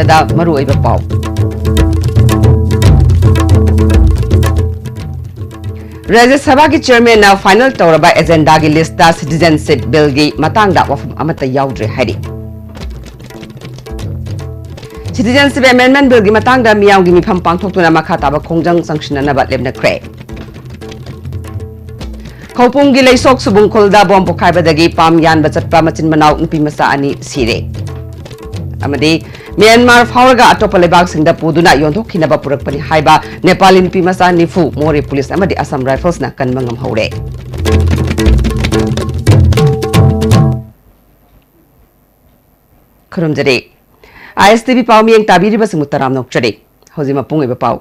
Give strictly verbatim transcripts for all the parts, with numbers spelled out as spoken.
ꯃꯗ ꯃꯔꯨꯑꯣꯏꯕ ꯄꯥꯎ꯫ ꯔꯥꯖ꯭ꯌ ꯁꯚꯥꯒꯤ ꯆꯤꯌꯔꯃꯦꯟꯅ ꯐꯥꯏꯅꯦꯜ ꯇꯧꯔꯕ ꯑꯦꯖꯦꯟꯗꯥꯒꯤ ꯂꯤꯁꯇ ꯁꯤꯇꯤꯖꯦꯟꯁꯤꯞ ꯕꯤꯜꯒꯤ ꯃꯇꯥꯡꯗ ꯋꯥꯐꯝ ꯑꯃꯠꯇ ꯌꯥꯎꯗ꯭ꯔꯦ ꯍꯥꯏꯔꯤ꯫ ꯁꯤꯇꯤꯖꯦꯟꯁꯤꯞ ꯑꯦꯃꯦꯟꯗꯃꯦꯟꯠ ꯕꯤꯜꯒꯤ ꯃꯇꯥꯡꯗ ꯃꯤꯌꯥꯝꯒꯤ ꯃꯤꯐꯝ ꯄꯥꯡꯊꯣꯛꯇꯨꯅ ꯃꯈꯥ ꯇꯥꯕ ꯈꯣꯡꯖꯪ ꯆꯪꯁꯤꯟꯅꯅꯕ ꯂꯦꯞꯅꯈ꯭ꯔꯦ꯫ ꯈꯧꯄꯨꯝꯒꯤ ꯂꯩꯁꯣꯛ ꯁꯨꯕꯨꯡꯈꯨꯜꯗ ꯕꯣꯝ ꯄꯣꯈꯥꯏꯕꯗꯒꯤ ꯄꯥꯝ ꯌꯥꯟꯕ ꯆꯠꯄ ꯃꯆꯤꯟ ꯃꯅꯥꯎ ꯅꯨꯄꯤ ꯃꯆꯥ ꯑꯅꯤ ꯁꯤꯔꯦ꯫ ꯑꯃꯗꯤ ꯃ꯭ꯌꯥꯟꯃꯥꯔ ꯐꯥꯎꯔꯒ ꯑꯇꯣꯞꯄ ꯂꯩꯕꯥꯛꯁꯤꯡꯗ ꯄꯨꯗꯨꯅ ꯌꯣꯟꯊꯣꯛꯈꯤꯅꯕ ꯄꯨꯔꯛꯄꯅꯤ ꯍꯥꯏꯕ ꯅꯦꯄꯥꯂꯤ ꯅꯨꯄꯤ ꯃꯆꯥ ꯅꯤꯐꯨ ꯃꯣꯔꯦ ꯄꯨꯂꯤꯁ ꯑꯃꯗꯤ ꯑꯁꯥꯝ ꯔꯥꯏꯐꯜꯁꯅ ꯀꯟꯕ ꯉꯝꯍꯧꯔꯦ꯫ ꯈꯨꯔꯨꯝꯖꯔꯤ꯫ ISTV ꯄꯥꯎ ꯃꯤꯌꯦꯡ ꯇꯥꯕꯤꯔꯤꯕꯁꯤꯡꯕꯨ ꯇꯔꯥꯝꯅ ꯑꯣꯛꯆꯔꯤ꯫ ꯍꯧꯖꯤꯛ ꯃꯄꯨꯡ ꯑꯣꯏꯕ ꯄꯥꯎ꯫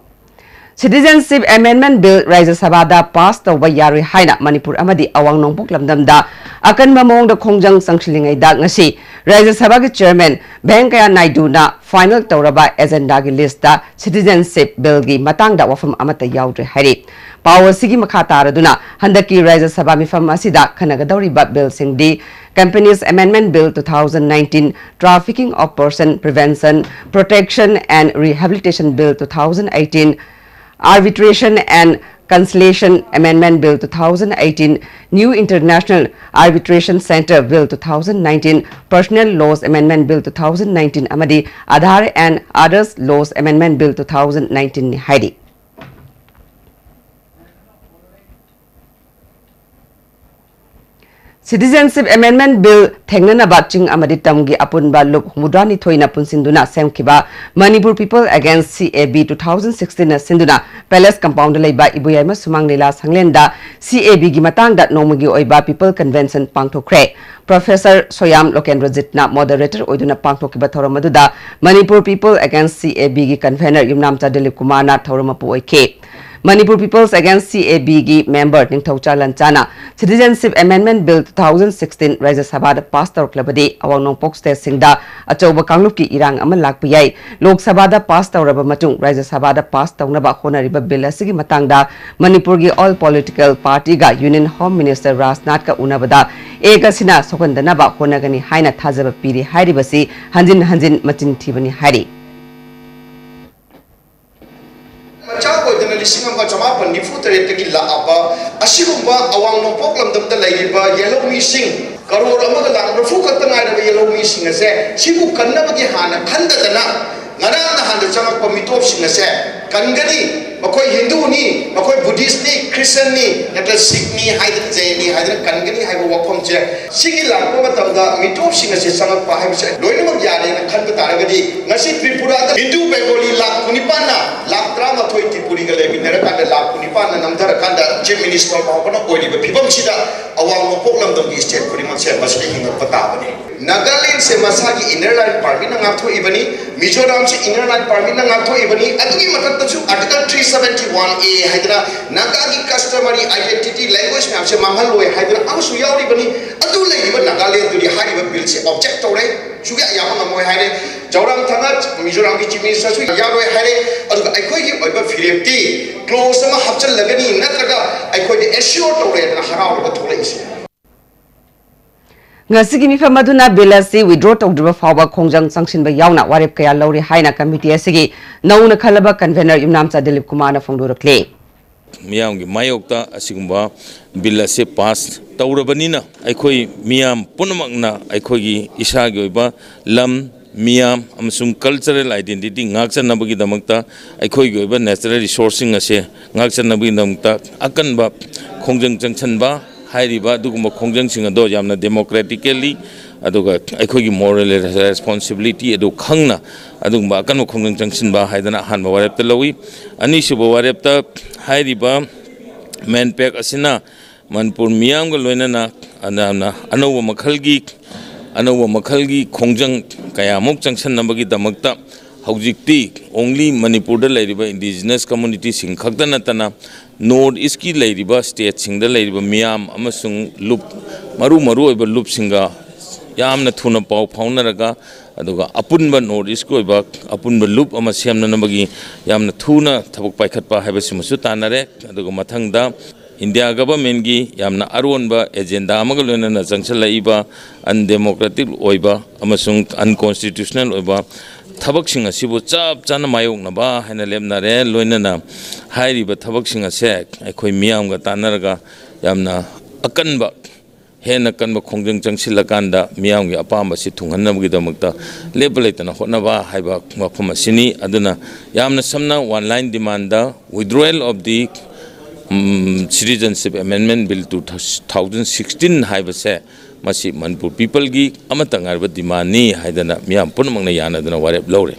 ꯁꯤꯇꯤꯖꯦꯟꯁꯤꯞ ꯑꯦꯃꯦꯟꯗꯃꯦꯟꯠ ꯕꯤꯜ ꯔꯥꯖ꯭ꯌ ꯁꯚꯥꯗ ꯄꯥꯁ ꯇꯧꯕ ꯌꯥꯔꯣꯏ ꯍꯥꯏꯅ ꯃꯅꯤꯄꯨꯔ ꯑꯃꯗꯤ ꯑꯋꯥꯡ ꯅꯣꯡꯄꯣꯛ ꯂꯝꯗꯝꯗ ꯑꯀꯟꯕ ꯃꯑꯣꯡꯗ ꯈꯣꯡꯖꯪ ꯆꯪꯁꯤꯜꯂꯤꯉꯩꯗ ꯉꯁꯤ ꯔꯥꯖ꯭ꯌ ꯁꯚꯥꯒꯤ ꯆꯤꯌꯔꯃꯦꯟ ꯚꯦꯡꯀꯌꯥ ꯅꯥꯏꯗꯨꯅ ꯐꯥꯏꯅꯦꯜ ꯇꯧꯔꯕ ꯑꯦꯖꯦꯟꯗꯥꯒꯤ ꯂꯤꯁꯇ ꯁꯤꯇꯤꯖꯦꯟꯁꯤꯞ ꯕꯤꯜꯒꯤ ꯃꯇꯥꯡꯗ ꯋꯥꯐꯝ ꯑꯃꯠꯇ ꯌꯥꯎꯗ꯭ꯔꯦ ꯍꯥꯏꯔꯤ꯫ ꯄꯥꯎ ꯑꯁꯤꯒꯤ ꯃꯈꯥ ꯇꯥꯔꯗꯨꯅ ꯍꯟꯗꯛꯀꯤ ꯔꯥꯖ꯭ꯌ ꯁꯚꯥ ꯃꯤꯐꯝ ꯑꯁꯤꯗ ꯈꯟꯅꯒꯗꯧꯔꯤꯕ ꯕꯤꯜꯁꯤꯡꯗꯤ Companies Amendment Bill two thousand nineteen, Trafficking of Person Prevention, Protection and Rehabilitation Bill two thousand eighteen, Arbitration and Conciliation Amendment Bill two thousand eighteen, New International Arbitration Centre Bill two thousand nineteen, Personal Laws Amendment Bill two thousand nineteen ꯑꯃꯗꯤ Aadhaar and Others Laws Amendment Bill two thousand nineteen ꯅꯤ ꯍꯥꯏꯔꯤ꯫ Citizenship Amendment Bill ꯊꯦꯡꯅꯅꯕ ꯆꯤꯡ ꯑꯃꯗꯤ ꯇꯝꯒꯤ ꯑꯄꯨꯟꯕ ꯂꯨꯞ ꯍꯨꯝꯐꯨꯇꯔꯥꯅꯤꯊꯣꯏꯅ ꯄꯨꯟꯁꯤꯟꯗꯨꯅ ꯁꯦꯝꯈꯤꯕ Manipur People Against CAB two thousand sixteen ꯅ ꯁꯤꯟꯗꯨꯅ Palace Compound ꯗ ꯂꯩꯕ ꯏꯕꯣꯌꯥꯏꯃ ꯁꯨꯃꯥꯡ ꯂꯤꯂꯥ ꯁꯪꯂꯦꯟꯗ CAB ꯒꯤ ꯃꯇꯥꯡꯗ ꯅꯣꯡꯃꯒꯤ ꯑꯣꯏꯕ People Convention ꯄꯥꯡꯊꯣꯛꯈ꯭ꯔꯦ꯫ Professor ꯁꯣꯌꯥꯝ ꯂꯣꯀꯦꯟꯗ꯭ꯔꯖꯤꯠꯅ moderator ꯑꯣꯏꯗꯨꯅ ꯄꯥꯡꯊꯣꯛꯈꯤꯕ ꯊꯧꯔꯝ ꯑꯗꯨꯗ Manipur People Against CAB ꯒꯤ convener ꯌꯨꯝꯅꯥꯝꯆꯥ ꯗꯤꯂꯤꯞ ꯀꯨꯃꯥꯔꯅ ꯊꯧꯔꯝ ꯃꯄꯨ ꯑꯣꯏꯈꯤ꯫ Manipur People's Against C A B ꯒꯤ member ꯅꯤꯡꯊꯧꯆꯥ ꯂꯟꯆꯥꯅ Citizenship Amendment Bill two thousand sixteen ꯔꯥꯖ꯭ꯌ ꯁꯚꯥꯗ pass ꯇꯧꯔꯛꯂꯕꯗꯤ ꯑꯋꯥꯡ ꯅꯣꯡꯄꯣꯛ stateꯁꯤꯡꯗ ꯑꯆꯧꯕ ꯀꯥꯡꯂꯨꯞꯀꯤ ꯏꯔꯥꯡ ꯑꯃ ꯂꯥꯛꯄ ꯌꯥꯏ꯫ ꯂꯣꯛ ꯁꯚꯥꯗ pass ꯇꯧꯔꯕ ꯃꯇꯨꯡ ꯔꯥꯖ꯭ꯌ ꯁꯚꯥꯗ pass ꯇꯧꯅꯕ ꯍꯣꯠꯅꯔꯤꯕ bill ꯑꯁꯤꯒꯤ ꯃꯇꯥꯡꯗ ꯃꯅꯤꯄꯨꯔꯒꯤ all political partyꯒ Union Home Minister ꯔꯥꯖꯅꯥꯊꯀ ꯎꯅꯕꯗ ꯑꯦꯛ ꯑꯁꯤꯅ ꯁꯣꯛꯍꯟꯗꯅꯕ ꯍꯣꯠꯅꯒꯅꯤ ꯍꯥꯏꯅ ꯊꯥꯖꯕ ꯄꯤꯔꯤ ꯍꯥꯏꯔꯤꯕꯁꯤ ꯍꯟꯖꯤꯟ ꯍꯟꯖꯤꯟ ꯃꯆꯤꯟ ꯊꯤꯕꯅꯤ ꯍꯥꯏꯔꯤ꯫ ꯃꯆꯥ ꯑꯣꯏꯗꯅ ꯂꯤꯁꯤꯡ ꯑꯃ ꯆꯃꯥꯄꯟ ꯅꯤꯐꯨ ꯇꯔꯦꯠꯇꯒꯤ ꯂꯥꯛꯑꯕ ꯑꯁꯤꯒꯨꯝꯕ ꯑꯋꯥꯡ ꯅꯣꯡꯄꯣꯛ ꯂꯝꯗꯝꯗ ꯂꯩꯔꯤꯕ ꯌꯦꯜꯍꯧꯃꯤꯁꯤꯡ ꯀꯔꯣꯔ ꯑꯃꯒ ꯂꯥꯛ ꯃꯔꯤꯐꯨ ꯈꯛꯇ ꯉꯥꯏꯔꯕ ꯌꯦꯜꯍꯧꯃꯤꯁꯤꯡ ꯑꯁꯦ ꯁꯤꯕꯨ ꯀꯟꯅꯕꯒꯤ ꯍꯥꯟꯅ ꯈꯟꯗꯗꯅ ꯉꯔꯥꯡ ꯅꯍꯥꯟꯗ ꯆꯪꯉꯛꯄ ꯃꯤꯇꯣꯞꯁꯤꯡ ꯑꯁꯦ ꯀꯟꯒꯅꯤ, ꯃꯈꯣꯏ ꯍꯤꯟꯗꯨꯅꯤ, ꯃꯈꯣꯏ ꯕꯨꯙꯤꯁ꯭ꯠꯅꯤ, ꯈ꯭ꯔꯤꯁꯇ꯭ꯌꯥꯟꯅꯤ ꯅꯠꯇ꯭ꯔꯒ ꯁꯤꯈꯅꯤ ꯍꯥꯏꯗꯅ, ꯖꯩꯅꯤ ꯍꯥꯏꯗꯅ ꯀꯟꯒꯅꯤ ꯍꯥꯏꯕ ꯋꯥꯐꯝꯁꯦ ꯁꯤꯒꯤ ꯂꯥꯛꯄ ꯃꯇꯝꯗ ꯃꯤꯇꯣꯞꯁꯤꯡ ꯑꯁꯦ ꯆꯪꯉꯛꯄ ꯍꯥꯏꯕꯁꯦ ꯂꯣꯏꯅꯃꯛ ꯌꯥꯔꯦꯅ ꯈꯟꯕ ꯇꯥꯔꯒꯗꯤ ꯉꯁꯤ ꯇ꯭ꯔꯤꯄꯨꯔꯥꯗ ꯍꯤꯟꯗꯨ ꯕꯦꯡꯒꯣꯂꯤ ꯂꯥꯛ ꯀꯨꯟꯅꯤꯄꯥꯟꯅ ꯂꯥꯛ ꯇꯔꯥꯃꯥꯊꯣꯏ ꯇ꯭ꯔꯤꯄꯨꯔꯤꯒ ꯂꯩꯃꯤꯟꯅꯔꯀꯥꯟꯗ ꯂꯥꯛ ꯀꯨꯟꯅꯤꯄꯥꯟꯅ ꯅꯝꯊꯔꯀꯥꯟꯗ Chief Minister ꯐꯥꯎꯕꯅ ꯑꯣꯏꯔꯤꯕ ꯐꯤꯕꯝꯁꯤꯗ ꯑꯋꯥꯡ ꯅꯣꯡꯄꯣꯛ ꯂꯝꯗꯝꯒꯤ state ꯈꯨꯗꯤꯡꯃꯛꯁꯦ ꯃꯁꯤꯗ ꯍꯤꯡꯉꯛꯄ ꯇꯥꯕꯅꯤ꯫ ꯅꯥꯒꯥꯂꯦꯟꯁꯦ ꯃꯁꯥꯒꯤ Inner Line Permitꯅ ꯉꯥꯛꯊꯣꯛꯏꯕꯅꯤ, ꯃꯤꯖꯣꯔꯥꯝꯁꯦ Inner Line Permitꯅ ꯉꯥꯛꯊꯣꯛꯏꯕꯅꯤ, ꯑꯗꯨꯒꯤ ꯃꯊꯛꯇꯁꯨ Article three seventy one A ꯍꯥꯏꯗꯅ ꯅꯥꯒꯥꯒꯤ customary identity language ꯃꯌꯥꯝꯁꯦ ꯃꯥꯡꯍꯜꯂꯣꯏ ꯍꯥꯏꯗꯅ ꯑꯃꯁꯨ ꯌꯥꯎꯔꯤꯕꯅꯤ꯫ ꯑꯗꯨ ꯂꯩꯔꯤꯕ ꯅꯥꯒꯥꯂꯦꯟꯗꯨꯗꯤ ꯍꯥꯏꯔꯤꯕ billꯁꯦ object ꯇꯧꯔꯦ, ꯁꯨꯡꯌꯥ ꯌꯥꯕ ꯉꯝꯃꯣꯏ ꯍꯥꯏꯔꯦ꯫ ꯖꯣꯔꯥꯝꯊꯪꯒ ꯃꯤꯖꯣꯔꯥꯝꯒꯤ Chief Ministerꯁꯨ ꯌꯥꯔꯣꯏ ꯍꯥꯏꯔꯦ꯫ ꯑꯗꯨꯒ ꯑꯩꯈꯣꯏꯒꯤ ꯑꯣꯏꯕ ꯐꯤꯔꯦꯞꯇꯤ clause ꯑꯃ ꯍꯥꯞꯆꯤꯜꯂꯒꯅꯤ, ꯅꯠꯇ꯭ꯔꯒ ꯑꯩꯈꯣꯏꯗ assure ꯇꯧꯔꯦꯗꯅ ꯍꯔꯥꯎꯔꯒ ꯊꯣꯛꯂꯛꯏꯁꯦ꯫ ꯉꯁꯤꯒꯤ ꯃꯤꯐꯝ ꯑꯗꯨꯅ bill ꯑꯁꯤ withdraw ꯇꯧꯗ꯭ꯔꯤꯕ ꯐꯥꯎꯕ ꯈꯣꯡꯖꯪ ꯆꯪꯁꯤꯟꯕ ꯌꯥꯎꯅ ꯋꯥꯔꯦꯞ ꯀꯌꯥ ꯂꯧꯔꯤ ꯍꯥꯏꯅ committee ꯑꯁꯤꯒꯤ ꯅꯧꯅ ꯈꯜꯂꯕ convener ꯌꯨꯝꯅꯥꯝꯆꯥ ꯗꯤꯂꯤꯞ ꯀꯨꯃꯥꯔꯅ ꯐꯣꯡꯗꯣꯔꯛꯂꯤ꯫ ꯃꯤꯌꯥꯝꯒꯤ ꯃꯥꯌꯣꯛꯇ ꯑꯁꯤꯒꯨꯝꯕ bill ꯑꯁꯤ pass ꯇꯧꯔꯕꯅꯤꯅ ꯑꯩꯈꯣꯏ ꯃꯤꯌꯥꯝ ꯄꯨꯝꯅꯃꯛꯅ ꯑꯩꯈꯣꯏꯒꯤ ꯏꯁꯥꯒꯤ ꯑꯣꯏꯕ ꯂꯝ, ꯃꯤꯌꯥꯝ ꯑꯃꯁꯨꯡ cultural identity ꯉꯥꯛꯆꯅꯕꯒꯤꯗꯃꯛꯇ ꯑꯩꯈꯣꯏꯒꯤ ꯑꯣꯏꯕ natural resourceꯁꯤꯡ ꯑꯁꯦ ꯉꯥꯛꯆꯅꯕꯒꯤꯗꯃꯛꯇ ꯑꯀꯟꯕ ꯈꯣꯡꯖꯪ ꯆꯪꯁꯤꯟꯕ ꯍꯥꯏꯔꯤꯕ ꯑꯗꯨꯒꯨꯝꯕ ꯈꯣꯡꯖꯪꯁꯤꯡ ꯑꯗꯣ ꯌꯥꯝꯅ democratically ꯑꯗꯨꯒ ꯑꯩꯈꯣꯏꯒꯤ moral responsibility ꯑꯗꯨ ꯈꯪꯅ ꯑꯗꯨꯒꯨꯝꯕ ꯑꯀꯟꯕ ꯈꯣꯡꯖꯪ ꯆꯪꯁꯤꯟꯕ ꯍꯥꯏꯗꯅ ꯑꯍꯥꯟꯕ ꯋꯥꯔꯦꯞꯇ ꯂꯧꯏ꯫ ꯑꯅꯤꯁꯨꯕ ꯋꯥꯔꯦꯞꯇ ꯍꯥꯏꯔꯤꯕ MANPACꯇ ꯑꯁꯤꯅ ꯃꯅꯤꯄꯨꯔ ꯃꯤꯌꯥꯝꯒ ꯂꯣꯏꯅꯅ ꯑꯅ-, ꯑꯅ-, ꯑꯅꯧꯕ ꯃꯈꯜꯒꯤ, ꯑꯅꯧꯕ ꯃꯈꯜꯒꯤ ꯈꯣꯡꯖꯪ ꯀꯌꯥꯃꯨꯛ ꯆꯪꯁꯤꯟꯅꯕꯒꯤꯗꯃꯛꯇ ꯍꯧꯖꯤꯛꯇꯤ only ꯃꯅꯤꯄꯨꯔꯗ ꯂꯩꯔꯤꯕ indigenous communityꯁꯤꯡ ꯈꯛꯇ ꯅꯠꯇꯅ North Eastꯀꯤ ꯂꯩꯔꯤꯕ stateꯁꯤꯡꯗ ꯂꯩꯔꯤꯕ ꯃꯤꯌꯥꯝ ꯑꯃꯁꯨꯡ ꯂꯨꯞ, ꯃꯔꯨ ꯃꯔꯨ ꯑꯣꯏꯕ ꯂꯨꯞꯁꯤꯡꯒ ꯌꯥꯝꯅ ꯊꯨꯅ ꯄꯥꯎ ꯐꯥꯎꯅꯔꯒ, ꯑꯗꯨꯒ ꯑꯄꯨꯟꯕ North Eastꯀꯤ ꯑꯣꯏꯕ ꯑꯄꯨꯟꯕ ꯂꯨꯞ ꯑꯃ ꯁꯦꯝꯅꯅꯕꯒꯤ ꯌꯥꯝꯅ ꯊꯨꯅ ꯊꯕꯛ ꯄꯥꯏꯈꯠꯄ ꯍꯥꯏꯕꯁꯤꯃꯁꯨ ꯇꯥꯟꯅꯔꯦ꯫ ꯑꯗꯨꯒ ꯃꯊꯪꯗ India governmentꯀꯤ ꯌꯥꯝꯅ ꯑꯔꯣꯟꯕ agenda ꯑꯃꯒ ꯂꯣꯏꯅꯅ ꯆꯪꯁꯤꯜꯂꯛꯏꯕ undemocratic ꯑꯣꯏꯕ ꯑꯃꯁꯨꯡ unconstitutional ꯑꯣꯏꯕ ꯊꯕꯛꯁꯤꯡ ꯑꯁꯤꯕꯨ ꯆꯞ ꯆꯥꯅ ꯃꯥꯌꯣꯛꯅꯕ ꯍꯥꯏꯅ ꯂꯦꯞꯅꯔꯦ꯫ ꯂꯣꯏꯅꯅ ꯍꯥꯏꯔꯤꯕ ꯊꯕꯛꯁꯤꯡ ꯑꯁꯦ ꯑꯩꯈꯣꯏ ꯃꯤꯌꯥꯝꯒ ꯇꯥꯟꯅꯔꯒ ꯌꯥꯝꯅ ꯑꯀꯟꯕ, ꯍꯦꯟꯅ ꯀꯟꯕ ꯈꯣꯡꯖꯪ ꯆꯪꯁꯤꯜꯂꯀꯥꯟꯗ ꯃꯤꯌꯥꯝꯒꯤ ꯑꯄꯥꯝꯕꯁꯤ ꯊꯨꯡꯍꯟꯅꯕꯒꯤꯗꯃꯛꯇ ꯂꯦꯞꯄ ꯂꯩꯇꯅ ꯍꯣꯠꯅꯕ ꯍꯥꯏꯕ ꯋꯥꯐꯝ ꯑꯁꯤꯅꯤ꯫ ꯑꯗꯨꯅ ꯌꯥꯝꯅ ꯁꯝꯅ one line demandꯗ withdrawal of the, um, Citizenship Amendment Bill two thousand sixteen ꯍꯥꯏꯕꯁꯦ ꯃꯁꯤ ꯃꯅꯤꯄꯨꯔ peopleꯒꯤ ꯑꯃꯠꯇ ꯉꯥꯏꯔꯕ demandꯅꯤ ꯍꯥꯏꯗꯅ ꯃꯤꯌꯥꯝ ꯄꯨꯝꯅꯃꯛꯅ ꯌꯥꯅꯗꯨꯅ ꯋꯥꯔꯦꯞ ꯂꯧꯔꯦ꯫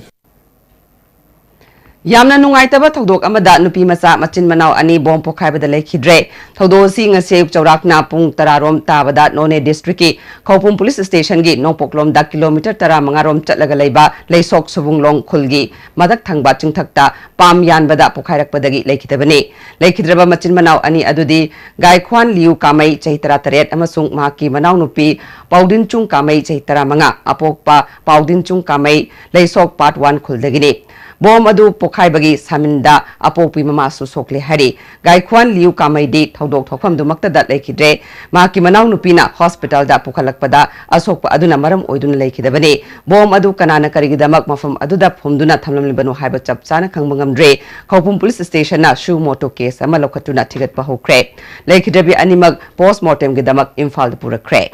ꯌꯥꯝꯅ ꯅꯨꯡꯉꯥꯏꯇꯕ ꯊꯧꯗꯣꯛ ꯑꯃꯗ ꯅꯨꯄꯤ ꯃꯆꯥ ꯃꯆꯤꯟ ꯃꯅꯥꯎ ꯑꯅꯤ ꯕꯣꯝ ꯄꯣꯈꯥꯏꯕꯗ ꯂꯩꯈꯤꯗ꯭ꯔꯦ꯫ ꯊꯧꯗꯣꯛ ꯑꯁꯤ ꯉꯁꯤ ꯑꯌꯨꯛ ꯆꯥꯎꯔꯥꯛꯅ ꯄꯨꯡ ꯇꯔꯥ ꯔꯣꯝ ꯇꯥꯕꯗ ꯅꯣꯅꯦ districtꯀꯤ ꯈꯧꯄꯨꯝ police stationꯒꯤ ꯅꯣꯡꯄꯣꯛꯂꯣꯝꯗ kilometre ꯇꯔꯥꯃꯉꯥ ꯔꯣꯝ ꯆꯠꯂꯒ ꯂꯩꯕ ꯂꯩꯁꯣꯛ ꯁꯨꯕꯨꯡꯂꯣꯡ ꯈꯨꯜꯒꯤ ꯃꯊꯛ ꯊꯪꯕ ꯆꯤꯡꯊꯛꯇ ꯄꯥꯝ ꯌꯥꯟꯕꯗ ꯄꯣꯈꯥꯏꯔꯛꯄꯗꯒꯤ ꯂꯩꯈꯤꯗꯕꯅꯤ꯫ ꯂꯩꯈꯤꯗ꯭ꯔꯕ ꯃꯆꯤꯟ ꯃꯅꯥꯎ ꯑꯅꯤ ꯑꯗꯨꯗꯤ ꯒꯥꯏꯈ꯭ꯋꯥꯟ ꯂꯤꯌꯨ ꯀꯥꯃꯩ, ꯆꯍꯤ ꯇꯔꯥꯇꯔꯦꯠ, ꯑꯃꯁꯨꯡ ꯃꯍꯥꯛꯀꯤ ꯃꯅꯥꯎꯅꯨꯄꯤ ꯄꯥꯎꯗꯤꯟꯆꯨꯡ ꯀꯥꯃꯩ, ꯆꯍꯤ ꯇꯔꯥꯃꯉꯥ, ꯑꯄꯣꯛꯄ ꯄꯥꯎꯗꯤꯟꯆꯨꯡ ꯀꯥꯃꯩ, ꯂꯩꯁꯣꯛ part one ꯈꯨꯜꯗꯒꯤꯅꯤ꯫ ꯕꯣꯝ ꯑꯗꯨ ꯄꯣꯈꯥꯏꯕꯒꯤ ꯁꯥꯃꯤꯟꯗ ꯑꯄꯣꯛꯄꯤ ꯃꯃꯥꯁꯨ ꯁꯣꯛꯂꯦ ꯍꯥꯏꯔꯤ꯫ ꯒꯥꯏꯈ꯭ꯋꯥꯟ ꯂꯤꯌꯨ ꯀꯥꯃꯩꯗꯤ ꯊꯧꯗꯣꯛ ꯊꯣꯛꯐꯝꯗꯨꯃꯛꯇꯗ ꯂꯩꯈꯤꯗ꯭ꯔꯦ꯫ ꯃꯍꯥꯛꯀꯤ ꯃꯅꯥꯎꯅꯨꯄꯤꯅ ꯍꯣꯁꯄꯤꯇꯥꯜꯗ ꯄꯨꯈꯠꯂꯛꯄꯗ ꯑꯁꯣꯛꯄ ꯑꯗꯨꯅ ꯃꯔꯝ ꯑꯣꯏꯗꯨꯅ ꯂꯩꯈꯤꯗꯕꯅꯤ꯫ ꯕꯣꯝ ꯑꯗꯨ ꯀꯅꯥꯅ ꯀꯔꯤꯒꯤꯗꯃꯛ ꯃꯐꯝ ꯑꯗꯨꯗ ꯐꯨꯝꯗꯨꯅ ꯊꯝꯂꯝꯂꯤꯕꯅꯣ ꯍꯥꯏꯕ ꯆꯞ ꯆꯥꯅ ꯈꯪꯕ ꯉꯝꯗ꯭ꯔꯦ꯫ ꯈꯧꯄꯨꯝ police stationꯅ suo motu case ꯑꯃ ꯂꯧꯈꯠꯇꯨꯅ ꯊꯤꯒꯠꯄ ꯍꯧꯈ꯭ꯔꯦ꯫ ꯂꯩꯈꯤꯗ꯭ꯔꯕꯤ ꯑꯅꯤꯃꯛ post mortemꯒꯤꯗꯃꯛ ꯏꯝꯐꯥꯜꯗ ꯄꯨꯔꯛꯈ꯭ꯔꯦ꯫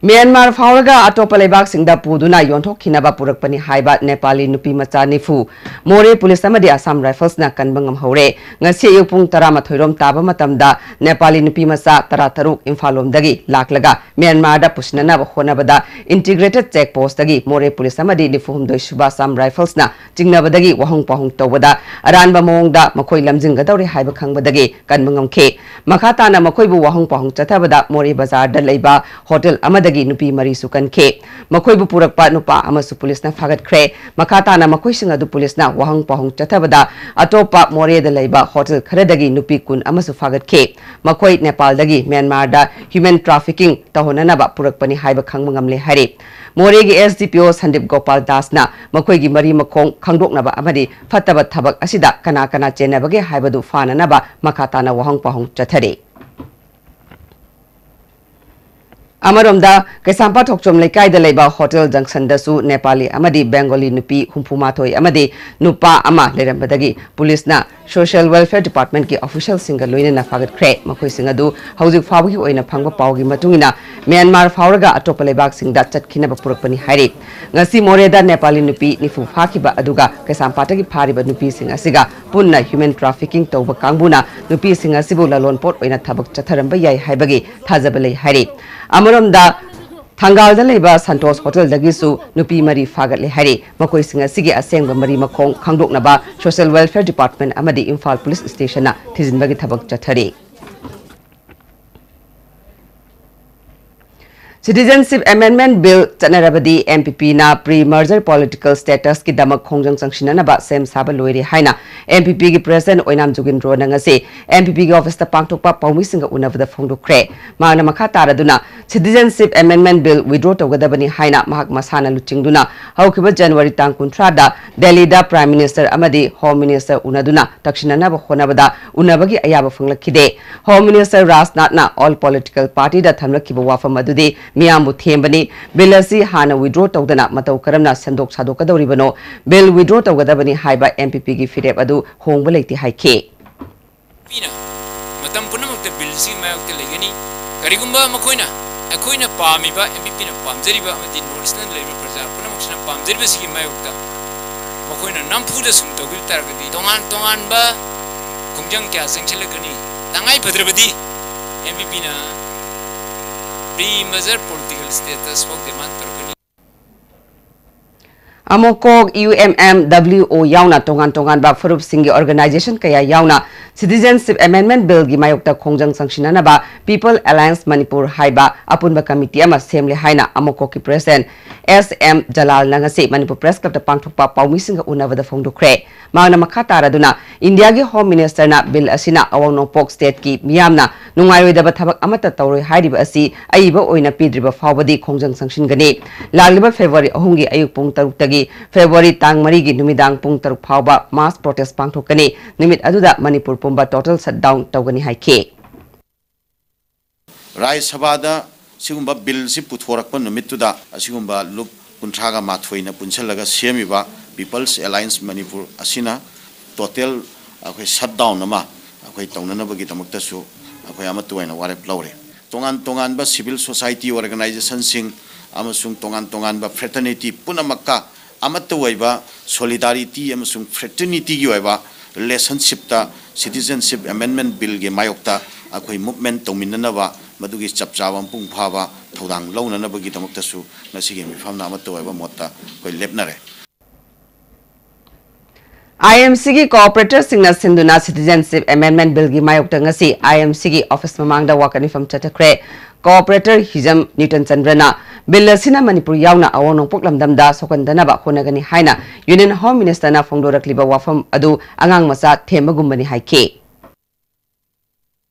ꯃ꯭ꯌꯥꯟꯃꯥꯔ ꯐꯥꯎꯔꯒ ꯑꯇꯣꯞꯄ ꯂꯩꯕꯥꯛꯁꯤꯡꯗ ꯄꯨꯗꯨꯅ ꯌꯣꯟꯊꯣꯛꯈꯤꯅꯕ ꯄꯨꯔꯛꯄꯅꯤ ꯍꯥꯏꯕ ꯅꯦꯄꯥꯂꯤ ꯅꯨꯄꯤ ꯃꯆꯥ ꯅꯤꯐꯨ ꯃꯣꯔꯦ police ꯑꯃꯗꯤ Assam Riflesꯅ ꯀꯟꯕ ꯉꯝꯍꯧꯔꯦ꯫ ꯉꯁꯤ ꯑꯌꯨꯛ ꯄꯨꯡ ꯇꯔꯥꯃꯥꯊꯣꯏ ꯔꯣꯝ ꯇꯥꯕ ꯃꯇꯝꯗ ꯅꯦꯄꯥꯂꯤ ꯅꯨꯄꯤ ꯃꯆꯥ ꯇꯔꯥꯇꯔꯨꯛ ꯏꯝꯐꯥꯜ ꯂꯣꯝꯗꯒꯤ ꯂꯥꯛꯂꯒ ꯃ꯭ꯌꯥꯟꯃꯥꯔꯗ ꯄꯨꯁꯤꯟꯅꯅꯕ ꯍꯣꯠꯅꯕꯗ integrated check postꯇꯒꯤ ꯃꯣꯔꯦ police ꯑꯃꯗꯤ ꯅꯤꯐꯨ ꯍꯨꯝꯗꯣꯏ ꯁꯨꯕ Assam Riflesꯅ ꯆꯤꯡꯅꯕꯗꯒꯤ ꯋꯥꯍꯣꯡ ꯄꯥꯎꯍꯣꯡ ꯇꯧꯕꯗ ꯑꯔꯥꯟꯕ ꯃꯑꯣꯡꯗ ꯃꯈꯣꯏ ꯂꯝꯖꯤꯡꯒꯗꯧꯔꯦ ꯍꯥꯏꯕ ꯈꯪꯕꯗꯒꯤ ꯀꯟꯕ ꯉꯝꯈꯤ꯫ ꯃꯈꯥ ꯇꯥꯅ ꯃꯈꯣꯏꯕꯨ ꯋꯥꯍꯣꯡ ꯄꯥꯎꯍꯣꯡ ꯆꯠꯊꯕꯗ ꯃꯣꯔꯦ ꯕꯖꯥꯔꯗ ꯂꯩꯕ ꯍꯣꯇꯦꯜ ꯑꯃꯗꯒꯤ ꯒꯤ ꯅꯨꯄꯤ ꯃꯔꯤꯁꯨ ꯀꯟꯈꯤ꯫ ꯃꯈꯣꯏꯕꯨ ꯄꯨꯔꯛꯄ ꯅꯨꯄꯥ ꯑꯃꯁꯨ ꯄꯨꯂꯤꯁꯅ ꯐꯥꯒꯠꯈ꯭ꯔꯦ꯫ ꯃꯈꯥ ꯇꯥꯅ ꯃꯈꯣꯏꯁꯤꯡ ꯑꯗꯨ ꯄꯨꯂꯤꯁꯅ ꯋꯥꯍꯪ ꯄꯥꯎꯍꯪ ꯆꯠꯊꯕꯗ, ꯑꯇꯣꯞꯄ ꯃꯣꯔꯦꯗ ꯂꯩꯕ ꯍꯣꯇꯦꯜ ꯈꯔꯗꯒꯤ ꯅꯨꯄꯤ ꯀꯨꯟ ꯑꯃꯁꯨ ꯐꯥꯒꯠꯈꯤ꯫ ꯃꯈꯣꯏ ꯅꯦꯄꯥꯜꯗꯒꯤ ꯃ꯭ꯌꯥꯟꯃꯥꯔꯗ human trafficking ꯇꯧꯍꯟꯅꯅꯕ ꯄꯨꯔꯛꯄꯅꯤ ꯍꯥꯏꯕ ꯈꯪꯕ ꯉꯝꯂꯦ ꯍꯥꯏꯔꯤ꯫ ꯃꯣꯔꯦꯒꯤ S D P O Sandeep Gopal ꯗꯥꯁꯅ ꯃꯈꯣꯏꯒꯤ ꯃꯔꯤ ꯃꯈꯣꯡ ꯈꯪꯗꯣꯛꯅꯕ ꯑꯃꯗꯤ ꯐꯠꯇꯕ ꯊꯕꯛ ꯑꯁꯤꯗ ꯀꯅꯥ ꯀꯅꯥ ꯆꯦꯟꯅꯕꯒꯦ ꯍꯥꯏꯕꯗꯨ ꯐꯥꯅꯅꯕ ꯃꯈꯥ ꯇꯥꯅ ꯋꯥꯍꯪ ꯄꯥꯎꯍꯪ ꯆꯠꯊꯔꯤ꯫ ꯑꯃꯔꯣꯝꯗ, ꯀꯩꯁꯥꯝꯄꯥꯠ ꯊꯣꯛꯆꯣꯝ ꯂꯩꯀꯥꯏꯗ ꯂꯩꯕ ꯍꯣꯇꯦꯜ ꯖꯪꯁꯟꯗꯁꯨ ꯅꯦꯄꯥꯂꯤ ꯑꯃꯗꯤ ꯕꯦꯡꯒꯣꯂꯤ ꯅꯨꯄꯤ ꯍꯨꯝꯐꯨ ꯃꯥꯊꯣꯏ ꯑꯃꯗꯤ ꯅꯨꯄꯥ ꯑꯃ ꯂꯩꯔꯝꯕꯗꯒꯤ ꯄꯨꯂꯤꯁꯅ Social Welfare Department ꯀꯤ official ꯁꯤꯡꯒ ꯂꯣꯏꯅꯅ ꯐꯥꯒꯠꯈ꯭ꯔꯦ꯫ ꯃꯈꯣꯏꯁꯤꯡ ꯑꯗꯨ ꯍꯧꯖꯤꯛ ꯐꯥꯎꯕꯒꯤ ꯑꯣꯏꯅ ꯐꯪꯕ ꯄꯥꯎꯒꯤ ꯃꯇꯨꯡ ꯏꯟꯅ ꯃ꯭ꯌꯥꯟꯃꯥꯔ ꯐꯥꯎꯔꯒ ꯑꯇꯣꯞꯄ ꯂꯩꯕꯥꯛꯁꯤꯡꯗ ꯆꯠꯈꯤꯅꯕ ꯄꯨꯔꯛꯄꯅꯤ ꯍꯥꯏꯔꯤ꯫ ꯉꯁꯤ ꯃꯣꯔꯦꯗ ꯅꯦꯄꯥꯂꯤ ꯅꯨꯄꯤ ꯅꯤꯐꯨ ꯐꯥꯈꯤꯕ ꯑꯗꯨꯒ ꯀꯩꯁꯥꯝꯄꯥꯠꯇꯒꯤ ꯐꯥꯔꯤꯕ ꯅꯨꯄꯤꯁꯤꯡ ꯑꯁꯤꯒ ꯄꯨꯟꯅ human trafficking ꯇꯧꯕ ꯀꯥꯡꯕꯨꯅ ꯅꯨꯄꯤꯁꯤꯡ ꯑꯁꯤꯕꯨ ꯂꯂꯣꯟꯄꯣꯠ ꯑꯣꯏꯅ ꯊꯕꯛ ꯆꯠꯊꯔꯝꯕ ꯌꯥꯏ ꯍꯥꯏꯕꯒꯤ ꯊꯥꯖꯕ ꯂꯩ ꯍꯥꯏꯔꯤ꯫ ꯑꯃꯔꯣꯝꯗ, ꯊꯪꯒꯥꯜꯗ ꯂꯩꯕ ꯁꯟꯇꯣꯁ ꯍꯣꯇꯦꯜꯗꯒꯤꯁꯨ ꯅꯨꯄꯤ ꯃꯔꯤ ꯐꯥꯒꯠꯂꯦ ꯍꯥꯏꯔꯤ꯫ ꯃꯈꯣꯏꯁꯤꯡ ꯑꯁꯤꯒꯤ ꯑꯁꯦꯡꯕ ꯃꯔꯤ ꯃꯈꯣꯡ ꯈꯪꯗꯣꯛꯅꯕ Social Welfare Department ꯑꯃꯗꯤ ꯏꯝꯐꯥꯜ ꯄꯨꯂꯤꯁ ꯁ꯭ꯇꯦꯁꯟꯅ ꯊꯤꯖꯤꯟꯕꯒꯤ ꯊꯕꯛ ꯆꯠꯊꯔꯤ꯫ Citizenship Amendment Bill ꯆꯠꯅꯔꯕꯗꯤ M P P ꯅ pre-merger political status ꯀꯤꯗꯃꯛ ꯈꯣꯡꯖꯪ ꯆꯪꯁꯤꯟꯅꯅꯕ ꯁꯦꯝ ꯁꯥꯕ ꯂꯣꯏꯔꯦ ꯍꯥꯏꯅ M P P ꯒꯤ President ꯑꯣꯏꯅꯥꯝ ꯖꯣꯒꯤꯟꯗ꯭ꯔꯣꯅ ꯉꯁꯤ M P P ꯒꯤ office ꯇ ꯄꯥꯡꯊꯣꯛꯄ ꯄꯥꯎꯃꯤꯁꯤꯡꯒ ꯎꯅꯕꯗ ꯐꯣꯡꯗꯣꯛꯈ꯭ꯔꯦ꯫ ꯃꯍꯥꯛꯅ ꯃꯈꯥ ꯇꯥꯔꯗꯨꯅ Citizenship Amendment Bill withdraw ꯇꯧꯒꯗꯕꯅꯤ ꯍꯥꯏꯅ ꯃꯍꯥꯛ ꯃꯁꯥꯅ ꯂꯨꯆꯤꯡꯗꯨꯅ ꯍꯧꯈꯤꯕ January ꯇꯥꯡ ꯀꯨꯟꯊ꯭ꯔꯥꯗ ꯗꯦꯜꯂꯤꯗ Prime Minister ꯑꯃꯗꯤ Home Minister ꯎꯅꯗꯨꯅ ꯇꯛꯁꯤꯟꯅꯅꯕ ꯍꯣꯠꯅꯕꯗ ꯎꯅꯕꯒꯤ ꯑꯌꯥꯕ ꯐꯪꯂꯛꯈꯤꯗꯦ꯫ Home Minister ꯔꯥꯖꯅꯥꯊꯅ all political party ꯗ ꯊꯝꯂꯛꯈꯤꯕ ꯋꯥꯐꯝ ꯑꯗꯨꯗꯤ ꯃꯤꯌꯥꯝꯕꯨ ꯊꯦꯝꯕꯅꯤ꯫ Bill ꯑꯁꯤ ꯍꯥꯟꯅ withdraw ꯇꯧꯗꯅ ꯃꯇꯧ ꯀꯔꯝꯅ ꯁꯦꯝꯗꯣꯛ ꯁꯥꯗꯣꯛꯀꯗꯧꯔꯤꯕꯅꯣ? Bill withdraw ꯇꯧꯒꯗꯕꯅꯤ ꯍꯥꯏꯕ M P P ꯒꯤ ꯐꯤꯔꯦꯞ ꯑꯗꯨ ꯍꯣꯡꯕ ꯂꯩꯇꯦ ꯍꯥꯏꯈꯤ꯫ ꯄꯤꯅ ꯃꯇꯝ ꯄꯨꯝꯅꯃꯛꯇ ꯕꯤꯜꯁꯤꯒꯤ ꯃꯥꯌꯣꯛꯇ ꯂꯩꯒꯅꯤ꯫ ꯀꯔꯤꯒꯨꯝꯕ ꯃꯈꯣꯏꯅ ꯑꯩꯈꯣꯏꯅ ꯄꯥꯝꯃꯤꯕ, M P P ꯅ ꯄꯥꯝꯖꯔꯤꯕ ꯑꯃꯗꯤ North East ꯅ ꯂꯩꯔꯤꯕ ꯄ꯭ꯔꯖꯥ ꯄꯨꯝꯅꯃꯛꯁꯤꯅ ꯄꯥꯝꯖꯔꯤꯕꯁꯤꯒꯤ ꯃꯥꯌꯣꯛꯇ ꯃꯈꯣꯏꯅ ꯅꯝꯐꯨꯗ ꯁꯨꯝ ꯇꯧꯕꯤꯕ ꯇꯥꯔꯒꯗꯤ ꯇꯣꯉꯥꯟ ꯇꯣꯉꯥꯟꯕ ꯈꯣꯡꯖꯪ ꯀꯌꯥ ꯆꯪꯁꯤꯜꯂꯛꯀꯅꯤ꯫ ꯇꯉꯥꯏ ꯐꯗ꯭ꯔꯕꯗꯤ M P P ꯅ pre-merger political status ꯐꯥꯎ demand ꯇꯧꯔꯛꯀꯅꯤ꯫ ꯑꯃꯣꯀꯣꯛ, ꯌꯨ ꯑꯦꯝ ꯑꯦꯝ, ꯗꯕ꯭ꯂꯤꯎ ꯑꯣ ꯌꯥꯎꯅ ꯇꯣꯉꯥꯟ ꯇꯣꯉꯥꯟꯕ ꯐꯨꯔꯨꯞꯁꯤꯡꯒꯤ organization ꯀꯌꯥ ꯌꯥꯎꯅ Citizenship Amendment Billꯒꯤ ꯃꯥꯌꯣꯛꯇ ꯈꯣꯡꯖꯪ ꯆꯪꯁꯤꯟꯅꯅꯕ People Alliance ꯃꯅꯤꯄꯨꯔ ꯍꯥꯏꯕ ꯑꯄꯨꯟꯕ committee ꯑꯃ ꯁꯦꯝꯂꯦ ꯍꯥꯏꯅ ꯑꯃꯣꯀꯣꯛꯀꯤ president ꯑꯦꯁ ꯑꯦꯝ ꯖꯂꯥꯜꯅ ꯉꯁꯤ ꯃꯅꯤꯄꯨꯔ Press Clubꯇ ꯄꯥꯡꯊꯣꯛꯄ ꯄꯥꯎꯃꯤꯁꯤꯡꯒ ꯎꯅꯕꯗ ꯐꯣꯡꯗꯣꯛꯈ꯭ꯔꯦ꯫ ꯃꯍꯥꯛꯅ ꯃꯈꯥ ꯇꯥꯔꯗꯨꯅ ꯏꯟꯗꯤꯌꯥꯒꯤ Home Ministerꯅ bill ꯑꯁꯤꯅ ꯑꯋꯥꯡ ꯅꯣꯡꯄꯣꯛ stateꯀꯤ ꯃꯤꯌꯥꯝꯅ ꯅꯨꯡꯉꯥꯏꯔꯣꯏꯗꯕ ꯊꯕꯛ ꯑꯃꯠꯇ ꯇꯧꯔꯣꯏ ꯍꯥꯏꯔꯤꯕ ꯑꯁꯤ ꯑꯏꯕ ꯑꯣꯏꯅ ꯄꯤꯗ꯭ꯔꯤꯕ ꯐꯥꯎꯕꯗꯤ ꯈꯣꯡꯖꯪ ꯆꯪꯁꯤꯟꯒꯅꯤ꯫ ꯂꯥꯛꯂꯤꯕ February ꯑꯍꯨꯝꯒꯤ ꯑꯌꯨꯛ ꯄꯨꯡ ꯇꯔꯨꯛꯇꯒꯤ February ꯇꯥꯡ ꯃꯔꯤꯒꯤ ꯅꯨꯃꯤꯗꯥꯡ ꯄꯨꯡ ꯇꯔꯨꯛ ꯐꯥꯎꯕ mass protest ꯄꯥꯡꯊꯣꯛꯀꯅꯤ꯫ ꯅꯨꯃꯤꯠ ꯑꯗꯨꯗ ꯃꯅꯤꯄꯨꯔ ꯄꯨꯝꯕ total shutdown ꯇꯧꯒꯅꯤ ꯍꯥꯏꯈꯤ꯫ ꯔꯥꯖ꯭ꯌ ꯁꯚꯥꯗ ꯁꯤꯒꯨꯝꯕ billꯁꯤ ꯄꯨꯊꯣꯔꯛꯄ ꯅꯨꯃꯤꯠꯇꯨꯗ ꯑꯁꯤꯒꯨꯝꯕ ꯂꯨꯞ ꯀꯨꯟꯊ꯭ꯔꯥꯒ ꯃꯥꯊꯣꯏꯅ ꯄꯨꯟꯁꯤꯜꯂꯒ ꯁꯦꯝꯃꯤꯕ People's Alliance ꯃꯅꯤꯄꯨꯔ ꯑꯁꯤꯅ total ꯑꯩꯈꯣꯏ shutdown ꯑꯃ ꯑꯩꯈꯣꯏ ꯇꯧꯅꯅꯕꯒꯤꯗꯃꯛꯇꯁꯨ ꯑꯩꯈꯣꯏ ꯑꯃꯠꯇ ꯑꯣꯏꯅ ꯋꯥꯔꯦꯞ ꯂꯧꯔꯦ꯫ ꯇꯣꯉꯥꯟ ꯇꯣꯉꯥꯟꯕ civil society organizationꯁꯤꯡ ꯑꯃꯁꯨꯡ ꯇꯣꯉꯥꯟ ꯇꯣꯉꯥꯟꯕ fraternity ꯄꯨꯝꯅꯃꯛꯀ ꯑꯃꯠꯇ ꯑꯣꯏꯕ solidarity ꯑꯃꯁꯨꯡ fraternityꯒꯤ ꯑꯣꯏꯕ relationshipꯇ Citizenship Amendment Billꯒꯤ ꯃꯥꯌꯣꯛꯇ ꯑꯩꯈꯣꯏ movement ꯇꯧꯃꯤꯟꯅꯅꯕ ꯃꯗꯨꯒꯤ ꯆꯞ ꯆꯥꯕ ꯃꯄꯨꯡ ꯐꯥꯕ ꯊꯧꯗꯥꯡ ꯂꯧꯅꯅꯕꯒꯤꯗꯃꯛꯇꯁꯨ ꯉꯁꯤꯒꯤ ꯃꯤꯐꯝꯅ ꯑꯃꯠꯇ ꯑꯣꯏꯕ ꯃꯣꯠꯇ ꯑꯩꯈꯣꯏ ꯂꯦꯞꯅꯔꯦ꯫ IMCꯒꯤ cooperatorꯁꯤꯡꯅ ꯁꯤꯟꯗꯨꯅ Citizenship Amendment Billꯒꯤ ꯃꯥꯌꯣꯛꯇ ꯉꯁꯤ IMCꯒꯤ office ꯃꯃꯥꯡꯗ ꯋꯥꯀꯠ ꯃꯤꯐꯝ ꯆꯠꯊꯈ꯭ꯔꯦ꯫ Cooperator ꯍꯤꯖꯝ ꯅ꯭ꯌꯨꯇꯟ ꯆꯟꯗ꯭ꯔꯅ bill ꯑꯁꯤꯅ ꯃꯅꯤꯄꯨꯔ ꯌꯥꯎꯅ ꯑꯋꯥꯡ ꯅꯣꯡꯄꯣꯛ ꯂꯝꯗꯝꯗ ꯁꯣꯛꯍꯟꯗꯅꯕ ꯍꯣꯠꯅꯒꯅꯤ ꯍꯥꯏꯅ Union Home Ministerꯅ ꯐꯣꯡꯗꯣꯔꯛꯂꯤꯕ ꯋꯥꯐꯝ ꯑꯗꯨ ꯑꯉꯥꯡ ꯃꯆꯥ ꯊꯦꯝꯕꯒꯨꯝꯕꯅꯤ ꯍꯥꯏꯈꯤ꯫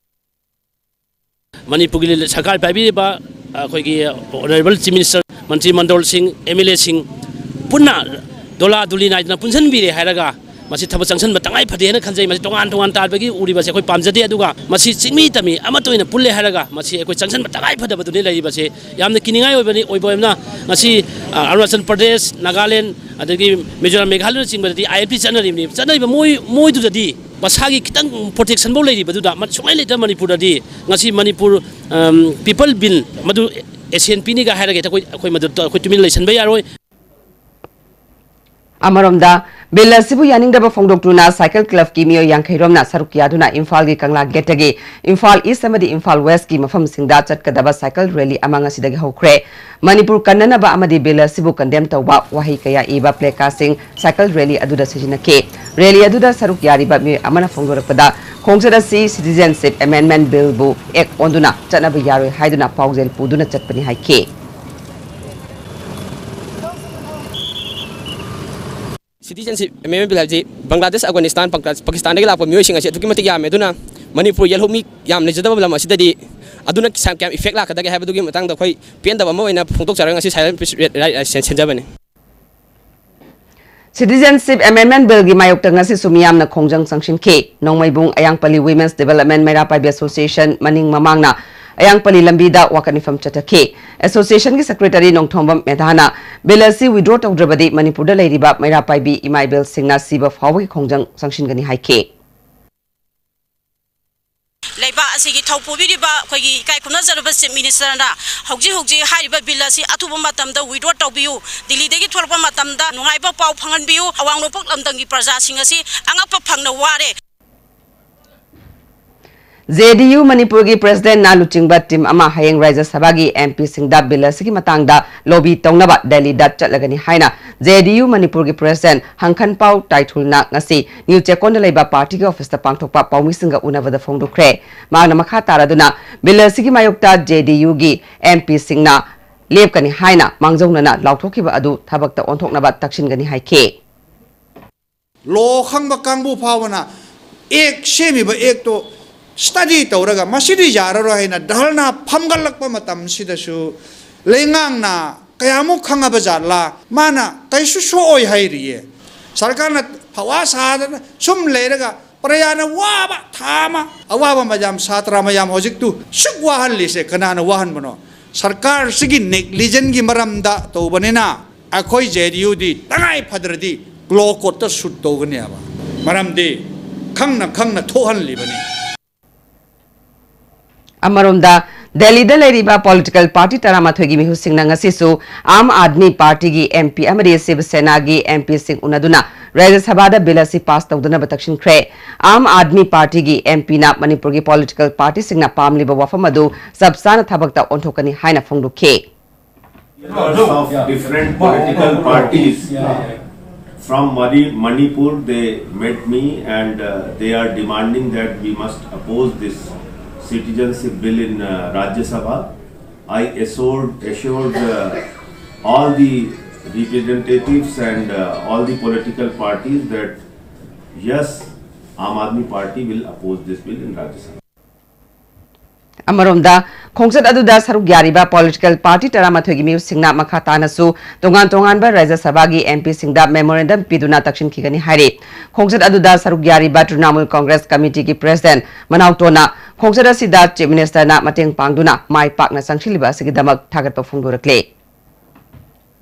ꯃꯅꯤꯄꯨꯔꯒꯤ ꯁꯔꯀꯥꯔ ꯄꯥꯏꯕꯤꯔꯤꯕ ꯑꯩꯈꯣꯏꯒꯤ Honourable Chief Minister, ꯃꯟꯇ꯭ꯔꯤ ꯃꯟꯗꯣꯜꯁꯤꯡ, MLAꯁꯤꯡ ꯄꯨꯟꯅ ꯗꯣꯂꯥ ꯗꯨꯂꯤ ꯅꯥꯏꯗꯅ ꯄꯨꯟꯁꯤꯟꯕꯤꯔꯦ ꯍꯥꯏꯔꯒ ꯃꯁꯤ ꯊꯕꯛ ꯆꯪꯁꯤꯟꯕ ꯇꯉꯥꯏ ꯐꯗꯦ ꯍꯥꯏꯅ ꯈꯟꯖꯩ꯫ ꯃꯁꯤ ꯇꯣꯉꯥꯟ ꯇꯣꯉꯥꯟ ꯇꯥꯕꯒꯤ ꯎꯔꯤꯕꯁꯦ ꯑꯩꯈꯣꯏ ꯄꯥꯝꯖꯗꯦ꯫ ꯑꯗꯨꯒ ꯃꯁꯤ ꯆꯤꯡꯃꯤ ꯇꯝꯃꯤ ꯑꯃꯠꯇ ꯑꯣꯏꯅ ꯄꯨꯜꯂꯦ ꯍꯥꯏꯔꯒ ꯃꯁꯤ ꯑꯩꯈꯣꯏ ꯆꯪꯁꯤꯟꯕ ꯇꯉꯥꯏ ꯐꯗꯕꯗꯨꯅꯤ ꯂꯩꯔꯤꯕꯁꯦ꯫ ꯌꯥꯝꯅ ꯀꯤꯅꯤꯡꯉꯥꯏ ꯑꯣꯏꯕꯅꯤ, ꯑꯣꯏꯕ ꯑꯃꯅ ꯉꯁꯤ ꯑ, ꯑꯔꯨꯅꯥꯆꯜ ꯄ꯭ꯔꯗꯦꯁ, ꯅꯥꯒꯥꯂꯦꯟ, ꯑꯗꯒꯤ ꯃꯤꯖꯣꯔꯥꯝ, ꯃꯦꯘꯥꯂꯌꯅꯆꯤꯡꯕꯗꯗꯤ ILP ꯆꯠꯅꯔꯤꯕꯅꯤ꯫ ꯆꯠꯅꯔꯤꯕ ꯃꯣꯏ ꯃꯣꯏꯗꯨꯗꯗꯤ ꯃꯁꯥꯒꯤ ꯈꯤꯇꯪ protectionꯐꯧ ꯂꯩꯔꯤꯕꯗꯨꯗ ꯃ- ꯁꯨꯡꯂꯩ ꯂꯩꯇꯕ ꯃꯅꯤꯄꯨꯔꯗꯗꯤ ꯉꯁꯤ ꯃꯅꯤꯄꯨꯔ ꯑꯝ, People Bill ꯃꯗꯨ ASEAN ꯄꯤꯅꯤꯒ ꯍꯥꯏꯔꯒ ꯍꯦꯛꯇ ꯑꯩꯈꯣꯏ ꯑꯩꯈꯣꯏ ꯃꯗꯨ ꯑꯩꯈꯣꯏ ꯇꯨꯃꯤꯟ ꯂꯩꯁꯟꯕ ꯌꯥꯔꯣꯏ꯫ ꯑꯃꯔꯣꯝꯗ, ꯕꯤꯜ ꯑꯁꯤꯕꯨ ꯌꯥꯅꯤꯡꯗꯕ ꯐꯣꯡꯗꯣꯛꯇꯨꯅ ꯁꯥꯏꯀꯜ ꯀ꯭ꯂꯕꯀꯤ ꯃꯤꯑꯣꯏ ꯌꯥꯡꯈꯩ ꯔꯣꯝꯅ ꯁꯔꯨꯛ ꯌꯥꯗꯨꯅ ꯏꯝꯐꯥꯜꯒꯤ ꯀꯪꯂꯥ ꯒꯦꯠꯇꯒꯤ ꯏꯝꯐꯥꯜ ꯏꯁ ꯑꯃꯗꯤ ꯏꯝꯐꯥꯜ ꯋꯦꯁꯀꯤ ꯃꯐꯝꯁꯤꯡꯗ ꯆꯠꯀꯗꯕ ꯁꯥꯏꯀꯜ ꯔꯦꯂꯤ ꯑꯃ ꯉꯁꯤꯗꯒꯤ ꯍꯧꯈ꯭ꯔꯦ꯫ ꯃꯅꯤꯄꯨꯔ ꯀꯟꯅꯅꯕ ꯑꯃꯗꯤ ꯕꯤꯜ ꯑꯁꯤꯕꯨ ꯀꯟꯗꯦꯝ ꯇꯧꯕ ꯋꯥꯍꯩ ꯀꯌꯥ ꯏꯕ ꯄ꯭ꯂꯦꯀꯥꯔꯗꯁꯤꯡ ꯁꯥꯏꯀꯜ ꯔꯦꯂꯤ ꯑꯗꯨꯗ ꯁꯤꯖꯤꯟꯅꯈꯤ꯫ ꯔꯦꯂꯤ ꯑꯗꯨꯗ ꯁꯔꯨꯛ ꯌꯥꯔꯤꯕ ꯃꯤꯑꯣꯏ ꯑꯃꯅ ꯐꯣꯡꯗꯣꯔꯛꯄꯗ, ꯈꯣꯡꯆꯠ ꯑꯁꯤ ꯁꯤꯇꯤꯖꯦꯟꯁꯤꯞ ꯑꯦꯃꯦꯟꯗꯃꯦꯟꯠ ꯕꯤꯜꯕꯨ ꯑꯦꯛ ꯑꯣꯟꯗꯨꯅ ꯆꯠꯅꯕ ꯌꯥꯔꯣꯏ ꯍꯥꯏꯗꯨꯅ ꯄꯥꯎꯖꯦꯜ ꯄꯨꯗꯨꯅ ꯆꯠꯄꯅꯤ ꯍꯥꯏꯈꯤ꯫ ꯁꯤꯇꯤꯖꯦꯟꯁꯤꯞ ꯑꯦꯃꯦꯟꯗꯃꯦꯟꯠ ꯕꯤꯜ ꯍꯥꯏꯕꯁꯤ ꯕꯪꯒ꯭ꯂꯥꯗꯦꯁ, ꯑꯐꯒꯥꯅꯤꯁꯇꯥꯟ, ꯄꯪꯀ-, ꯄꯥꯀꯤꯁꯇꯥꯟꯗꯒꯤ ꯂꯥꯛꯄ ꯃꯤꯑꯣꯏꯁꯤꯡ ꯑꯁꯤ ꯑꯗꯨꯛꯀꯤ ꯃꯇꯤꯛ ꯌꯥꯝꯃꯦ꯫ ꯑꯗꯨꯅ ꯃꯅꯤꯄꯨꯔ ꯌꯦꯜꯍꯧꯃꯤ ꯌꯥꯝ ꯂꯩꯖꯗꯕ ꯂꯝ ꯑꯁꯤꯗꯗꯤ ꯑꯗꯨꯅ ꯀꯌꯥꯝ ꯏꯐꯦꯛ ꯂꯥꯛꯀꯗꯒꯦ ꯍꯥꯏꯕꯗꯨꯒꯤ ꯃꯇꯥꯡꯗ ꯑꯩꯈꯣꯏ ꯄꯦꯟꯗꯕ ꯑꯃ ꯑꯣꯏꯅ ꯐꯣꯡꯗꯣꯛꯆꯔꯒ ꯉꯁꯤ ꯁꯥꯏꯂꯦꯟ ꯄ꯭ꯔꯤꯁ ꯔꯦꯠ ꯔꯥꯏꯠ ꯁꯦꯟ-, ꯁꯦꯟꯖꯕꯅꯤ꯫ ꯁꯤꯇꯤꯖꯦꯟꯁꯤꯞ ꯑꯦꯃꯦꯟꯗꯃꯦꯟꯠ ꯕꯤꯜꯒꯤ ꯃꯥꯌꯣꯛꯇ ꯉꯁꯤꯁꯨ ꯃꯤꯌꯥꯝꯅ ꯈꯣꯡꯖꯪ ꯆꯪꯁꯤꯟꯈꯤ꯫ ꯅꯣꯡꯃꯩꯕꯨꯡ ꯑꯌꯥꯡꯄꯜꯂꯤ ꯋꯤꯃꯦꯟꯁ ꯗꯤꯕꯦꯂꯞꯃꯦꯟꯠ ꯃꯩꯔꯥ ꯄꯥꯏꯕꯤ ꯑꯦꯁꯣꯁꯤꯌꯦꯁꯟ ꯃꯅꯤꯡ ꯃꯃꯥꯡꯅ ꯑꯌꯥꯡꯄꯜꯂꯤ ꯂꯝꯕꯤꯗ ꯋꯥꯀꯠ ꯃꯤꯐꯝ ꯆꯠꯊꯈꯤ꯫ ꯑꯦꯁꯣꯁꯤꯌꯦꯁꯟꯒꯤ ꯁꯦꯀ꯭ꯔꯦꯇꯔꯤ ꯅꯣꯡꯊꯣꯝꯕꯝ ꯃꯦꯙꯥꯅ ꯕꯤꯜ ꯑꯁꯤ ꯋꯤꯗ꯭ꯔꯣ ꯇꯧꯗ꯭ꯔꯕꯗꯤ ꯃꯅꯤꯄꯨꯔꯗ ꯂꯩꯔꯤꯕ ꯃꯩꯔꯥ ꯄꯥꯏꯕꯤ ꯏꯃꯥ ꯏꯕꯦꯜꯁꯤꯡꯅ ꯁꯤꯕ ꯐꯥꯎꯕꯒꯤ ꯈꯣꯡꯖꯪ ꯆꯪꯁꯤꯟꯒꯅꯤ ꯍꯥꯏꯈꯤ꯫ ꯂꯩꯕꯥꯛ ꯑꯁꯤꯒꯤ ꯊꯧ ꯄꯨꯕꯤꯔꯤꯕ ꯑꯩꯈꯣꯏꯒꯤ ꯏꯀꯥꯏ ꯈꯨꯝꯅꯖꯔꯕ ꯆꯤꯐ ꯃꯤꯅꯤꯁꯇꯔꯅ ꯍꯧꯖꯤꯛ ꯍꯧꯖꯤꯛ ꯍꯥꯏꯔꯤꯕ ꯕꯤꯜ ꯑꯁꯤ ꯑꯊꯨꯕ ꯃꯇꯝꯗ ꯋꯤꯗ꯭ꯔꯣ ꯇꯧꯕꯤꯌꯨ, ꯗꯤꯜꯂꯤꯗꯒꯤ ꯊꯣꯛꯂꯛꯄ ꯃꯇꯝꯗ ꯅꯨꯡꯉꯥꯏꯕ ꯄꯥꯎ ꯐꯪꯍꯟꯕꯤꯌꯨ, ꯑꯋꯥꯡ ꯅꯣꯡꯄꯣꯛ ꯂꯝꯗꯝꯒꯤ ꯄ꯭ꯔꯖꯥꯁꯤꯡ ꯑꯁꯤ ꯑꯉꯛꯄ ꯐꯪꯅ ꯋꯥꯔꯦ꯫ ꯖꯦ ꯗꯤ ꯌꯨ ꯃꯅꯤꯄꯨꯔꯒꯤ ꯄ꯭ꯔꯦꯁꯤꯗꯦꯟꯠꯅ ꯂꯨꯆꯤꯡꯕ ꯇꯤꯝ ꯑꯃ ꯍꯌꯦꯡ ꯔꯥꯖ꯭ꯌ ꯁꯚꯥꯒꯤ ꯑꯦꯝ ꯄꯤꯁꯤꯡꯗ ꯕꯤꯜ ꯑꯁꯤꯒꯤ ꯃꯇꯥꯡꯗ ꯂꯣꯕꯤ ꯇꯧꯅꯕ ꯗꯦꯜꯂꯤꯗ ꯆꯠꯂꯒꯅꯤ ꯍꯥꯏꯅ ꯖꯦ ꯗꯤ ꯌꯨ ꯃꯅꯤꯄꯨꯔꯒꯤ ꯄ꯭ꯔꯦꯁꯤꯗꯦꯟꯠ ꯍꯪꯈꯟꯄꯥꯎ ꯇꯥꯏꯊꯨꯜꯅ ꯉꯁꯤ ꯅ꯭ꯌꯨ ꯆꯦꯛꯀꯣꯟꯗ ꯂꯩꯕ ꯄꯥꯔꯇꯤꯒꯤ ꯑꯣꯐꯤꯁꯇ ꯄꯥꯡꯊꯣꯛꯄ ꯄꯥꯎꯃꯤꯁꯤꯡꯒ ꯎꯅꯕꯗ ꯐꯣꯡꯗꯣꯛꯈ꯭ꯔꯦ꯫ ꯃꯍꯥꯛꯅ ꯃꯈꯥ ꯇꯥꯔꯗꯨꯅ ꯕꯤꯜ ꯑꯁꯤꯒꯤ ꯃꯥꯌꯣꯛꯇ ꯖꯦ ꯗꯤ ꯌꯨꯒꯤ ꯑꯦꯝ ꯄꯤꯁꯤꯡꯅ ꯂꯦꯞꯀꯅꯤ ꯍꯥꯏꯅ ꯃꯥꯡꯖꯧꯅꯅ ꯂꯥꯎꯊꯣꯛꯈꯤꯕ ꯑꯗꯨ ꯊꯕꯛꯇ ꯑꯣꯟꯊꯣꯛꯅꯕ ꯇꯛꯁꯤꯟꯒꯅꯤ ꯍꯥꯏꯈꯤ꯫ ꯂꯣ ꯈꯪꯕ ꯀꯥꯡꯕꯨ ꯐꯥꯎꯕꯅ ꯑꯦꯛ ꯁꯦꯝꯃꯤꯕ ꯑꯦꯛꯇꯣ ꯁ꯭ꯇꯗꯤ ꯇꯧꯔꯒ ꯃꯁꯤꯗꯤ ꯌꯥꯔꯔꯣꯏ ꯍꯥꯏꯅ ꯙꯔꯅꯥ ꯐꯝꯒꯠꯂꯛꯄ ꯃꯇꯝꯁꯤꯗꯁꯨ ꯂꯩꯉꯥꯛꯅ ꯀꯌꯥꯃꯨꯛ ꯈꯪꯉꯕ ꯖꯥꯠꯂꯥ? ꯃꯥꯅ ꯀꯩꯁꯨ ꯁꯣꯛꯑꯣꯏ ꯍꯥꯏꯔꯤꯌꯦ꯫ ꯁꯔꯀꯥꯔꯅ ꯐꯋꯥ ꯁꯥꯗꯅ ꯁꯨꯝ ꯂꯩꯔꯒ ꯄ꯭ꯔꯖꯥꯅ ꯋꯥꯕ ꯊꯥ ꯑꯃ, ꯑꯋꯥꯕ ꯃꯌꯥꯝ, ꯁꯥꯇ꯭ꯔ ꯃꯌꯥꯝ ꯍꯧꯖꯤꯛꯇꯨ ꯁꯨꯛ ꯋꯥꯍꯜꯂꯤꯁꯦ ꯀꯅꯥꯅ ꯋꯥꯍꯟꯕꯅꯣ? ꯁꯔꯀꯥꯔꯁꯤꯒꯤ ꯅꯦꯒꯂꯤꯖꯦꯟꯒꯤ ꯃꯔꯝꯗ ꯇꯧꯕꯅꯤꯅ ꯑꯩꯈꯣꯏ ꯖꯦ ꯗꯤ ꯌꯨꯗꯤ ꯇꯉꯥꯏ ꯐꯗ꯭ꯔꯗꯤ ꯂꯣ ꯀꯣꯔꯠꯇ ꯁꯨꯠ ꯇꯧꯒꯅꯦꯕ꯫ ꯃꯔꯝꯗꯤ ꯈꯪꯅ ꯈꯪꯅ ꯊꯣꯛꯍꯜꯂꯤꯕꯅꯤ꯫ ꯑꯃꯔꯣꯝꯗ, ꯗꯦꯜꯂꯤꯗ ꯂꯩꯔꯤꯕ ꯄꯣꯂꯤꯇꯤꯀꯦꯜ ꯄꯥꯔꯇꯤ ꯇꯔꯥꯃꯥꯊꯣꯏꯒꯤ ꯃꯤꯍꯨꯠꯁꯤꯡꯅ ꯉꯁꯤꯁꯨ ꯑꯥꯝ ꯑꯥꯗꯃꯤ ꯄꯥꯔꯇꯤꯒꯤ ꯑꯦꯝ ꯄꯤ ꯑꯃꯗꯤ ꯁꯤꯕ ꯁꯦꯅꯥꯒꯤ ꯑꯦꯝ ꯄꯤꯁꯤꯡ ꯎꯅꯗꯨꯅ ꯔꯥꯖ꯭ꯌ ꯁꯚꯥꯗ ꯕꯤꯜ ꯑꯁꯤ ꯄꯥꯁ ꯇꯧꯗꯅꯕ ꯇꯛꯁꯤꯟꯈ꯭ꯔꯦ꯫ ꯑꯥꯝ ꯑꯥꯗꯃꯤ ꯄꯥꯔꯇꯤꯒꯤ ꯑꯦꯝ ꯄꯤꯅ ꯃꯅꯤꯄꯨꯔꯒꯤ ꯄꯣꯂꯤꯇꯤꯀꯦꯜ ꯄꯥꯔꯇꯤꯁꯤꯡꯅ ꯄꯥꯝꯂꯤꯕ ꯋꯥꯐꯝ ꯑꯗꯨ ꯆꯞ ꯆꯥꯅ ꯊꯕꯛꯇ ꯑꯣꯟꯊꯣꯛꯀꯅꯤ ꯍꯥꯏꯅ ꯐꯣꯡꯗꯣꯛꯈꯤ꯫ Members of different political parties from Mani- Manipur, they met me and uh, they are demanding that we must oppose this citizenship bill in uh, Rajya Sabha. I assured, assured uh, all the representatives and uh, all the political parties that yes, Aam Aadmi Party will oppose this bill in Rajya Sabha. ꯑꯃꯔꯣꯝꯗ, ꯈꯣꯡꯆꯠ ꯑꯗꯨꯗ ꯁꯔꯨꯛ ꯌꯥꯔꯤꯕ political party ꯇꯔꯥꯃꯥꯊꯣꯏꯒꯤ ꯃꯤꯍꯨꯠꯁꯤꯡꯅ ꯃꯈꯥ ꯇꯥꯅꯁꯨ ꯇꯣꯉꯥꯟ ꯇꯣꯉꯥꯟꯕ ꯔꯥꯖ꯭ꯌ ꯁꯚꯥꯒꯤ ꯑꯦꯝ ꯄꯤꯁꯤꯡꯗ ꯃꯦꯃꯣꯔꯦꯟꯗꯝ ꯄꯤꯗꯨꯅ ꯇꯛꯁꯤꯟꯈꯤꯒꯅꯤ ꯍꯥꯏꯔꯤ꯫ ꯈꯣꯡꯆꯠ ꯑꯗꯨꯗ ꯁꯔꯨꯛ ꯌꯥꯔꯤꯕ ꯇ꯭ꯔꯤꯅꯥꯃꯨꯜ ꯀꯪꯒ꯭ꯔꯦꯁ ꯀꯃꯤꯇꯤꯒꯤ ꯄ꯭ꯔꯦꯁꯤꯗꯦꯟꯠ ꯃꯅꯥꯎꯇꯣꯅ ꯈꯣꯡꯆꯠ ꯑꯁꯤꯗ ꯆꯤꯐ ꯃꯤꯅꯤꯁꯇꯔꯅ ꯃꯇꯦꯡ ꯄꯥꯡꯗꯨꯅ ꯃꯥꯏ ꯄꯥꯛꯅ ꯆꯪꯁꯤꯜꯂꯤꯕ ꯑꯁꯤꯒꯤꯗꯃꯛ ꯊꯥꯒꯠꯄ ꯐꯣꯡꯗꯣꯔꯛꯂꯤ꯫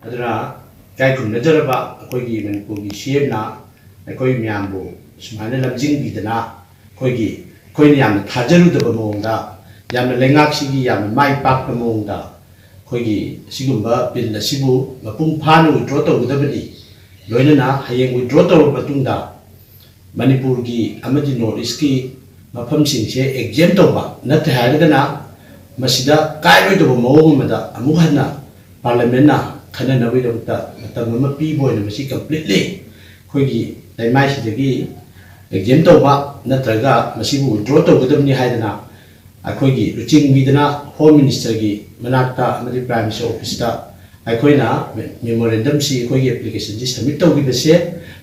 ꯑꯗꯨꯅ ꯏꯀꯥꯏ ꯈꯨꯝꯅꯖꯔꯕ ꯑꯩꯈꯣꯏꯒꯤ ꯃꯅꯤꯄꯨꯔꯒꯤ ꯁꯤ ꯑꯦꯝꯅ ꯑꯩꯈꯣꯏ ꯃꯌꯥꯝꯕꯨ ꯁꯨꯃꯥꯏꯅ ꯂꯝꯖꯤꯡꯕꯤꯗꯅ ꯑꯩꯈꯣꯏꯒꯤ ꯑꯩꯈꯣꯏꯅ ꯌꯥꯝꯅ ꯊꯥꯖꯔꯨꯗꯕ ꯃꯑꯣꯡꯗ, ꯌꯥꯝꯅ ꯂꯩꯉꯥꯛꯁꯤꯒꯤ ꯌꯥꯝꯅ ꯃꯥꯏ ꯄꯥꯛꯄ ꯃꯑꯣꯡꯗ ꯑꯩꯈꯣꯏꯒꯤ ꯑꯁꯤꯒꯨꯝꯕ ꯕꯤꯜ ꯑꯁꯤꯕꯨ ꯃꯄꯨꯡ ꯐꯥꯅ ꯋꯤꯗ꯭ꯔꯣ ꯇꯧꯒꯗꯕꯅꯤ꯫ ꯂꯣꯏꯅꯅ ꯍꯌꯦꯡ ꯋꯤꯗ꯭ꯔꯣ ꯇꯧꯔꯕ ꯃꯇꯨꯡꯗ ꯃꯅꯤꯄꯨꯔꯒꯤ ꯑꯃꯗꯤ ꯅꯣꯔꯠ ꯏꯁꯀꯤ ꯃꯐꯝꯁꯤꯡꯁꯦ ꯑꯦꯛꯖꯦꯝ ꯇꯧꯕ ꯅꯠꯇꯦ ꯍꯥꯏꯔꯒꯅ ꯃꯁꯤꯗ ꯀꯥꯏꯔꯣꯏꯗꯕ ꯃꯑꯣꯡ ꯑꯃꯗ ꯑꯃꯨꯛ ꯍꯟꯅ ꯄꯥꯔꯂꯤꯌꯥꯃꯦꯟꯅ ꯈꯟꯅꯅꯕꯒꯤꯗꯃꯛꯇ ꯃꯇꯝ ꯑꯃ ꯄꯤꯕ ꯑꯣꯏꯅ ꯃꯁꯤ ꯀꯝꯄ꯭ꯂꯤꯠꯂꯤ ꯑꯩꯈꯣꯏꯒꯤ ꯂꯩꯃꯥꯏꯁꯤꯗꯒꯤ ꯑꯦꯛꯖꯦꯝ ꯇꯧꯕ ꯅꯠꯇ꯭ꯔꯒ ꯃꯁꯤꯕꯨ ꯋꯤꯗ꯭ꯔꯣ ꯇꯧꯒꯗꯕꯅꯤ ꯍꯥꯏꯗꯅ ꯑꯩꯈꯣꯏꯒꯤ ꯂꯨꯆꯤꯡꯕꯤꯗꯨꯅ ꯍꯣꯝ ꯃꯤꯅꯤꯁꯇꯔꯒꯤ ꯃꯅꯥꯛꯇ ꯑꯃꯗꯤ ꯄ꯭ꯔꯥꯏꯝ ꯃꯤꯅꯤꯁꯇꯔ ꯑꯣꯐꯤꯁꯇ ꯑꯩꯈꯣꯏꯅ ꯃꯦꯃꯣꯔꯦꯟꯗꯝꯁꯤ ꯑꯩꯈꯣꯏꯒꯤ ꯑꯦꯄ꯭ꯂꯤꯀꯦꯁꯟꯁꯤ ꯁꯕꯃꯤꯠ ꯇꯧꯈꯤꯕꯁꯦ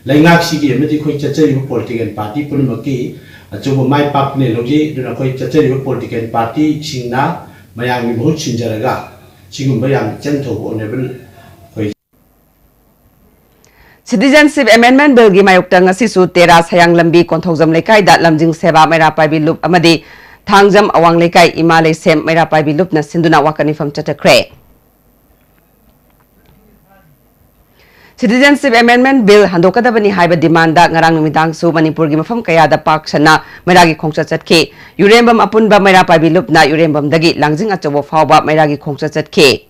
ꯂꯩꯉꯥꯛꯁꯤꯒꯤ ꯑꯃꯗꯤ ꯑꯩꯈꯣꯏ ꯆꯠꯆꯔꯤꯕ ꯄꯣꯂꯤꯇꯤꯀꯦꯜ ꯄꯥꯔꯇꯤ ꯄꯨꯝꯅꯃꯛꯀꯤ ꯑꯆꯧꯕ ꯃꯥꯏ ꯄꯥꯛꯄꯅꯦ ꯂꯧꯖꯩ꯫ ꯑꯗꯨꯅ ꯑꯩꯈꯣꯏ ꯆꯠꯆꯔꯤꯕ ꯄꯣꯂꯤꯇꯤꯀꯦꯜ ꯄꯥꯔꯇꯤꯁꯤꯡꯅ ꯃꯌꯥꯝꯒꯤ ꯃꯍꯨꯠ ꯁꯤꯟꯖꯔꯒ ꯁꯤꯒꯨꯝꯕ ꯌꯥꯝꯅ ꯏꯆꯟ ꯊꯧꯕ ꯑꯣꯅꯦꯕꯜ ꯑꯩꯈꯣꯏ ꯁꯤꯇꯤꯖꯦꯟꯁꯤꯞ ꯑꯦꯃꯦꯟꯗꯃꯦꯟꯠ ꯕꯤꯜꯒꯤ ꯃꯥꯌꯣꯛꯇ ꯉꯁꯤꯁꯨ ꯇꯦꯔꯥ ꯁꯌꯥꯡ ꯂꯝꯕꯤ ꯀꯣꯟꯊꯧꯖꯝ ꯂꯩꯀꯥꯏꯗ ꯂꯝꯖꯤꯡ ꯁꯦꯕꯥ ꯃꯩꯔꯥ ꯄꯥꯏꯕꯤ ꯂꯨꯞ ꯑꯃꯗꯤ ꯊꯥꯡꯖꯝ ꯑꯋꯥꯡ ꯂꯩꯀꯥꯏ ꯏꯃꯥ ꯂꯩꯁꯦꯝ ꯃꯩꯔꯥ ꯄꯥꯏꯕꯤ ꯂꯨꯞꯅ ꯁꯤꯟꯗꯨꯅ ꯋꯥꯀꯠ ꯃꯤꯐꯝ ꯆꯠꯊꯈ꯭ꯔꯦ꯫ Citizenship Amendment Bill ꯍꯟꯗꯣꯛꯀꯗꯕꯅꯤ ꯍꯥꯏꯕ demandꯗ ꯉꯔꯥꯡ ꯅꯨꯃꯤꯗꯥꯡꯁꯨ ꯃꯅꯤꯄꯨꯔꯒꯤ ꯃꯐꯝ ꯀꯌꯥꯗ ꯄꯥꯛ ꯁꯟꯅ ꯃꯩꯔꯥꯒꯤ ꯈꯣꯡꯆꯠ ꯆꯠꯈꯤ꯫ ꯌꯨꯔꯦꯝꯕꯝ ꯑꯄꯨꯟꯕ ꯃꯩꯔꯥ ꯄꯥꯏꯕꯤ ꯂꯨꯞꯅ ꯌꯨꯔꯦꯝꯕꯝꯗꯒꯤ ꯂꯥꯡꯖꯤꯡ ꯑꯆꯧꯕ ꯐꯥꯎꯕ ꯃꯩꯔꯥꯒꯤ ꯈꯣꯡꯆꯠ ꯆꯠꯈꯤ꯫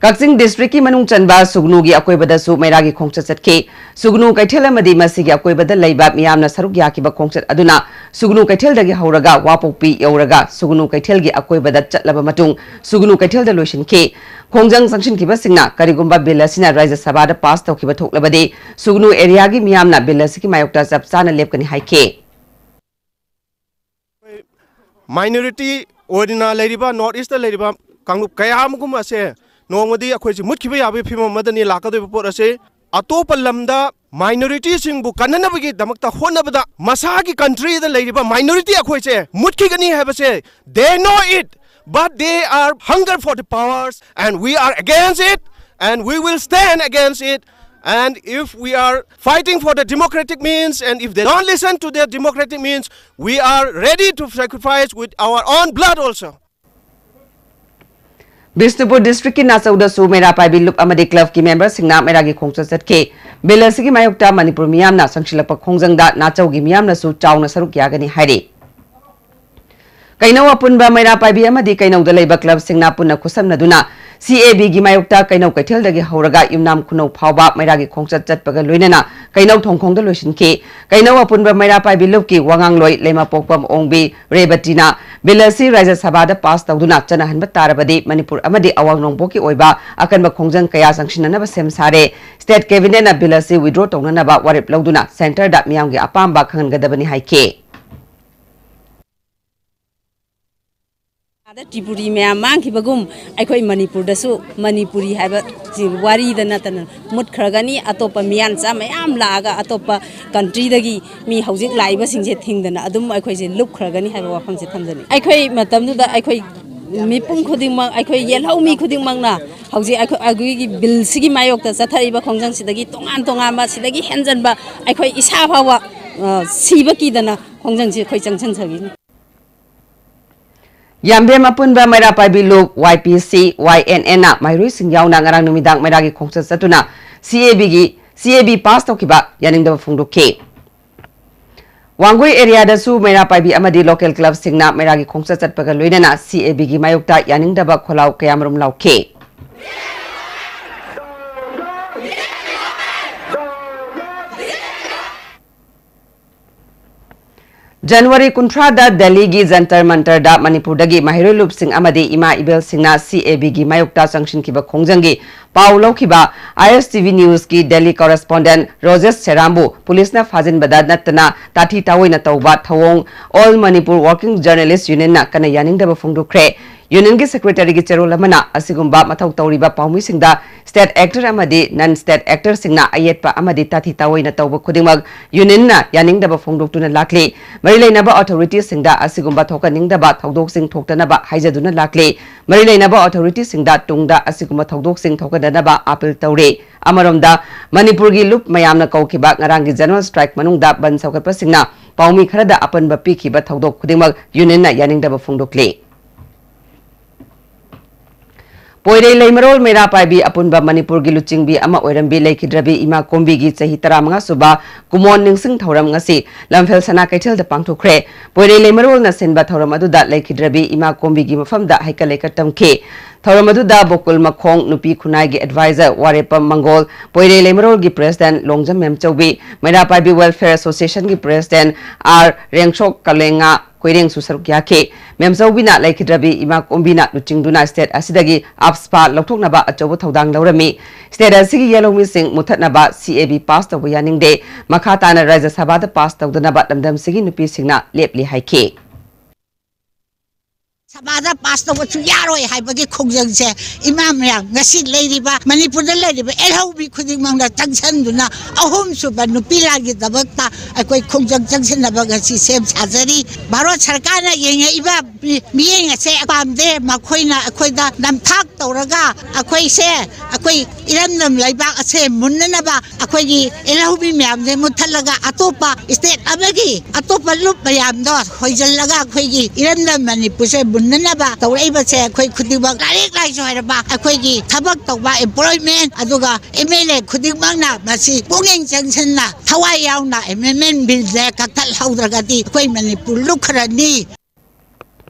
ꯀꯛꯆꯤꯡ districtꯀꯤ ꯃꯅꯨꯡ ꯆꯟꯕ ꯁꯨꯒꯅꯨꯒꯤ ꯑꯀꯣꯏꯕꯗꯁꯨ ꯃꯩꯔꯥꯒꯤ ꯈꯣꯡꯆꯠ ꯆꯠꯈꯤ꯫ ꯁꯨꯒꯅꯨ ꯀꯩꯊꯦꯜ ꯑꯃꯗꯤ ꯃꯁꯤꯒꯤ ꯑꯀꯣꯏꯕꯗ ꯂꯩꯕ ꯃꯤꯌꯥꯝꯅ ꯁꯔꯨꯛ ꯌꯥꯈꯤꯕ ꯈꯣꯡꯆꯠ ꯑꯗꯨꯅ ꯁꯨꯒꯅꯨ ꯀꯩꯊꯦꯜꯗꯒꯤ ꯍꯧꯔꯒ ꯋꯥꯄꯣꯛꯄꯤ ꯌꯧꯔꯒ ꯁꯨꯒꯅꯨ ꯀꯩꯊꯦꯜꯒꯤ ꯑꯀꯣꯏꯕꯗ ꯆꯠꯂꯕ ꯃꯇꯨꯡ ꯁꯨꯒꯅꯨ ꯀꯩꯊꯦꯜꯗ ꯂꯣꯏꯁꯤꯟꯈꯤ꯫ ꯈꯣꯡꯖꯪ ꯆꯪꯁꯤꯟꯈꯤꯕꯁꯤꯡꯅ ꯀꯔꯤꯒꯨꯝꯕ bill ꯑꯁꯤꯅ ꯔꯥꯖ꯭ꯌ ꯁꯚꯥꯗ pass ꯇꯧꯈꯤꯕ ꯊꯣꯛꯂꯕꯗꯤ ꯁꯨꯒꯅꯨ areaꯒꯤ ꯃꯤꯌꯥꯝꯅ bill ꯑꯁꯤꯒꯤ ꯃꯥꯌꯣꯛꯇ ꯆꯞ ꯆꯥꯅ ꯂꯦꯞꯀꯅꯤ ꯍꯥꯏꯈꯤ꯫ Minority ꯑꯣꯏꯅ ꯂꯩꯔꯤꯕ North Eastꯇ ꯂꯩꯔꯤꯕ ꯀꯥꯡꯂꯨꯞ ꯀꯌꯥ ꯑꯃꯒꯨꯝ ꯑꯁꯦ ꯅꯣꯡꯃꯗꯤ ꯑꯩꯈꯣꯏꯁꯦ ꯃꯨꯠꯈꯤꯕ ꯌꯥꯕꯒꯤ ꯐꯤꯕꯝ ꯑꯃꯗꯅꯤ ꯂꯥꯛꯀꯗꯧꯔꯤꯕ ꯄꯣꯠ ꯑꯁꯤ꯫ ꯑꯇꯣꯞꯄ ꯂꯝꯗ minorityꯁꯤꯡꯕꯨ ꯀꯟꯅꯅꯕꯒꯤꯗꯃꯛꯇ ꯍꯣꯠꯅꯕꯗ ꯃꯁꯥꯒꯤ countryꯗ ꯂꯩꯔꯤꯕ minority ꯑꯩꯈꯣꯏꯁꯦ ꯃꯨꯠꯈꯤꯒꯅꯤ ꯍꯥꯏꯕꯁꯦ they know it, but they are hunger for the powers, and we are against it, and we will stand against it. And if we are fighting for the democratic means, and if they don't listen to their democratic means, we are ready to sacrifice with our own blood also. Bishnupur districtꯀꯤ ꯅꯥꯆꯧꯗꯁꯨ ꯃꯩꯔꯥ ꯄꯥꯏꯕꯤ ꯂꯨꯞ ꯑꯃꯗꯤ clubꯀꯤ memberꯁꯤꯡꯅ ꯃꯩꯔꯥꯒꯤ ꯈꯣꯡꯆꯠ ꯆꯠꯈꯤ꯫ Bill ꯑꯁꯤꯒꯤ ꯃꯥꯌꯣꯛꯇ ꯃꯅꯤꯄꯨꯔ ꯃꯤꯌꯥꯝꯅ ꯆꯪꯁꯤꯜꯂꯛꯄ ꯈꯣꯡꯖꯪꯗ ꯅꯥꯆꯧꯒꯤ ꯃꯤꯌꯥꯝꯅꯁꯨ ꯆꯥꯎꯅ ꯁꯔꯨꯛ ꯌꯥꯒꯅꯤ ꯍꯥꯏꯔꯤ꯫ ꯀꯩꯅꯧ ꯑꯄꯨꯟꯕ ꯃꯩꯔꯥ ꯄꯥꯏꯕꯤ ꯑꯃꯗꯤ ꯀꯩꯅꯧꯗ ꯂꯩꯕ clubꯁꯤꯡꯅ ꯄꯨꯟꯅ ꯈꯨꯠꯁꯝꯅꯗꯨꯅ CABꯒꯤ ꯃꯥꯌꯣꯛꯇ ꯀꯩꯅꯧ ꯀꯩꯊꯦꯜꯗꯒꯤ ꯍꯧꯔꯒ ꯌꯨꯝꯅꯥꯝ ꯈꯨꯅꯧ ꯐꯥꯎꯕ ꯃꯩꯔꯥꯒꯤ ꯈꯣꯡꯆꯠ ꯆꯠꯄꯒ ꯂꯣꯏꯅꯅ ꯀꯩꯅꯧ ꯊꯣꯡꯈꯣꯡꯗ ꯂꯣꯏꯁꯤꯟꯈꯤ꯫ ꯀꯩꯅꯧ ꯑꯄꯨꯟꯕ ꯃꯩꯔꯥ ꯄꯥꯏꯕꯤ ꯂꯨꯞꯀꯤ ꯋꯥꯉꯥꯡꯂꯣꯏ ꯂꯩꯃꯄꯣꯛꯄꯝ ꯑꯣꯡꯕꯤ ꯔꯦꯕꯇꯤꯅ Bill ꯑꯁꯤ ꯔꯥꯖ꯭ꯌ ꯁꯚꯥꯗ pass ꯇꯧꯗꯨꯅ ꯆꯠꯅꯍꯟꯕ ꯇꯥꯔꯕꯗꯤ ꯃꯅꯤꯄꯨꯔ ꯑꯃꯗꯤ ꯑꯋꯥꯡ ꯅꯣꯡꯄꯣꯛꯀꯤ ꯑꯣꯏꯕ ꯑꯀꯟꯕ ꯈꯣꯡꯖꯪ ꯀꯌꯥ ꯆꯪꯁꯤꯟꯅꯅꯕ ꯁꯦꯝ ꯁꯥꯔꯦ꯫ State cabinetꯅ bill ꯑꯁꯤ withdraw ꯇꯧꯅꯅꯕ ꯋꯥꯔꯦꯞ ꯂꯧꯗꯨꯅ centreꯗ ꯃꯤꯌꯥꯝꯒꯤ ꯑꯄꯥꯝꯕ ꯈꯪꯍꯟꯒꯗꯕꯅꯤ ꯍꯥꯏꯈꯤ꯫ ꯑꯥꯗ ꯇ꯭ꯔꯤꯄꯨꯔꯤ ꯃꯌꯥꯝ ꯃꯥꯡꯈꯤꯕꯒꯨꯝ ꯑꯩꯈꯣꯏ ꯃꯅꯤꯄꯨꯔꯗꯁꯨ ꯃꯅꯤꯄꯨꯔꯤ ꯍꯥꯏꯕ ꯁꯤ ꯋꯥꯔꯤꯗ ꯅꯠꯇꯅ ꯃꯨꯠꯈ꯭ꯔꯒꯅꯤ꯫ ꯑꯇꯣꯞꯄ ꯃꯤꯌꯥꯟꯆꯥ ꯃꯌꯥꯝ ꯂꯥꯛꯑꯒ ꯑꯇꯣꯞꯄ countryꯗꯒꯤ ꯃꯤ ꯍꯧꯖꯤꯛ ꯂꯥꯛꯏꯕꯁꯤꯡꯁꯦ ꯊꯤꯡꯗꯅ ꯑꯗꯨꯝ ꯑꯩꯈꯣꯏꯁꯦ ꯂꯨꯞꯈ꯭ꯔꯒꯅꯤ ꯍꯥꯏꯕ ꯋꯥꯐꯝꯁꯦ ꯊꯝꯖꯅꯤꯡꯉꯤ꯫ ꯑꯩꯈꯣꯏ ꯃꯇꯝꯗꯨꯗ ꯑꯩꯈꯣꯏ ꯃꯤꯄꯨꯝ ꯈꯨꯗꯤꯡꯃꯛ, ꯑꯩꯈꯣꯏ ꯌꯦꯜꯍꯧ ꯃꯤ ꯈꯨꯗꯤꯡꯃꯛꯅ ꯍꯧꯖꯤꯛ ꯑꯩꯈꯣꯏ, ꯑꯩꯈꯣꯏꯒꯤ billꯁꯤꯒꯤ ꯃꯥꯌꯣꯛꯇ ꯆꯠꯊꯔꯤꯕ ꯈꯣꯡꯖꯪꯁꯤꯗꯒꯤ ꯇꯣꯉꯥꯟ ꯇꯣꯉꯥꯟꯕ, ꯁꯤꯗꯒꯤ ꯍꯦꯟꯖꯟꯕ ꯑꯩꯈꯣꯏ ꯏꯁꯥ ꯐꯥꯎꯕ, ꯑ, ꯁꯤꯕ ꯀꯤꯗꯅ ꯈꯣꯡꯖꯪꯁꯤ ꯑꯩꯈꯣꯏ ꯆꯪꯁꯤꯟꯖꯈꯤꯅꯤ꯫ ꯌꯥꯝꯕꯦꯝ ꯑꯄꯨꯟꯕ ꯃꯩꯔꯥ ꯄꯥꯏꯕꯤ ꯂꯨꯞ, ꯋꯥꯏ ꯄꯤ ꯁꯤ, ꯋꯥꯏ ꯑꯦꯟ ꯑꯦꯟꯅ ꯃꯍꯩꯔꯣꯏꯁꯤꯡ ꯌꯥꯎꯅ ꯉꯔꯥꯡ ꯅꯨꯃꯤꯗꯥꯡ ꯃꯩꯔꯥꯒꯤ ꯈꯣꯡꯆꯠ ꯆꯠꯇꯨꯅ ꯁꯤ ꯑꯦ ꯕꯤꯒꯤ, ꯁꯤ ꯑꯦ ꯕꯤ ꯄꯥꯁ ꯇꯧꯈꯤꯕ ꯌꯥꯅꯤꯡꯗꯕ ꯐꯣꯡꯗꯣꯛꯈꯤ꯫ ꯋꯥꯡꯒꯣꯏ ꯑꯦꯔꯤꯌꯥꯗꯁꯨ ꯃꯩꯔꯥ ꯄꯥꯏꯕꯤ ꯑꯃꯗꯤ ꯂꯣꯀꯦꯜ ꯀ꯭ꯂꯕꯁꯤꯡꯅ ꯃꯩꯔꯥꯒꯤ ꯈꯣꯡꯆꯠ ꯆꯠꯄꯒ ꯂꯣꯏꯅꯅ ꯁꯤ ꯑꯦ ꯕꯤꯒꯤ ꯃꯥꯌꯣꯛꯇ ꯌꯥꯅꯤꯡꯗꯕ ꯈꯣꯜꯂꯥꯎ ꯀꯌꯥꯃꯔꯨꯝ ꯂꯥꯎꯈꯤ꯫ ꯖꯅꯋꯥꯔꯤ ꯀꯨꯟꯊ꯭ꯔꯥꯗ ꯗꯦꯜꯂꯤꯒꯤ ꯖꯟꯇꯔ ꯃꯟꯇꯔꯗ ꯃꯅꯤꯄꯨꯔꯗꯒꯤ ꯃꯍꯩꯔꯣꯏ ꯂꯨꯞꯁꯤꯡ ꯑꯃꯗꯤ ꯏꯃꯥ ꯏꯕꯦꯜꯁꯤꯡꯅ ꯁꯤ ꯑꯦ ꯕꯤꯒꯤ ꯃꯥꯌꯣꯛꯇ ꯆꯪꯁꯤꯟꯈꯤꯕ ꯈꯣꯡꯖꯪꯒꯤ ꯄꯥꯎ ꯂꯧꯈꯤꯕ ꯑꯥꯏ ꯑꯦꯁ ꯇꯤ ꯚꯤ ꯅ꯭ꯌꯨꯁꯀꯤ ꯗꯦꯜꯂꯤ ꯀꯣꯔꯦꯁꯄꯣꯟꯗꯦꯟꯠ ꯔꯣꯖꯦꯁ ꯁꯦꯔꯥꯝꯕꯨ ꯄꯨꯂꯤꯁꯅ ꯐꯥꯖꯤꯟꯕꯗ ꯅꯠꯇꯅ ꯇꯥꯊꯤ ꯇꯥꯑꯣꯏꯅ ꯇꯧꯕ ꯊꯧꯑꯣꯡ ꯑꯣꯜ ꯃꯅꯤꯄꯨꯔ ꯋꯥꯔꯀꯤꯡ ꯖꯔꯅꯦꯂꯤꯁ ꯌꯨꯅꯤꯌꯟꯅ ꯀꯟꯅ ꯌꯥꯅꯤꯡꯗꯕ ꯐꯣꯡꯗꯣꯛꯈ꯭ꯔꯦ꯫ ꯌꯨꯅꯤꯌꯟꯒꯤ ꯁꯦꯀ꯭ꯔꯦꯇꯔꯤꯒꯤ ꯆꯦꯔꯣꯜ ꯑꯃꯅ ꯑꯁꯤꯒꯨꯝꯕ ꯃꯊꯧ ꯇꯧꯔꯤꯕ ꯄꯥꯎꯃꯤꯁꯤꯡꯗ ꯁ꯭ꯇꯦꯠ ꯑꯦꯛꯇꯔ ꯑꯃꯗꯤ ꯅꯟ ꯁ꯭ꯇꯦꯠ ꯑꯦꯛꯇꯔꯁꯤꯡꯅ ꯑꯌꯦꯠꯄ ꯑꯃꯗꯤ ꯇꯥꯊꯤ ꯇꯥꯑꯣꯏꯅ ꯇꯧꯕ ꯈꯨꯗꯤꯡꯃꯛ ꯌꯨꯅꯤꯌꯟꯅ ꯌꯥꯅꯤꯡꯗꯕ ꯐꯣꯡꯗꯣꯛꯇꯨꯅ ꯂꯥꯛꯂꯤ꯫ ꯃꯔꯤ ꯂꯩꯅꯕ ꯑꯣꯊꯣꯔꯤꯇꯤꯁꯤꯡꯗ ꯑꯁꯤꯒꯨꯝꯕ ꯊꯣꯛꯍꯟꯅꯤꯡꯗꯕ ꯊꯧꯗꯣꯛꯁꯤꯡ ꯊꯣꯛꯇꯅꯕ ꯍꯥꯏꯖꯗꯨꯅ ꯂꯥꯛꯂꯤ꯫ ꯃꯔꯤ ꯂꯩꯅꯕ ꯑꯣꯊꯣꯔꯤꯇꯤꯁꯤꯡꯗ ꯇꯨꯡꯗ ꯑꯁꯤꯒꯨꯝꯕ ꯊꯧꯗꯣꯛꯁꯤꯡ ꯊꯣꯛꯍꯟꯗꯅꯕ ꯑꯥꯄꯤꯜ ꯇꯧꯔꯤ꯫ ꯑꯃꯔꯣꯝꯗ, ꯃꯅꯤꯄꯨꯔꯒꯤ ꯂꯨꯞ ꯃꯌꯥꯝꯅ ꯀꯧꯈꯤꯕ ꯉꯔꯥꯡꯒꯤ ꯖꯦꯅꯔꯦꯜ ꯁ꯭ꯇ꯭ꯔꯥꯏꯛ ꯃꯅꯨꯡꯗ ꯕꯟ ꯁꯧꯒꯠꯄꯁꯤꯡꯅ ꯄꯥꯎꯃꯤ ꯈꯔꯗ ꯑꯄꯟꯕ ꯄꯤꯈꯤꯕ ꯊꯧꯗꯣꯛ ꯈꯨꯗꯤꯡꯃꯛ ꯌꯨꯅꯤꯌꯟꯅ ꯌꯥꯅꯤꯡꯗꯕ ꯐꯣꯡꯗꯣꯛꯂꯤ꯫ ꯄꯣꯏꯔꯩ ꯂꯩꯃꯔꯣꯜ ꯃꯩꯔꯥ ꯄꯥꯏꯕꯤ ꯑꯄꯨꯟꯕ ꯃꯅꯤꯄꯨꯔꯒꯤ ꯂꯨꯆꯤꯡꯕꯤ ꯑꯃ ꯑꯣꯏꯔꯝꯕꯤ ꯂꯩꯈꯤꯗ꯭ꯔꯕꯤ ꯏꯃꯥ ꯀꯣꯝꯕꯤꯒꯤ ꯆꯍꯤ ꯇꯔꯥꯃꯉꯥ ꯁꯨꯕ ꯀꯨꯃꯣꯟ ꯅꯤꯡꯁꯤꯡ ꯊꯧꯔꯝ ꯉꯁꯤ ꯂꯝꯐꯦꯜ ꯁꯅꯥ ꯀꯩꯊꯦꯜꯗ ꯄꯥꯡꯊꯣꯛꯈ꯭ꯔꯦ꯫ ꯄꯣꯏꯔꯩ ꯂꯩꯃꯔꯣꯜꯅ ꯁꯤꯟꯕ ꯊꯧꯔꯝ ꯑꯗꯨꯗ ꯂꯩꯈꯤꯗ꯭ꯔꯕꯤ ꯏꯃꯥ ꯀꯣꯝꯕꯤꯒꯤ ꯃꯐꯝꯗ ꯍꯩꯀꯠ ꯂꯩꯀꯠ ꯇꯝꯈꯤ꯫ ꯊꯧꯔꯝ ꯑꯗꯨꯗ ꯕꯣꯀꯨꯜ ꯃꯈꯣꯡ ꯅꯨꯄꯤ ꯈꯨꯟꯅꯥꯏꯒꯤ ꯑꯦꯗꯚꯥꯏꯖꯔ ꯋꯥꯔꯦꯞꯄꯝ ꯃꯪꯒꯣꯜ, ꯄꯣꯏꯔꯩ ꯂꯩꯃꯔꯣꯜꯒꯤ president Longjam ꯃꯦꯝꯆꯧꯕꯤ, ꯃꯩꯔꯥ ꯄꯥꯏꯕꯤ welfare ꯑꯦꯁꯣꯁꯤꯌꯦꯁꯟꯒꯤ president R ꯔꯦꯡꯁꯣꯛ ꯀꯂꯦꯉꯥ ꯈꯣꯏꯔꯦꯡꯁꯨ ꯁꯔꯨꯛ ꯌꯥꯈꯤ꯫ ꯃꯦꯝꯆꯧꯕꯤꯅ ꯂꯩꯈꯤꯗ꯭ꯔꯕꯤ ꯏꯃꯥ ꯀꯣꯝꯕꯤꯅ ꯂꯨꯆꯤꯡꯗꯨꯅ ꯁ꯭ꯇꯦꯠ ꯑꯁꯤꯗꯒꯤ ꯑꯞꯁꯄꯥ ꯂꯧꯊꯣꯛꯅꯕ ꯑꯆꯧꯕ ꯊꯧꯗꯥꯡ ꯂꯧꯔꯝꯃꯤ꯫ ꯁ꯭ꯇꯦꯠ ꯑꯁꯤꯒꯤ ꯌꯦꯜꯍꯧꯃꯤꯁꯤꯡ ꯃꯨꯊꯠꯅꯕ ꯁꯤ ꯑꯦ ꯕꯤ ꯄꯥꯁ ꯇꯧꯕ ꯌꯥꯅꯤꯡꯗꯦ꯫ ꯃꯈꯥ ꯇꯥꯅ ꯔꯥꯖ꯭ꯌ ꯁꯚꯥꯗ ꯄꯥꯁ ꯇꯧꯗꯅꯕ ꯂꯝꯗꯝꯁꯤꯒꯤ ꯅꯨꯄꯤꯁꯤꯡꯅ ꯂꯦꯞꯂꯤ ꯍꯥꯏꯈꯤ꯫ ꯁꯚꯥꯗ ꯄꯥꯁ ꯇꯧꯕꯁꯨ ꯌꯥꯔꯣꯏ ꯍꯥꯏꯕꯒꯤ ꯈꯣꯡꯖꯪꯁꯦ ꯏꯃꯥ ꯃꯌꯥꯝ, ꯉꯁꯤ ꯂꯩꯔꯤꯕ ꯃꯅꯤꯄꯨꯔꯗ ꯂꯩꯔꯤꯕ ꯌꯦꯜꯍꯧꯃꯤ ꯈꯨꯗꯤꯡꯃꯛꯅ ꯆꯪꯁꯤꯟꯗꯨꯅ ꯑꯍꯨꯝꯁꯨꯕ ꯅꯨꯄꯤ ꯂꯥꯟꯒꯤꯗꯃꯛꯇ ꯑꯩꯈꯣꯏ ꯈꯣꯡꯖꯪ ꯆꯪꯁꯤꯟꯅꯕ ꯉꯁꯤ ꯁꯦꯝ ꯁꯥꯖꯔꯤ꯫ ꯚꯥꯔꯠ ꯁꯔꯀꯥꯔꯅ ꯌꯦꯡꯉꯛꯏꯕ ꯃꯤ-, ꯃꯤꯠꯌꯦꯡ ꯑꯁꯦ ꯄꯥꯝꯗꯦ꯫ ꯃꯈꯣꯏꯅ ꯑꯩꯈꯣꯏꯗ ꯅꯝꯊꯥꯛ ꯇꯧꯔꯒ ꯑꯩꯈꯣꯏꯁꯦ, ꯑꯩꯈꯣꯏ ꯏꯔꯝꯗꯝ ꯂꯩꯕꯥꯛ ꯑꯁꯦ ꯃꯨꯟꯅꯅꯕ ꯑꯩꯈꯣꯏꯒꯤ ꯌꯦꯜꯍꯧꯃꯤ ꯃꯌꯥꯝꯁꯦ ꯃꯨꯠꯊꯠꯂꯒ ꯑꯇꯣꯞꯄ ꯁ꯭ꯇꯦꯠ ꯑꯃꯒꯤ ꯑꯇꯣꯞꯄ ꯂꯨꯞ ꯃꯌꯥꯝꯗꯣ ꯍꯣꯏꯖꯤꯜꯂꯒ ꯑꯩꯈꯣꯏꯒꯤ ꯏꯔꯝꯗꯝ ꯃꯅꯤꯄꯨꯔꯁꯦ ꯅꯅꯕ ꯇꯧꯔꯛꯏꯕꯁꯦ ꯑꯩꯈꯣꯏ ꯈꯨꯗꯤꯡꯃꯛ ꯂꯥꯏꯔꯤꯛ ꯂꯥꯏꯁꯨ ꯍꯩꯔꯕ ꯑꯩꯈꯣꯏꯒꯤ ꯊꯕꯛ ꯇꯧꯕ employment ꯑꯗꯨꯒ MLA ꯈꯨꯗꯤꯡꯃꯛꯅ ꯃꯁꯤ ꯄꯨꯛꯅꯤꯡ ꯆꯪꯁꯤꯟꯅ ꯊꯋꯥꯏ ꯌꯥꯎꯅ amendment billꯁꯦ ꯀꯛꯊꯠꯍꯧꯗ꯭ꯔꯒꯗꯤ ꯑꯩꯈꯣꯏ ꯃꯅꯤꯄꯨꯔ ꯂꯨꯞꯈ꯭ꯔꯅꯤ꯫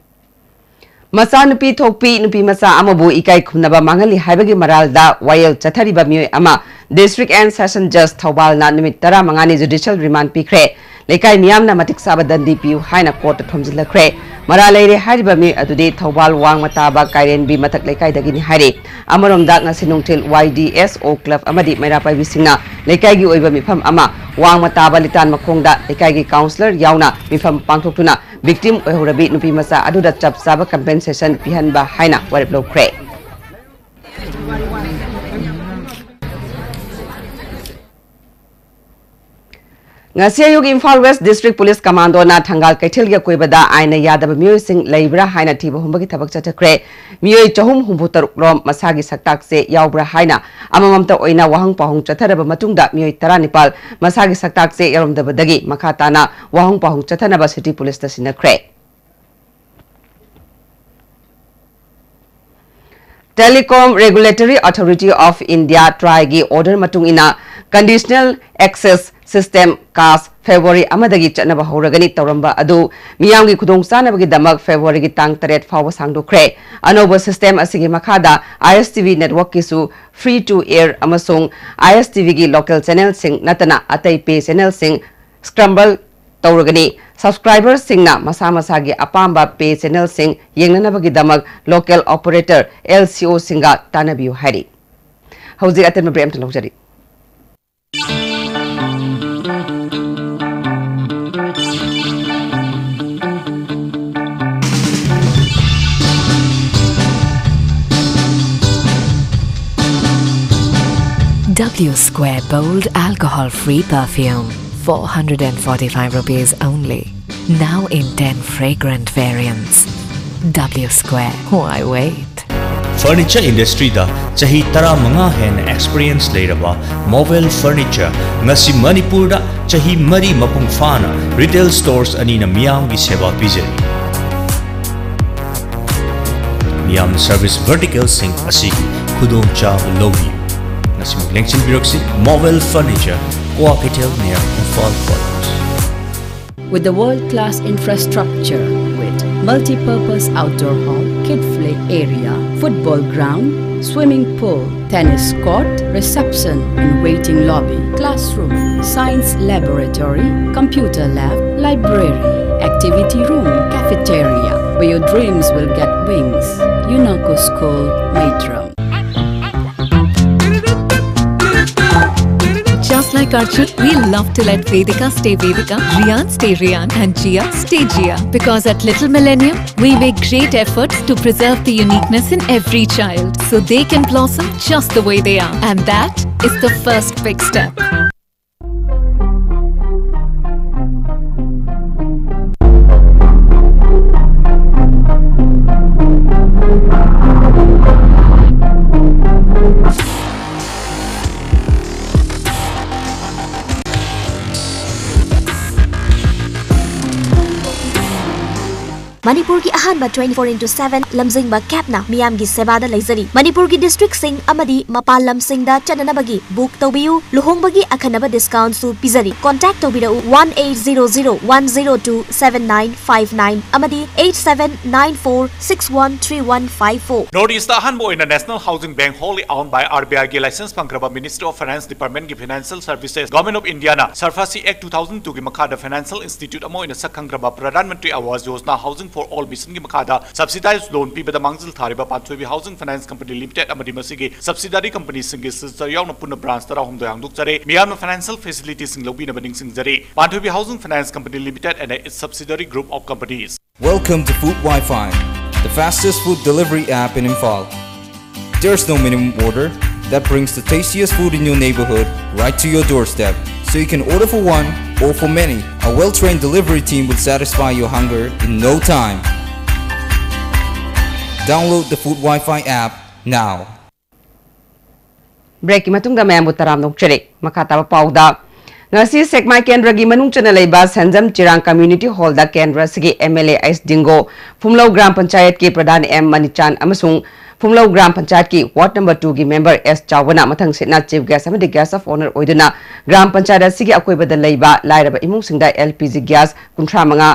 ꯃꯆꯥꯅꯨꯄꯤ ꯊꯣꯛꯄꯤ ꯅꯨꯄꯤ ꯃꯆꯥ ꯑꯃꯕꯨ ꯏꯀꯥꯏ ꯈꯨꯝꯅꯕ ꯃꯥꯡꯍꯜꯂꯤ ꯍꯥꯏꯕꯒꯤ ꯃꯔꯥꯜꯗ ꯋꯥꯌꯦꯜ ꯆꯠꯊꯔꯤꯕ ꯃꯤꯑꯣꯏ ꯑꯃ District and Session Judge ꯊꯧꯕꯥꯜꯅ ꯅꯨꯃꯤꯠ ꯇꯔꯥꯃꯉꯥꯅꯤ judicial remand ꯄꯤꯈ꯭ꯔꯦ꯫ ꯂꯩꯀꯥꯏ ꯃꯤꯌꯥꯝꯅ ꯃꯇꯤꯛ ꯆꯥꯕ ꯗꯟꯗꯤ ꯄꯤꯌꯨ ꯍꯥꯏꯅ courtꯇ ꯊꯣꯝꯖꯤꯜꯂꯛꯈ꯭ꯔꯦ꯫ ꯃꯔꯥꯜ ꯂꯩꯔꯦ ꯍꯥꯏꯔꯤꯕ ꯃꯤꯑꯣꯏ ꯑꯗꯨꯗꯤ ꯊꯧꯕꯥꯜ ꯋꯥꯡꯃ ꯇꯥꯕ ꯀꯥꯏꯔꯦꯟꯕꯤ ꯃꯊꯛ ꯂꯩꯀꯥꯏꯗꯒꯤꯅꯤ ꯍꯥꯏꯔꯤ꯫ ꯑꯃꯔꯣꯝꯗ ꯉꯁꯤ ꯅꯨꯡꯊꯤꯜ YDSO club ꯑꯃꯗꯤ ꯃꯩꯔꯥ ꯄꯥꯏꯕꯤꯁꯤꯡꯅ ꯂꯩꯀꯥꯏꯒꯤ ꯑꯣꯏꯕ ꯃꯤꯐꯝ ꯑꯃ ꯋꯥꯡꯃ ꯇꯥꯕ ꯂꯤꯇꯥꯟ ꯃꯈꯣꯡꯗ ꯂꯩꯀꯥꯏꯒꯤ councillor ꯌꯥꯎꯅ ꯃꯤꯐꯝ ꯄꯥꯡꯊꯣꯛꯇꯨꯅ victim ꯑꯣꯏꯍꯧꯔꯕꯤ ꯅꯨꯄꯤ ꯃꯆꯥ ꯑꯗꯨꯗ ꯆꯞ ꯆꯥꯕ compensation ꯄꯤꯍꯟꯕ ꯍꯥꯏꯅ ꯋꯥꯔꯦꯞ ꯂꯧꯈ꯭ꯔꯦ꯫ ꯉꯁꯤ ꯑꯌꯨꯛ ꯏꯝꯐꯥꯜ West District Police Commandoꯅ ꯊꯪꯒꯥꯜ ꯀꯩꯊꯦꯜꯒꯤ ꯑꯀꯣꯏꯕꯗ ꯑꯥꯏꯟꯅ ꯌꯥꯗꯕ ꯃꯤꯑꯣꯏꯁꯤꯡ ꯂꯩꯕ꯭ꯔꯥ ꯍꯥꯏꯅ ꯊꯤꯕ ꯍꯨꯝꯕꯒꯤ ꯊꯕꯛ ꯆꯠꯊꯈ꯭ꯔꯦ꯫ ꯃꯤꯑꯣꯏ ꯆꯍꯨꯝ ꯍꯨꯝꯐꯨ ꯇꯔꯨꯛ ꯔꯣꯝ ꯃꯁꯥꯒꯤ ꯁꯛꯇꯥꯛꯁꯦ ꯌꯥꯎꯕ꯭ꯔꯥ ꯍꯥꯏꯅ ꯑꯃꯃꯝꯇ ꯑꯣꯏꯅ ꯋꯥꯍꯪ ꯄꯥꯎꯍꯪ ꯆꯠꯊꯔꯕ ꯃꯇꯨꯡꯗ ꯃꯤꯑꯣꯏ ꯇꯔꯥꯅꯤꯄꯥꯜ ꯃꯁꯥꯒꯤ ꯁꯛꯇꯥꯛꯁꯦ ꯌꯥꯎꯔꯝꯗꯕꯗꯒꯤ ꯃꯈꯥ ꯇꯥꯅ ꯋꯥꯍꯪ ꯄꯥꯎꯍꯪ ꯆꯠꯊꯅꯕ City Policeꯇ ꯁꯤꯟꯅꯈ꯭ꯔꯦ꯫ Telecom Regulatory Authority of India, TRAIꯒꯤ order ꯃꯇꯨꯡ ꯏꯟꯅ conditional access system CAS February ꯑꯃꯗꯒꯤ ꯆꯠꯅꯕ ꯍꯧꯔꯒꯅꯤ ꯇꯧꯔꯝꯕ ꯑꯗꯨ ꯃꯤꯌꯥꯝꯒꯤ ꯈꯨꯗꯣꯡꯆꯥꯅꯕꯒꯤꯗꯃꯛ Februaryꯒꯤ ꯇꯥꯡ ꯇꯔꯦꯠ ꯐꯥꯎꯕ ꯁꯥꯡꯗꯣꯛꯈ꯭ꯔꯦ꯫ ꯑꯅꯧꯕ system ꯑꯁꯤꯒꯤ ꯃꯈꯥꯗ ISTV networkꯀꯤꯁꯨ free to air ꯑꯃꯁꯨꯡ ISTVꯒꯤ local channelꯁꯤꯡ ꯅꯠꯇꯅ ꯑꯇꯩ pay channelꯁꯤꯡ scramble ꯇꯧꯔꯒꯅꯤ꯫ Subscriberꯁꯤꯡꯅ ꯃꯁꯥ ꯃꯁꯥꯒꯤ ꯑꯄꯥꯝꯕ pay channelꯁꯤꯡ ꯌꯦꯡꯅꯅꯕꯒꯤꯗꯃꯛ local operator LCOꯁꯤꯡꯒ ꯇꯥꯟꯅꯕꯤꯌꯨ ꯍꯥꯏꯔꯤ꯫ ꯍꯧꯖꯤꯛ ꯑꯇꯦꯟꯕ break ꯑꯃꯇ ꯂꯧꯖꯔꯤ꯫ W Square Bold Alcohol Free Perfume, four hundred and forty-five rupees only. Now in ten fragrant variants. W Square. Why wait? Furniture industryꯗ ꯆꯍꯤ ꯇꯔꯥꯃꯉꯥ ꯍꯦꯟꯅ experience ꯂꯩꯔꯕ Movel Furniture ꯉꯁꯤ ꯃꯅꯤꯄꯨꯔꯗ ꯆꯍꯤ ꯃꯔꯤ ꯃꯄꯨꯡ ꯐꯥꯅ retail stores ꯑꯅꯤꯅ ꯃꯤꯌꯥꯝꯒꯤ ꯁꯦꯕꯥ ꯄꯤꯖꯔꯤ꯫ ꯌꯥꯝꯅ service verticalꯁꯤꯡ ꯑꯁꯤꯒꯤ ꯈꯨꯗꯣꯡꯆꯥꯕ ꯂꯧꯕꯤꯌꯨ꯫ ꯉꯁꯤꯃꯛ ꯂꯦꯡꯁꯤꯟꯕꯤꯔꯛꯁꯤ Mobile Furniture, Kwakeithel near Imphal College. With the world-class infrastructure with multi-purpose outdoor hall, kid play area, football ground, swimming pool, tennis court, reception and waiting lobby, classroom, science laboratory, computer lab, library, activity room, cafeteria, where your dreams will get wings. Unako School, Maitram. Just like Arjun, we love to let Vedika stay Vedika, Rian stay Rian, and Jia stay Jia. Because at Little Millennium, we make great efforts to preserve the uniqueness in every child so they can blossom just the way they are. And that is the first big step. ꯃꯅꯤꯄꯨꯔꯒꯤ ꯑꯍꯥꯟꯕ twenty four into seven ꯂꯝꯖꯤꯡꯕ ꯀꯦꯞꯅ ꯃꯤꯌꯥꯝꯒꯤ ꯁꯦꯕꯥꯗ ꯂꯩꯖꯔꯤ꯫ ꯃꯅꯤꯄꯨꯔꯒꯤ districtꯁꯤꯡ ꯑꯃꯗꯤ ꯃꯄꯥꯟ ꯂꯝꯁꯤꯡꯗ ꯆꯠꯅꯅꯕꯒꯤ book ꯇꯧꯕꯤꯌꯨ꯫ ꯂꯨꯍꯣꯡꯕꯒꯤ ꯑꯈꯟꯅꯕ discountꯁꯨ ꯄꯤꯖꯔꯤ꯫ Contact ꯇꯧꯕꯤꯔꯛꯎ one eight zero zero one zero two seven nine five nine ꯑꯃꯗꯤ eight seven nine four six one three one five four꯫ North Eastꯇ ꯑꯍꯥꯟꯕ ꯑꯣꯏꯅ National Housing Bank, wholly owned by RBIꯒꯤ license ꯐꯪꯈ꯭ꯔꯕ Ministry of Finance Departmentꯀꯤ Financial Services, Government of Indiaꯅ SARFAESI Act two thousand twoꯒꯤ ꯃꯈꯥꯗ financial institute ꯑꯃ ꯑꯣꯏꯅ ꯁꯛ ꯈꯪꯈ꯭ꯔꯕ Pradhan Mantri Awas Yojana Housing for All missionꯒꯤ ꯃꯈꯥꯗ subsidized loan ꯄꯤꯕꯗ ꯃꯥꯡꯖꯤꯜ ꯊꯥꯔꯤꯕ ꯄꯥꯟꯊꯣꯏꯕꯤ Housing Finance Company Limited ꯑꯃꯗꯤ ꯃꯁꯤꯒꯤ subsidiary companyꯁꯤꯡꯒꯤ signature ꯌꯥꯎꯅ ꯄꯨꯟꯅ branch ꯇꯔꯥꯍꯨꯝꯗꯣꯏ ꯍꯥꯡꯗꯣꯛꯆꯔꯦ꯫ ꯃꯤꯌꯥꯝꯅ financial facilityꯁꯤꯡ ꯂꯧꯕꯤꯅꯕ ꯅꯤꯡꯁꯤꯡꯖꯔꯤ꯫ Panthoibi Housing Finance Company Limited and its subsidiary group of companies. Welcome to Food Wi-Fi, the fastest food delivery app in Imphal. There's no minimum order that brings the tastiest food in your neighborhood right to your doorstep. So you can order for one or for many. A well-trained delivery team will satisfy your hunger in no time. Download the Food Wi-Fi app now. Breakꯀꯤ ꯃꯇꯨꯡꯗ ꯃꯌꯥꯝꯕꯨ ꯇꯔꯥꯝꯅ ꯑꯣꯛꯆꯔꯤ꯫ ꯃꯈꯥ ꯇꯥꯕ ꯄꯥꯎꯗ, ꯉꯁꯤ ꯁꯦꯛꯃꯥꯏ ꯀꯦꯟꯗ꯭ꯔꯒꯤ ꯃꯅꯨꯡ ꯆꯟꯅ ꯂꯩꯕ ꯁꯦꯟꯖꯝ ꯆꯤꯔꯥꯡ ꯀꯝꯃ꯭ꯌꯨꯅꯤꯇꯤ ꯍꯣꯜꯗ ꯀꯦꯟꯗ꯭ꯔ ꯑꯁꯤꯒꯤ M L A H Dingo, Phumlou ꯒ꯭ꯔꯥꯝ ꯄꯟꯆꯥꯌꯠꯀꯤ ꯄ꯭ꯔꯙꯥꯟ ꯑꯦꯝ ꯃꯅꯤꯆꯥꯟ ꯑꯃꯁꯨꯡ ꯐꯨꯝꯂꯧ ꯒ꯭ꯔꯥꯝ ꯄꯟꯆꯥꯌꯠꯀꯤ ꯋꯥꯔꯗ ꯅꯝꯕꯔ ꯇꯨꯒꯤ ꯃꯦꯝꯕꯔ ꯑꯦꯁ ꯆꯥꯎꯕꯅ ꯃꯊꯪ ꯁꯤꯠꯅ ꯆꯤꯐ ꯒꯦꯁ ꯑꯃꯗꯤ ꯒꯦꯁ ꯑꯣꯐ ꯑꯣꯅꯔ ꯑꯣꯏꯗꯨꯅ ꯒ꯭ꯔꯥꯝ ꯄꯟꯆꯥꯌꯠ ꯑꯁꯤꯒꯤ ꯑꯀꯣꯏꯕꯗ ꯂꯩꯕ ꯂꯥꯏꯔꯕ ꯏꯃꯨꯡꯁꯤꯡꯗ ꯑꯦꯜ ꯄꯤ ꯖꯤ ꯒ꯭ꯌꯥꯁ ꯀꯨꯟꯊ꯭ꯔꯥ ꯃꯉꯥ,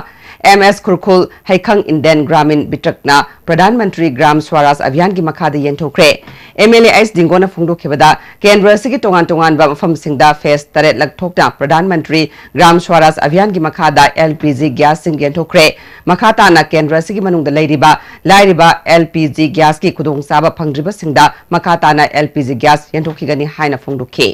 ꯑꯦꯝ ꯑꯦꯁ ꯈꯨꯔꯈꯨꯜ ꯍꯩꯈꯪ ꯏꯟꯗꯤꯌꯟ ꯒ꯭ꯔꯥꯃꯤꯟ ꯕꯤꯇ꯭ꯔꯛꯅ ꯄ꯭ꯔꯙꯥꯟ ꯃꯟꯇ꯭ꯔꯤ ꯒ꯭ꯔꯥꯝ ꯁ꯭ꯋꯥꯔꯥꯖ ꯑꯚꯤꯌꯥꯟꯒꯤ ꯃꯈꯥꯗ ꯌꯦꯟꯊꯣꯛꯈ꯭ꯔꯦ꯫ ꯑꯦꯝ ꯑꯦꯜ ꯑꯦ ꯑꯩꯆ ꯗꯤꯡꯒꯣꯅ ꯐꯣꯡꯗꯣꯛꯈꯤꯕꯗ, ꯀꯦꯟꯗ꯭ꯔ ꯑꯁꯤꯒꯤ ꯇꯣꯉꯥꯟ ꯇꯣꯉꯥꯟꯕ ꯃꯐꯝꯁꯤꯡꯗ ꯐꯦꯖ ꯇꯔꯦꯠ ꯂꯛ ꯊꯣꯛꯅ ꯄ꯭ꯔꯙꯥꯟ ꯃꯟꯇ꯭ꯔꯤ ꯒ꯭ꯔꯥꯝ ꯁ꯭ꯋꯥꯔꯥꯖ ꯑꯚꯤꯌꯥꯟꯒꯤ ꯃꯈꯥꯗ ꯑꯦꯜ ꯄꯤ ꯖꯤ ꯒ꯭ꯌꯥꯁꯁꯤꯡ ꯌꯦꯟꯊꯣꯛꯈ꯭ꯔꯦ꯫ ꯃꯈꯥ ꯇꯥꯅ ꯀꯦꯟꯗ꯭ꯔ ꯑꯁꯤꯒꯤ ꯃꯅꯨꯡꯗ ꯂꯩꯔꯤꯕ ꯂꯥꯏꯔꯕ ꯑꯦꯜ ꯄꯤ ꯖꯤ ꯒ꯭ꯌꯥꯁꯀꯤ ꯈꯨꯗꯣꯡꯆꯥꯕ ꯐꯪꯗ꯭ꯔꯤꯕꯁꯤꯡꯗ ꯃꯈꯥ ꯇꯥꯅ ꯑꯦꯜ ꯄꯤ ꯖꯤ ꯒ꯭ꯌꯥꯁ ꯌꯦꯟꯊꯣꯛꯈꯤꯒꯅꯤ ꯍꯥꯏꯅ ꯐꯣꯡꯗꯣꯛꯈꯤ꯫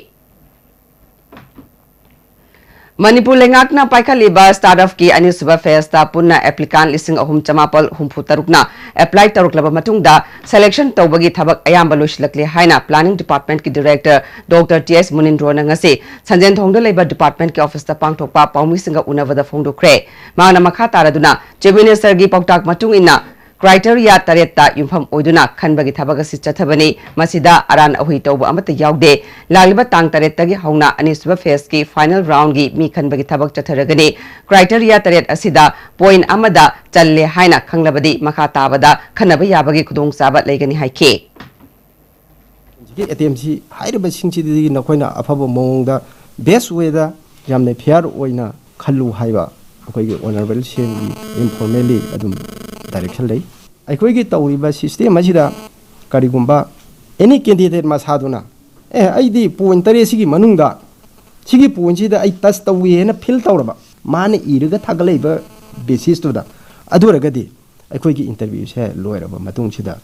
ꯃꯅꯤꯄꯨꯔ ꯂꯩꯉꯥꯛꯅ ꯄꯥꯏꯈꯠꯂꯤꯕ ꯁ꯭ꯇꯥꯔꯠ ꯑꯞꯀꯤ ꯑꯅꯤꯁꯨꯕ ꯐꯦꯖꯇ ꯄꯨꯟꯅ ꯑꯦꯄ꯭ꯂꯤꯀꯥꯟ ꯂꯤꯁꯤꯡ ꯑꯍꯨꯝ ꯆꯃꯥꯄꯜ ꯍꯨꯝꯐꯨ ꯇꯔꯨꯛꯅ ꯑꯦꯄ꯭ꯂꯥꯏ ꯇꯧꯔꯛꯂꯕ ꯃꯇꯨꯡꯗ, ꯁꯦꯂꯦꯛꯁꯟ ꯇꯧꯕꯒꯤ ꯊꯕꯛ ꯑꯌꯥꯝꯕ ꯂꯣꯏꯁꯤꯜꯂꯛꯂꯦ ꯍꯥꯏꯅ ꯄ꯭ꯂꯥꯅꯤꯡ ꯗꯤꯄꯥꯔꯠꯃꯦꯟꯠꯀꯤ ꯗꯤꯔꯦꯛꯇꯔ ꯗꯣꯛꯇꯔ ꯇꯤ ꯑꯦꯁ ꯃꯨꯅꯤꯟꯗ꯭ꯔꯣꯅ ꯉꯁꯤ ꯁꯟꯖꯦꯟꯊꯣꯡꯗ ꯂꯩꯕ ꯗꯤꯄꯥꯔꯠꯃꯦꯟꯠꯀꯤ ꯑꯣꯐꯤꯁꯇ ꯄꯥꯡꯊꯣꯛꯄ ꯄꯥꯎꯃꯤꯁꯤꯡꯒ ꯎꯅꯕꯗ ꯐꯣꯡꯗꯣꯛꯈ꯭ꯔꯦ꯫ ꯃꯍꯥꯛꯅ ꯃꯈꯥ ꯇꯥꯔꯗꯨꯅ, ꯆꯤꯐ ꯃꯤꯅꯤꯁꯇꯔꯒꯤ ꯄꯥꯎꯇꯥꯛ ꯃꯇꯨꯡ ꯏꯟꯅ, ꯀ꯭ꯔꯥꯏꯇꯦꯔꯤꯌꯥ ꯇꯔꯦꯠꯇ ꯌꯨꯝꯐꯝ ꯑꯣꯏꯗꯨꯅ ꯈꯟꯕꯒꯤ ꯊꯕꯛ ꯑꯁꯤ ꯆꯠꯊꯕꯅꯤ꯫ ꯃꯁꯤꯗ ꯑꯔꯥꯟ ꯑꯍꯨꯏ ꯇꯧꯕ ꯑꯃꯠꯇ ꯌꯥꯎꯗꯦ꯫ ꯂꯥꯛꯂꯤꯕ ꯇꯥꯡ ꯇꯔꯦꯠꯇꯒꯤ ꯍꯧꯅ ꯑꯅꯤꯁꯨꯕ ꯐꯦꯖꯀꯤ ꯐꯥꯏꯅꯦꯜ ꯔꯥꯎꯟꯒꯤ ꯃꯤ ꯈꯟꯕꯒꯤ ꯊꯕꯛ ꯆꯠꯊꯔꯒꯅꯤ꯫ ꯀ꯭ꯔꯥꯏꯇꯦꯔꯤꯌꯥ ꯇꯔꯦꯠ ꯑꯁꯤꯗ ꯄꯣꯏꯟꯠ ꯑꯃꯗ ꯆꯜꯂꯦ ꯍꯥꯏꯅ ꯈꯪꯂꯕꯗꯤ ꯃꯈꯥ ꯇꯥꯕꯗ ꯈꯟꯅꯕ ꯌꯥꯕꯒꯤ ꯈꯨꯗꯣꯡꯆꯥꯕ ꯂꯩꯒꯅꯤ ꯍꯥꯏꯈꯤ꯫ ꯍꯧꯖꯤꯛꯀꯤ ꯑꯦꯇꯦꯝꯁꯤ ꯍꯥꯏꯔꯤꯕꯁꯤꯡꯁꯤꯗꯒꯤ ꯅꯈꯣꯏꯅ ꯑꯐꯕ ꯃꯑꯣꯡꯗ, ꯕꯦꯁ ꯋꯦꯗ, ꯌꯥꯝꯅ ꯐꯤꯌꯥꯔ ꯑꯣꯏꯅ ꯈꯜꯂꯨ ꯍꯥꯏꯕ ꯑꯩꯈꯣꯏꯒꯤ ꯑꯣꯅꯔꯦꯕꯜ ꯁꯤ ꯑꯦꯝꯒꯤ ꯏꯟꯐꯣꯔꯃꯦꯜꯂꯤ ꯑꯗꯨꯝ ꯗꯥꯏꯔꯦꯛꯁꯟ ꯂꯩ꯫ ꯑꯩꯈꯣꯏꯒꯤ ꯇꯧꯔꯤꯕ ꯁꯤꯁꯇꯦꯝ ꯑꯁꯤꯗ ꯀꯔꯤꯒꯨꯝꯕ ꯑꯦꯅꯤ ꯀꯦꯟꯗꯤꯗꯦꯠ ꯃꯁꯥꯗꯨꯅ, "ꯑꯦ, ꯑꯩꯗꯤ ꯄꯣꯏꯟꯠ ꯇꯔꯦꯠꯁꯤꯒꯤ ꯃꯅꯨꯡꯗ ꯁꯤꯒꯤ ꯄꯣꯏꯟꯠꯁꯤꯗ ꯑꯩ ꯇꯆ ꯇꯧꯏ" ꯍꯥꯏꯅ ꯐꯤꯜ ꯇꯧꯔꯕ, ꯃꯥꯅ ꯏꯔꯒ ꯊꯥꯒꯠꯂꯛꯏꯕ ꯕꯦꯁꯤꯁꯇꯨꯗ, ꯑꯗꯨ ꯑꯣꯏꯔꯒꯗꯤ ꯑꯩꯈꯣꯏꯒꯤ ꯏꯟꯇꯔꯚ꯭ꯌꯨꯁꯦ ꯂꯣꯏꯔꯕ ꯃꯇꯨꯡꯁꯤꯗ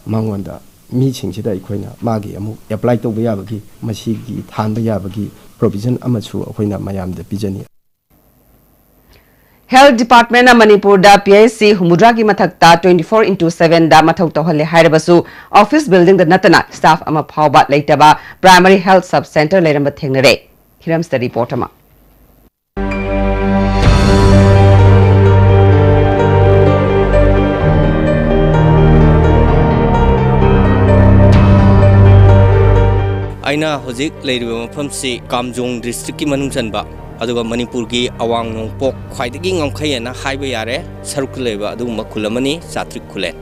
ꯃꯉꯣꯟꯗ, ꯃꯤꯁꯤꯡꯁꯤꯗ ꯑꯩꯈꯣꯏꯅ ꯃꯥꯒꯤ ꯑꯃꯨꯛ ꯑꯦꯄ꯭ꯂꯥꯏ ꯇꯧꯕ ꯌꯥꯕꯒꯤ, ꯃꯁꯤꯒꯤ ꯊꯥꯟꯕ ꯌꯥꯕꯒꯤ ꯄ꯭ꯔꯣꯕꯤꯖꯟ ꯑꯃꯁꯨ ꯑꯩꯈꯣꯏꯅ ꯃꯌꯥꯝꯗ ꯄꯤꯖꯅꯤ꯫ ꯍꯦꯜꯊ ꯗꯤꯄꯥꯔꯠꯃꯦꯟꯠꯅ ꯃꯅꯤꯄꯨꯔꯗ ꯄꯤ ꯑꯩꯆ ꯁꯤ ꯍꯨꯝꯐꯨꯇꯔꯥꯒꯤ ꯃꯊꯛꯇ twenty four into seven ꯗ ꯃꯊꯧ ꯇꯧꯍꯜꯂꯦ ꯍꯥꯏꯔꯕꯁꯨ, ꯑꯣꯐꯤꯁ ꯕꯤꯜꯗꯤꯡꯗ ꯅꯠꯇꯅ ꯁ꯭ꯇꯥꯐ ꯑꯃ ꯐꯥꯎꯕ ꯂꯩꯇꯕ ꯄ꯭ꯔꯥꯏꯃꯔꯤ ꯍꯦꯜꯊ ꯁꯕ ꯁꯦꯟꯇꯔ ꯂꯩꯔꯝꯕ ꯊꯦꯡꯅꯔꯦ꯫ ꯍꯤꯔꯝꯁꯇ ꯔꯤꯄꯣꯔꯠ ꯑꯃ꯫ ꯑꯩꯅ ꯍꯧꯖꯤꯛ ꯂꯩꯔꯤꯕ ꯃꯐꯝꯁꯤ ꯀꯥꯝꯖꯣꯡ ꯗꯤꯁꯇ꯭ꯔꯤꯛꯀꯤ ꯃꯅꯨꯡ ꯆꯟꯕ, ꯑꯗꯨꯒ ꯃꯅꯤꯄꯨꯔꯒꯤ ꯑꯋꯥꯡ ꯅꯣꯡꯄꯣꯛ ꯈ꯭ꯋꯥꯏꯗꯒꯤ ꯉꯝꯈꯩ ꯍꯥꯏꯅ ꯍꯥꯏꯕ ꯌꯥꯔꯦ ꯁꯔꯨꯛꯇ ꯂꯩꯕ ꯑꯗꯨꯒꯨꯝꯕ ꯈꯨꯜ ꯑꯃꯅꯤ, ꯆꯥꯇ꯭ꯔꯤꯛ ꯈꯨꯂꯦꯟ꯫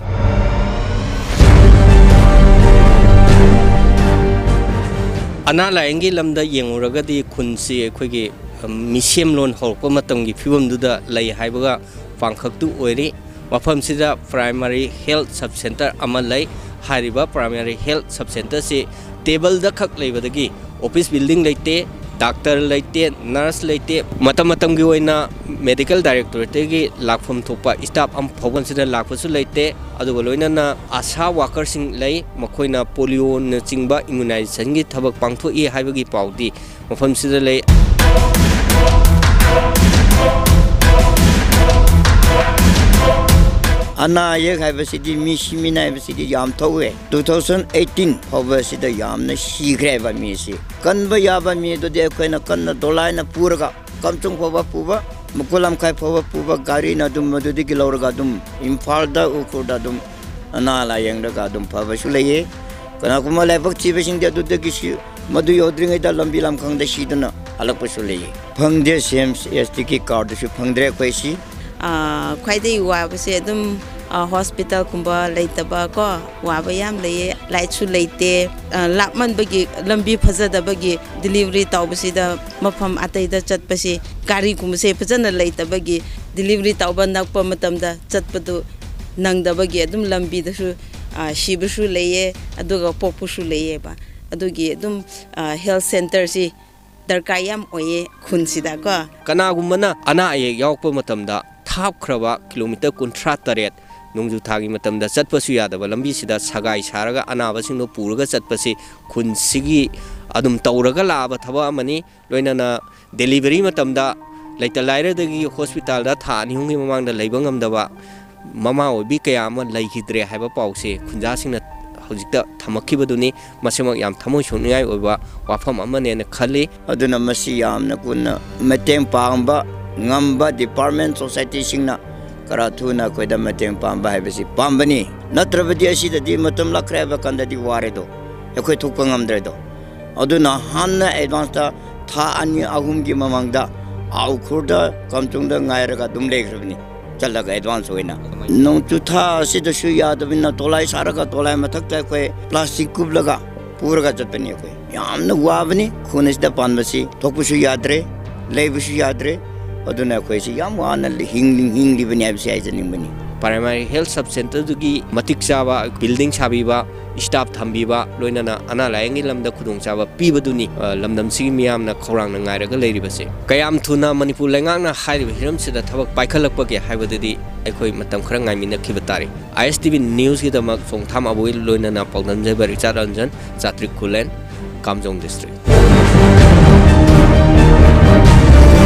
ꯑꯅꯥ ꯂꯥꯏꯌꯦꯡꯒꯤ ꯂꯝꯗ ꯌꯦꯡꯉꯨꯔꯒꯗꯤ ꯈꯨꯟꯁꯤ ꯑꯩꯈꯣꯏꯒꯤ, ꯑꯝ, ꯃꯤꯁꯦꯝꯂꯣꯟ ꯍꯧꯔꯛꯄ ꯃꯇꯝꯒꯤ ꯐꯤꯕꯝꯗꯨꯗ ꯂꯩ ꯍꯥꯏꯕꯒ ꯄꯥꯡꯈꯛꯇꯨ ꯑꯣꯏꯔꯤ꯫ ꯃꯐꯝꯁꯤꯗ primary health sub center ꯑꯃ ꯂꯩ꯫ ꯍꯥꯏꯔꯤꯕ primary health sub centerꯁꯤ ꯇꯦꯕꯜꯗ ꯈꯛ ꯂꯩꯕꯗꯒꯤ office building ꯂꯩꯇꯦ, ꯗꯥꯛꯇꯔ ꯂꯩꯇꯦ, ꯅꯔꯁ ꯂꯩꯇꯦ, ꯃꯇꯝ ꯃꯇꯝꯒꯤ ꯑꯣꯏꯅ medical directorateꯇꯒꯤ ꯂꯥꯛꯐꯝ ꯊꯣꯛꯄ staff ꯑꯃ ꯐꯥꯎꯕ ꯁꯤꯗ ꯂꯥꯛꯄꯁꯨ ꯂꯩꯇꯦ꯫ ꯑꯗꯨꯒ ꯂꯣꯏꯅꯅ ASHA workerꯁꯤꯡ ꯂꯩ, ꯃꯈꯣꯏꯅ polioꯅꯆꯤꯡꯕ immunizationꯒꯤ ꯊꯕꯛ ꯄꯥꯡꯊꯣꯛꯏ ꯍꯥꯏꯕꯒꯤ ꯄꯥꯎꯗꯤ ꯃꯐꯝꯁꯤꯗ ꯂꯩ꯫ ꯑꯅꯥ ꯑꯌꯦꯛ ꯍꯥꯏꯕꯁꯤꯗꯤ, ꯃꯤ ꯁꯤꯃꯤꯟꯅ ꯍꯥꯏꯕꯁꯤꯗꯤ ꯌꯥꯝ ꯊꯣꯛꯑꯦ꯫ Two thousand eighteen ꯐꯥꯎꯕ ꯁꯤꯗ ꯌꯥꯝꯅ ꯁꯤꯈ꯭ꯔꯦꯕ ꯃꯤꯁꯤ꯫ ꯀꯟꯕ ꯌꯥꯕ ꯃꯤ ꯑꯗꯨꯗꯤ ꯑꯩꯈꯣꯏꯅ ꯀꯟꯅ ꯗꯣꯂꯥꯏꯅ ꯄꯨꯔꯒ, ꯀꯝꯆꯨꯡ ꯐꯥꯎꯕ ꯄꯨꯕ, ꯃꯀꯨ ꯂꯝꯈꯥꯏ ꯐꯥꯎꯕ ꯄꯨꯕ, ꯒꯥꯔꯤꯅ ꯑꯗꯨꯝ ꯃꯗꯨꯗꯒꯤ ꯂꯧꯔꯒ ꯑꯗꯨꯝ ꯏꯝꯐꯥꯜꯗ, ꯎꯈ꯭ꯔꯨꯜꯗ ꯑꯗꯨꯝ ꯑꯅꯥ ꯂꯥꯌꯦꯡꯂꯒ ꯑꯗꯨꯝ ꯐꯕꯁꯨ ꯂꯩꯌꯦ꯫ ꯀꯅꯥꯒꯨꯝꯕ ꯂꯥꯏꯕꯛ ꯊꯤꯕꯁꯤꯡꯗꯤ ꯑꯗꯨꯗꯒꯤ ꯁꯤ-, ꯃꯗꯨ ꯌꯧꯗ꯭ꯔꯤꯉꯩꯗ ꯂꯝꯕꯤ ꯂꯝꯈꯥꯡꯗ ꯁꯤꯗꯨꯅ ꯍꯜꯂꯛꯄꯁꯨ ꯂꯩꯌꯦ꯫ ꯐꯪꯗꯦ, CMHTꯒꯤ cardꯗꯨꯁꯨ ꯐꯪꯗ꯭ꯔꯦ ꯑꯩꯈꯣꯏꯁꯤ꯫ ꯑꯥ, ꯈ꯭ꯋꯥꯏꯗꯒꯤ ꯋꯥꯕꯁꯦ ꯑꯗꯨꯝ, ꯑꯥ, hospitalꯒꯨꯝꯕ ꯂꯩꯇꯕ ꯀꯣ, ꯋꯥꯕ ꯌꯥꯝ ꯂꯩꯌꯦ꯫ Lightꯁꯨ ꯂꯩꯇꯦ, ꯑꯥ, ꯂꯥꯞꯃꯟꯕꯒꯤ, ꯂꯝꯕꯤ ꯐꯖꯗꯕꯒꯤ delivery ꯇꯧꯕꯁꯤꯗ ꯃꯐꯝ ꯑꯇꯩꯗ ꯆꯠꯄꯁꯤ, ꯒꯥꯔꯤꯒꯨꯝꯕꯁꯦ ꯐꯖꯅ ꯂꯩꯇꯕꯒꯤ delivery ꯇꯧꯕ ꯅꯛꯄ ꯃꯇꯝꯗ ꯆꯠꯄꯗꯨ ꯅꯪꯗꯕꯒꯤ ꯑꯗꯨꯝ ꯂꯝꯕꯤꯗꯁꯨ, ꯑꯥ, ꯁꯤꯕꯁꯨ ꯂꯩꯌꯦ, ꯑꯗꯨꯒ ꯄꯣꯛꯄꯁꯨ ꯂꯩꯌꯦꯕ꯫ ꯑꯗꯨꯒꯤ ꯑꯗꯨꯝ, ꯑꯥ, health centreꯁꯤ ꯗꯔꯀꯥꯔ ꯌꯥꯝ ꯑꯣꯏꯌꯦ ꯈꯨꯟꯁꯤꯗꯀꯣ꯫ ꯀꯅꯥꯒꯨꯝꯕꯅ ꯑꯅꯥ ꯑꯌꯦꯛ ꯌꯥꯎꯔꯛꯄ ꯃꯇꯝꯗ ꯊꯥꯞꯈ꯭ꯔꯕ kilometre ꯀꯨꯟꯊ꯭ꯔꯥ ꯇꯔꯦꯠ, ꯅꯣꯡꯖꯨ ꯊꯥꯒꯤ ꯃꯇꯝꯗ ꯆꯠꯄꯁꯨ ꯌꯥꯗꯕ ꯂꯝꯕꯤꯁꯤꯗ ꯁꯒꯥꯏ ꯁꯥꯔꯒ ꯑꯅꯥꯕꯁꯤꯡꯗꯨ ꯄꯨꯔꯒ ꯆꯠꯄꯁꯤ ꯈꯨꯟꯁꯤꯒꯤ ꯑꯗꯨꯝ ꯇꯧꯔꯒ ꯂꯥꯛꯑꯕ ꯊꯕꯛ ꯑꯃꯅꯤ꯫ ꯂꯣꯏꯅꯅ delivery ꯃꯇꯝꯗ ꯂꯩꯇ ꯂꯥꯏꯔꯗꯒꯤ hospitalꯗ ꯊꯥ ꯑꯅꯤ ꯑꯍꯨꯝꯒꯤ ꯃꯃꯥꯡꯗ ꯂꯩꯕ ꯉꯝꯗꯕ ꯃꯃꯥ ꯑꯣꯏꯕꯤ ꯀꯌꯥ ꯑꯃ ꯂꯩꯈꯤꯗ꯭ꯔꯦ ꯍꯥꯏꯕ ꯄꯥꯎꯁꯦ ꯈꯨꯟꯖꯥꯁꯤꯡꯅ ꯍꯧꯖꯤꯛꯇ ꯊꯝꯃꯛꯈꯤꯕꯗꯨꯅꯤ꯫ ꯃꯁꯤꯃꯛ ꯌꯥꯝ ꯊꯃꯣꯏ ꯁꯣꯛꯅꯤꯡꯉꯥꯏ ꯑꯣꯏꯕ ꯋꯥꯐꯝ ꯑꯃꯅꯦꯅ ꯈꯜꯂꯤ꯫ ꯑꯗꯨꯅ ꯃꯁꯤ ꯌꯥꯝꯅ ꯀꯨꯟꯅ ꯃꯇꯦꯡ ꯄꯥꯡꯕ ꯉꯝꯕ department, societyꯁꯤꯡꯅ ꯈꯔ ꯊꯨꯅ ꯑꯩꯈꯣꯏꯗ ꯃꯇꯦꯡ ꯄꯥꯡꯕ ꯍꯥꯏꯕꯁꯤ ꯄꯥꯝꯕꯅꯤ꯫ ꯅꯠꯇ꯭ꯔꯕꯗꯤ ꯑꯁꯤꯗꯗꯤ ꯃꯇꯝ ꯂꯥꯛꯈ꯭ꯔꯦ ꯍꯥꯏꯕ ꯀꯥꯟꯗꯗꯤ ꯋꯥꯔꯦꯗꯣ, ꯑꯩꯈꯣꯏ ꯊꯣꯛꯄ ꯉꯝꯗ꯭ꯔꯦꯗꯣ꯫ ꯑꯗꯨꯅ ꯍꯥꯟꯅ ꯑꯦꯗꯚꯥꯟꯁꯇ ꯊꯥ ꯑꯅꯤ ꯑꯍꯨꯝꯒꯤ ꯃꯃꯥꯡꯗ ꯑꯥꯎꯈꯨꯔꯗ ꯀꯝꯆꯨꯡꯗ ꯉꯥꯏꯔꯒ ꯑꯗꯨꯝ ꯂꯩꯈ꯭ꯔꯕꯅꯤ, ꯆꯠꯂꯒ ꯑꯦꯗꯚꯥꯟꯁ ꯑꯣꯏꯅ꯫ ꯅꯣꯡꯖꯨ ꯊꯥ ꯑꯁꯤꯗꯁꯨ ꯌꯥꯗꯕꯅꯤꯅ ꯇꯣꯂꯥꯏ ꯁꯥꯔꯒ ꯇꯣꯂꯥꯏ ꯃꯊꯛꯇ ꯑꯩꯈꯣꯏ ꯄ꯭ꯂꯥꯁꯇꯤꯛ ꯀꯨꯞꯂꯒ ꯄꯨꯔꯒ ꯆꯠꯄꯅꯤ꯫ ꯑꯩꯈꯣꯏ ꯌꯥꯝꯅ ꯋꯥꯕꯅꯤ꯫ ꯈꯨꯟ ꯑꯁꯤꯗ ꯄꯥꯟꯕꯁꯤ ꯊꯣꯛꯄꯁꯨ ꯌꯥꯗ꯭ꯔꯦ, ꯂꯩꯕꯁꯨ ꯌꯥꯗ꯭ꯔꯦ꯫ ꯑꯗꯨꯅ ꯑꯩꯈꯣꯏꯁꯤ ꯌꯥꯝ ꯋꯥꯅ ꯍꯤꯡꯂꯤ-, ꯍꯤꯡꯂꯤꯕꯅꯤ ꯍꯥꯏꯕꯁꯤ ꯍꯥꯏꯖꯅꯤꯡꯕꯅꯤ꯫ ꯄ꯭ꯔꯥꯏꯃꯥꯔꯤ ꯍꯦꯜꯊ ꯁꯕ ꯁꯦꯟꯇꯔꯗꯨꯒꯤ ꯃꯇꯤꯛ ꯆꯥꯕ ꯕꯤꯜꯗꯤꯡ ꯁꯥꯕꯤꯕ, ꯁ꯭ꯇꯥꯐ ꯊꯝꯕꯤꯕ, ꯂꯣꯏꯅꯅ ꯑꯅꯥ ꯂꯥꯌꯦꯡꯒꯤ ꯂꯝꯗ ꯈꯨꯗꯣꯡꯆꯥꯕ ꯄꯤꯕꯗꯨꯅꯤ, ꯑ, ꯂꯝꯗꯝꯁꯤꯒꯤ ꯃꯤꯌꯥꯝꯅ ꯈꯧꯔꯥꯡꯅ ꯉꯥꯏꯔꯒ ꯂꯩꯔꯤꯕꯁꯦ꯫ ꯀꯌꯥꯝ ꯊꯨꯅ ꯃꯅꯤꯄꯨꯔ ꯂꯩꯉꯥꯛꯅ ꯍꯥꯏꯔꯤꯕ ꯍꯤꯔꯝꯁꯤꯗ ꯊꯕꯛ ꯄꯥꯏꯈꯠꯂꯛꯄꯒꯦ ꯍꯥꯏꯕꯗꯨꯗꯤ ꯑꯩꯈꯣꯏ ꯃꯇꯝ ꯈꯔ ꯉꯥꯏꯃꯤꯟꯅꯈꯤꯕ ꯇꯥꯔꯦ꯫ ꯑꯥꯏ ꯑꯦꯁ ꯇꯤ ꯚꯤ ꯅ꯭ꯌꯨꯁꯀꯤꯗꯃꯛ ꯆꯣꯡꯊꯥꯝ ꯑꯕꯣꯏ ꯂꯣꯏꯅꯅ ꯄꯥꯎꯗꯝꯖꯕ ꯔꯤꯆꯥꯔꯗ ꯔꯟꯖꯟ, ꯆꯥꯇ꯭ꯔꯤꯛ ꯈꯨꯂꯦꯟ, ꯀꯥꯝꯖꯣꯡ ꯗꯤꯁꯇ꯭ꯔꯤꯛ꯫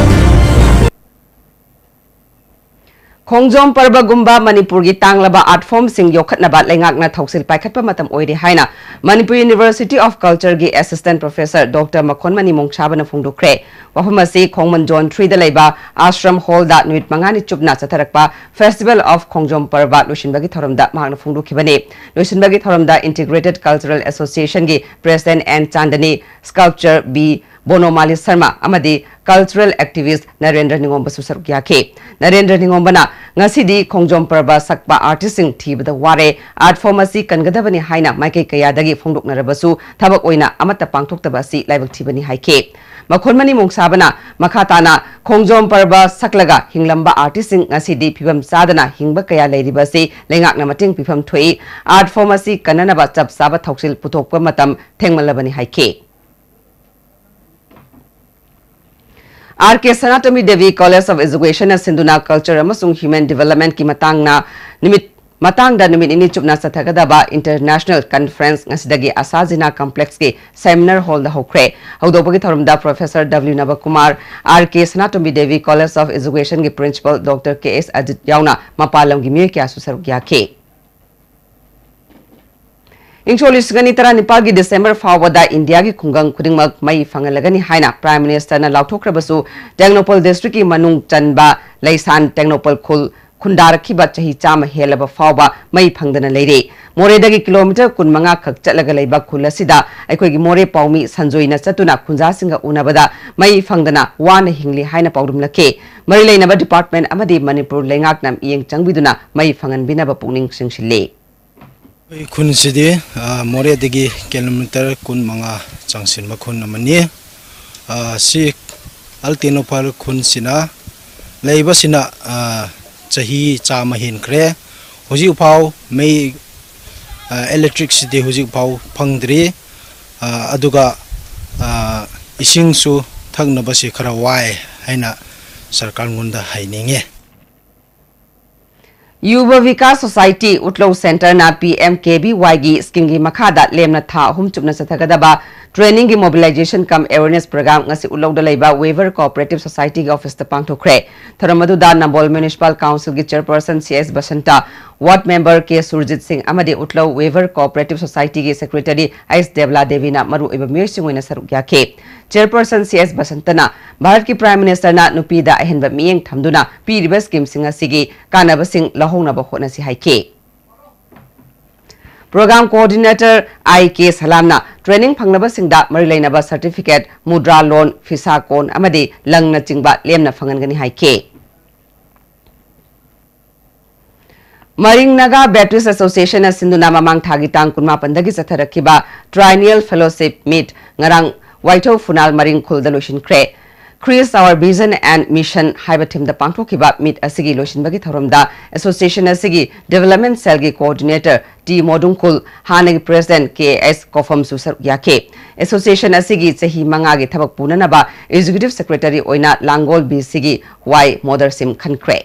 ꯈꯣꯡꯖꯣꯝ ꯄꯔꯕꯒꯨꯝꯕ ꯃꯅꯤꯄꯨꯔꯒꯤ ꯇꯥꯡꯂꯕ ꯑꯥꯔꯠ ꯐꯣꯔꯝꯁꯤꯡ ꯌꯣꯛꯈꯠꯅꯕ ꯂꯩꯉꯥꯛꯅ ꯊꯧꯁꯤꯜ ꯄꯥꯏꯈꯠꯄ ꯃꯇꯝ ꯑꯣꯏꯔꯦ ꯍꯥꯏꯅ ꯃꯅꯤꯄꯨꯔ ꯌꯨꯅꯤꯚꯔꯁꯤꯇꯤ ꯑꯣꯐ ꯀꯜꯆꯔꯒꯤ ꯑꯦꯁꯤꯁꯇꯦꯟꯠ ꯄ꯭ꯔꯣꯐꯦꯁꯔ ꯗꯣꯛꯇꯔ ꯃꯈꯣꯟꯃꯅꯤ ꯃꯣꯡꯁꯥꯕꯅ ꯐꯣꯡꯗꯣꯛꯈ꯭ꯔꯦ꯫ ꯋꯥꯐꯝ ꯑꯁꯤ ꯈꯣꯡꯃꯟ ꯖꯣꯟ ꯊ꯭ꯔꯤꯗ ꯂꯩꯕ ꯑꯥꯁ꯭ꯔꯝ ꯍꯣꯜꯗ ꯅꯨꯃꯤꯠ ꯃꯉꯥꯅꯤ ꯆꯨꯞꯅ ꯆꯠꯊꯔꯛꯄ ꯐꯦꯁꯇꯤꯚꯦꯜ ꯑꯣꯐ ꯈꯣꯡꯖꯣꯝ ꯄꯔꯕ ꯂꯣꯏꯁꯤꯟꯕꯒꯤ ꯊꯧꯔꯝꯗ ꯃꯍꯥꯛꯅ ꯐꯣꯡꯗꯣꯛꯈꯤꯕꯅꯤ꯫ ꯂꯣꯏꯁꯤꯟꯕꯒꯤ ꯊꯧꯔꯝꯗ ꯏꯟꯇꯤꯒ꯭ꯔꯦꯇꯦꯗ ꯀꯜꯆꯔꯦꯜ ꯑꯦꯁꯣꯁꯤꯌꯦꯁꯟꯒꯤ ꯄ꯭ꯔꯦꯁꯤꯗꯦꯟꯠ ꯑꯦꯟ ꯆꯥꯟꯗꯅꯤ, ꯁ꯭ꯀꯜꯞꯆꯔ ꯕꯤ ꯕꯣꯅꯣꯃꯥꯂꯤ ꯁꯔꯃ ꯑꯃꯗꯤ ꯀꯜꯆꯔꯦꯜ ꯑꯦꯛꯇꯤꯚꯤꯁꯠ ꯅꯔꯦꯟꯗ꯭ꯔ ꯅꯤꯉꯣꯝꯕꯁꯨ ꯁꯔꯨꯛ ꯌꯥꯈꯤ꯫ ꯅꯔꯦꯟꯗ꯭ꯔ ꯅꯤꯉꯣꯝꯕꯅ ꯉꯁꯤꯗꯤ ꯈꯣꯡꯖꯣꯝ ꯄꯔꯕ ꯁꯛꯄ ꯑꯥꯔꯇꯤꯁꯁꯤꯡ ꯊꯤꯕꯗ ꯋꯥꯔꯦ, ꯑꯥꯔꯠ ꯐꯣꯔꯝ ꯑꯁꯤ ꯀꯟꯒꯗꯕꯅꯤ ꯍꯥꯏꯅ ꯃꯥꯏꯀꯩ ꯀꯌꯥꯗꯒꯤ ꯐꯣꯡꯗꯣꯛꯅꯔꯕꯁꯨ ꯊꯕꯛ ꯑꯣꯏꯅ ꯑꯃꯠꯇ ꯄꯥꯡꯊꯣꯛꯇꯕ ꯑꯁꯤ ꯂꯥꯏꯕꯛ ꯊꯤꯕꯅꯤ ꯍꯥꯏꯈꯤ꯫ ꯃꯈꯣꯟꯃꯅꯤ ꯃꯣꯡꯁꯥꯕꯅ ꯃꯈꯥ ꯇꯥꯅ ꯈꯣꯡꯖꯣꯝ ꯄꯔꯕ ꯁꯛꯂꯒ ꯍꯤꯡꯂꯝꯕ ꯑꯥꯔꯇꯤꯁꯁꯤꯡ ꯉꯁꯤꯗꯤ ꯐꯤꯕꯝ ꯆꯥꯗꯅ ꯍꯤꯡꯕ ꯀꯌꯥ ꯂꯩꯔꯤꯕ ꯑꯁꯤ ꯂꯩꯉꯥꯛꯅ ꯃꯇꯦꯡ ꯄꯤꯐꯝ ꯊꯣꯛꯏ꯫ ꯑꯥꯔꯠ ꯐꯣꯔꯝ ꯑꯁꯤ ꯀꯟꯅꯅꯕ ꯆꯞ ꯆꯥꯕ ꯊꯧꯁꯤꯜ ꯄꯨꯊꯣꯛꯄ ꯃꯇꯝ ꯊꯦꯡꯃꯜꯂꯕꯅꯤ ꯍꯥꯏꯈꯤ꯫ R K Sanatombi Devi college of ꯑꯦꯖꯨꯀꯦꯁꯟꯅ ꯁꯤꯟꯗꯨꯅ ꯀꯜꯆꯔ ꯑꯃꯁꯨꯡ ꯍ꯭ꯌꯨꯃꯦꯟ ꯗꯤꯚꯦꯂꯞꯃꯦꯟꯠꯀꯤ ꯃꯇꯥꯡꯅ ꯅꯨꯃꯤꯠ, ꯃꯇꯥꯡꯗ ꯅꯨꯃꯤꯠ ꯅꯤꯅꯤ ꯆꯨꯞꯅ ꯆꯠꯊꯒꯗꯕ ꯏꯟꯇꯔꯅꯦꯁꯅꯦꯜ ꯀꯟꯐꯔꯦꯟꯁ ꯉꯁꯤꯗꯒꯤ ꯑꯁꯥ ꯖꯤꯅꯥ ꯀꯝꯄ꯭ꯂꯦꯛꯁꯀꯤ ꯁꯦꯃꯤꯅꯥꯔ ꯍꯣꯜꯗ ꯍꯧꯈ꯭ꯔꯦ꯫ ꯍꯧꯗꯣꯛꯄꯒꯤ ꯊꯧꯔꯝꯗ professor W Nabakumar, R K Sanatombi Devi college of ꯑꯦꯖꯨꯀꯦꯁꯟꯒꯤ principal doctor K S Ajit ꯌꯥꯎꯅ ꯃꯄꯥꯟ ꯂꯝꯒꯤ ꯃꯤꯑꯣꯏ ꯀꯌꯥꯁꯨ ꯁꯔꯨꯛ ꯌꯥꯈꯤ꯫ ꯏꯪꯁꯣꯛ ꯂꯤꯁꯤꯡ ꯑꯅꯤ ꯇꯔꯥꯅꯤꯄꯥꯜꯒꯤ ꯗꯤꯁꯦꯝꯕꯔ ꯐꯥꯎꯕꯗ ꯏꯟꯗꯤꯌꯥꯒꯤ ꯈꯨꯡꯒꯪ ꯈꯨꯗꯤꯡꯃꯛ ꯃꯩ ꯐꯪꯍꯜꯂꯒꯅꯤ ꯍꯥꯏꯅ ꯄ꯭ꯔꯥꯏꯝ ꯃꯤꯅꯤꯁꯇꯔꯅ ꯂꯥꯎꯊꯣꯛꯈ꯭ꯔꯕꯁꯨ, ꯇꯦꯡꯅꯧꯄꯜ ꯗꯤꯁꯇ꯭ꯔꯤꯛꯀꯤ ꯃꯅꯨꯡ ꯆꯟꯕ ꯂꯩꯁꯥꯟ ꯇꯦꯡꯅꯧꯄꯜ ꯈꯨꯜ ꯈꯨꯟꯗꯥꯔꯛꯈꯤꯕ ꯆꯍꯤ ꯆꯥꯝꯃ ꯍꯦꯜꯂꯕ ꯐꯥꯎꯕ ꯃꯩ ꯐꯪꯗꯅ ꯂꯩꯔꯤ꯫ ꯃꯣꯔꯦꯗꯒꯤ ꯀꯤꯂꯣꯃꯤꯇꯔ ꯀꯨꯟꯃꯉꯥ ꯈꯛ ꯆꯠꯂꯒ ꯂꯩꯕ ꯈꯨꯜ ꯑꯁꯤꯗ ꯑꯩꯈꯣꯏꯒꯤ ꯃꯣꯔꯦ ꯄꯥꯎꯃꯤ ꯁꯟꯖꯣꯏꯅ ꯆꯠꯇꯨꯅ ꯈꯨꯟꯖꯥꯁꯤꯡꯒ ꯎꯅꯕꯗ ꯃꯩ ꯐꯪꯗꯅ ꯋꯥꯅ ꯍꯤꯡꯂꯤ ꯍꯥꯏꯅ ꯄꯥꯎꯗꯝꯂꯛꯈꯤ꯫ ꯃꯔꯤ ꯂꯩꯅꯕ ꯗꯤꯄꯥꯔꯠꯃꯦꯟ ꯑꯃꯗꯤ ꯃꯅꯤꯄꯨꯔ ꯂꯩꯉꯥꯛꯅ ꯃꯤꯠꯌꯦꯡ ꯆꯪꯕꯤꯗꯨꯅ ꯃꯩ ꯐꯪꯍꯟꯕꯤꯅꯕ ꯄꯨꯛꯅꯤꯡ ꯆꯤꯡꯁꯤꯜꯂꯤ꯫ ꯑꯩꯈꯣꯏ ꯈꯨꯟꯁꯤꯗꯤ, ꯑ, ꯃꯣꯔꯦꯗꯒꯤ ꯀꯤꯂꯣꯃꯤꯇꯔ ꯀꯨꯟꯃꯉꯥ ꯆꯪꯁꯤꯟꯕ ꯈꯨꯟ ꯑꯃꯅꯤ꯫ ꯑ, ꯁꯤ ꯑꯜ ꯇꯦꯅꯧꯄꯥꯜ ꯈꯨꯟꯁꯤꯅ ꯂꯩꯕꯁꯤꯅ, ꯑ, ꯆꯍꯤ ꯆꯥꯝꯃ ꯍꯦꯟꯈ꯭ꯔꯦ꯫ ꯍꯧꯖꯤꯛꯐꯥꯎ ꯃꯩ, ꯑ, electricity ꯍꯧꯖꯤꯛꯐꯥꯎ ꯐꯪꯗ꯭ꯔꯤ꯫ ꯑ, ꯑꯗꯨꯒ, ꯑ, ꯏꯁꯤꯡꯁꯨ ꯊꯛꯅꯕꯁꯤ ꯈꯔ ꯋꯥꯏ ꯍꯥꯏꯅ ꯁꯔꯀꯥꯔꯉꯣꯟꯗ ꯍꯥꯏꯅꯤꯡꯉꯤ꯫ ꯌꯨꯕ ꯚꯤꯀꯥꯁ ꯁꯣꯁꯥꯏꯇꯤ ꯎꯠꯂꯧ ꯁꯦꯟꯇꯔꯅ ꯄꯤ ꯑꯦꯝ ꯀꯦ ꯚꯤ ꯋꯥꯏꯒꯤ ꯁ꯭ꯀꯤꯝꯒꯤ ꯃꯈꯥꯗ ꯂꯦꯝꯅ ꯊꯥ ꯑꯍꯨꯝ ꯆꯨꯞꯅ ꯆꯠꯊꯒꯗꯕ ꯇ꯭ꯔꯦꯅꯤꯡꯒꯤ ꯃꯣꯕꯤꯂꯥꯏꯖꯦꯁꯟ ꯀꯝ ꯑꯦꯋꯦꯔꯅꯦꯁ ꯄ꯭ꯔꯣꯒ꯭ꯔꯥꯝ ꯉꯁꯤ ꯎꯠꯂꯧꯗ ꯂꯩꯕ ꯋꯦꯕꯔ ꯀꯣꯑꯣꯄꯔꯦꯇꯤꯚ ꯁꯣꯁꯥꯏꯇꯤꯒꯤ ꯑꯣꯐꯤꯁꯇ ꯄꯥꯡꯊꯣꯛꯈ꯭ꯔꯦ꯫ ꯊꯧꯔꯝ ꯑꯗꯨꯗ ꯅꯝꯕꯣꯜ ꯃ꯭ꯌꯨꯅꯤꯁꯤꯄꯥꯜ ꯀꯥꯎꯟꯁꯤꯜꯒꯤ ꯆꯦꯌꯔꯄꯔꯁꯟ ꯁꯤ ꯑꯦꯁ ꯕꯁꯟꯇ, ꯋꯥꯔꯗ ꯃꯦꯝꯕꯔ ꯀꯦ ꯁꯨꯔꯖꯤꯠ ꯁꯤꯡ ꯑꯃꯗꯤ ꯎꯠꯂꯧ ꯋꯦꯕꯔ ꯀꯣꯑꯣꯄꯔꯦꯇꯤꯚ ꯁꯣꯁꯥꯏꯇꯤꯒꯤ ꯁꯦꯀ꯭ꯔꯦꯇꯔꯤ ꯑꯩꯁ ꯗꯦꯕꯂꯥ ꯗꯦꯕꯤꯅ ꯃꯔꯨꯑꯣꯏꯕ ꯃꯤꯑꯣꯏꯁꯤꯡ ꯑꯣꯏꯅ ꯁꯔꯨꯛ ꯌꯥꯈꯤ꯫ ꯆꯦꯌꯔꯄꯔꯁꯟ ꯁꯤ ꯑꯦꯁ ꯕꯁꯟꯇꯅ ꯚꯥꯔꯠꯀꯤ ꯄ꯭ꯔꯥꯏꯝ ꯃꯤꯅꯤꯁꯇꯔꯅ ꯅꯨꯄꯤꯗ ꯑꯍꯦꯟꯕ ꯃꯤꯠꯌꯦꯡ ꯊꯝꯗꯨꯅ ꯄꯤꯔꯤꯕ ꯁ꯭ꯀꯤꯝꯁꯤꯡ ꯑꯁꯤꯒꯤ ꯀꯥꯟꯅꯕꯁꯤꯡ ꯂꯧꯍꯧꯅꯕ ꯍꯣꯠꯅꯁꯤ ꯍꯥꯏꯈꯤ꯫ ꯄ꯭ꯔꯣꯒ꯭ꯔꯥꯝ ꯀꯣꯑꯣꯔꯗꯤꯅꯦꯇꯔ ꯑꯥꯏ ꯀꯦ ꯁꯂꯥꯝꯅ ꯇ꯭ꯔꯦꯅꯤꯡ ꯐꯪꯂꯕꯁꯤꯡꯗ ꯃꯔꯤ ꯂꯩꯅꯕ ꯁꯔꯇꯤꯐꯤꯀꯦꯠ, ꯃꯨꯗ꯭ꯔꯥ ꯂꯣꯟ, ꯐꯤꯁꯥ ꯀꯣꯟ ꯑꯃꯗꯤ ꯂꯪꯅꯆꯤꯡꯕ ꯂꯦꯝꯅ ꯐꯪꯍꯟꯒꯅꯤ ꯍꯥꯏꯈꯤ꯫ ꯃꯔꯤꯡ ꯅꯥꯒꯥ ꯕꯦꯞꯇꯤꯁ ꯑꯦꯁꯣꯁꯤꯌꯦꯁꯟꯅ ꯁꯤꯟꯗꯨꯅ ꯃꯃꯥꯡ ꯊꯥꯒꯤ ꯇꯥꯡ ꯀꯨꯟꯃꯥꯄꯟꯗꯒꯤ ꯆꯠꯊꯔꯛꯈꯤꯕ Triennial Fellowship Meet ꯉꯔꯥꯡ ꯋꯥꯏꯊꯧ ꯐꯨꯅꯥꯜ ꯃꯔꯤꯡ ꯈꯨꯜꯗ ꯂꯣꯏꯁꯤꯟꯈ꯭ꯔꯦ꯫ Christ Our Vision and Mission ꯍꯥꯏꯕ ꯊꯤꯝꯗ ꯄꯥꯡꯊꯣꯛꯈꯤꯕ ꯃꯤꯠ ꯑꯁꯤꯒꯤ ꯂꯣꯏꯁꯤꯟꯕꯒꯤ ꯊꯧꯔꯝꯗ ꯑꯦꯁꯣꯁꯤꯌꯦꯁꯟ ꯑꯁꯤꯒꯤ ꯗꯤꯕꯦꯂꯞꯃꯦꯟ ꯁꯦꯜꯒꯤ ꯀꯣꯑꯣꯔꯗꯤꯅꯦꯇꯔ ꯇꯤ ꯃꯣꯗꯨꯡꯈꯨꯜ, ꯍꯥꯟꯅꯒꯤ ꯄ꯭ꯔꯦꯁꯤꯗꯦꯟꯠ ꯀꯦ ꯑꯦꯁ ꯀꯣꯐꯝꯁꯨ ꯁꯔꯨꯛ ꯌꯥꯈꯤ꯫ ꯑꯦꯁꯣꯁꯤꯌꯦꯁꯟ ꯑꯁꯤꯒꯤ ꯆꯍꯤ ꯃꯉꯥꯒꯤ ꯊꯕꯛ ꯄꯨꯅꯅꯕ ꯑꯦꯛꯖꯤꯀ꯭ꯌꯨꯇꯤꯚ ꯁꯦꯀ꯭ꯔꯦꯇꯔꯤ ꯑꯣꯏꯅ ꯂꯥꯡꯒꯣꯜ ꯕꯤ ꯁꯤꯒꯤ ꯋꯥꯏ ꯃꯣꯗꯔꯁꯤꯝ ꯈꯟꯈ꯭ꯔꯦ꯫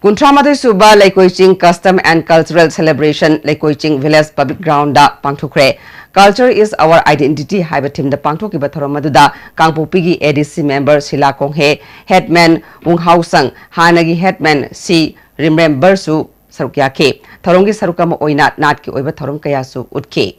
ꯀꯨꯟꯊ꯭ꯔꯥ ꯃꯥꯊꯣꯏ ꯁꯨꯕ ꯂꯩꯀꯣꯏ ꯆꯤꯡ Custom and Cultural Celebration ꯂꯩꯀꯣꯏ ꯆꯤꯡ ꯚꯤꯂꯦꯖ ꯄꯕ꯭ꯂꯤꯛ ꯒ꯭ꯔꯥꯎꯟꯗ ꯄꯥꯡꯊꯣꯛꯈ꯭ꯔꯦ꯫ Culture is our identity ꯍꯥꯏꯕ ꯊꯤꯝꯗ ꯄꯥꯡꯊꯣꯛꯈꯤꯕ ꯊꯧꯔꯝ ꯑꯗꯨꯗ ꯀꯥꯡꯄꯣꯛꯄꯤꯒꯤ ꯑꯦ ꯗꯤ ꯁꯤ ꯃꯦꯝꯕꯔ ꯁꯤꯂꯥ ꯀꯣꯡꯍꯦ, ꯍꯦꯗꯃꯦꯟ ꯋꯨꯡꯍꯥꯎꯁꯪ, ꯍꯥꯟꯅꯒꯤ ꯍꯦꯗꯃꯦꯟ ꯁꯤ ꯔꯤꯃꯦꯝꯕꯔꯁꯨ ꯁꯔꯨꯛ ꯌꯥꯈꯤ꯫ ꯊꯧꯔꯝꯒꯤ ꯁꯔꯨꯛ ꯑꯃ ꯑꯣꯏꯅ ꯅꯥꯠꯀꯤ ꯑꯣꯏꯕ ꯊꯧꯔꯝ ꯀꯌꯥꯁꯨ ꯎꯠꯈꯤ꯫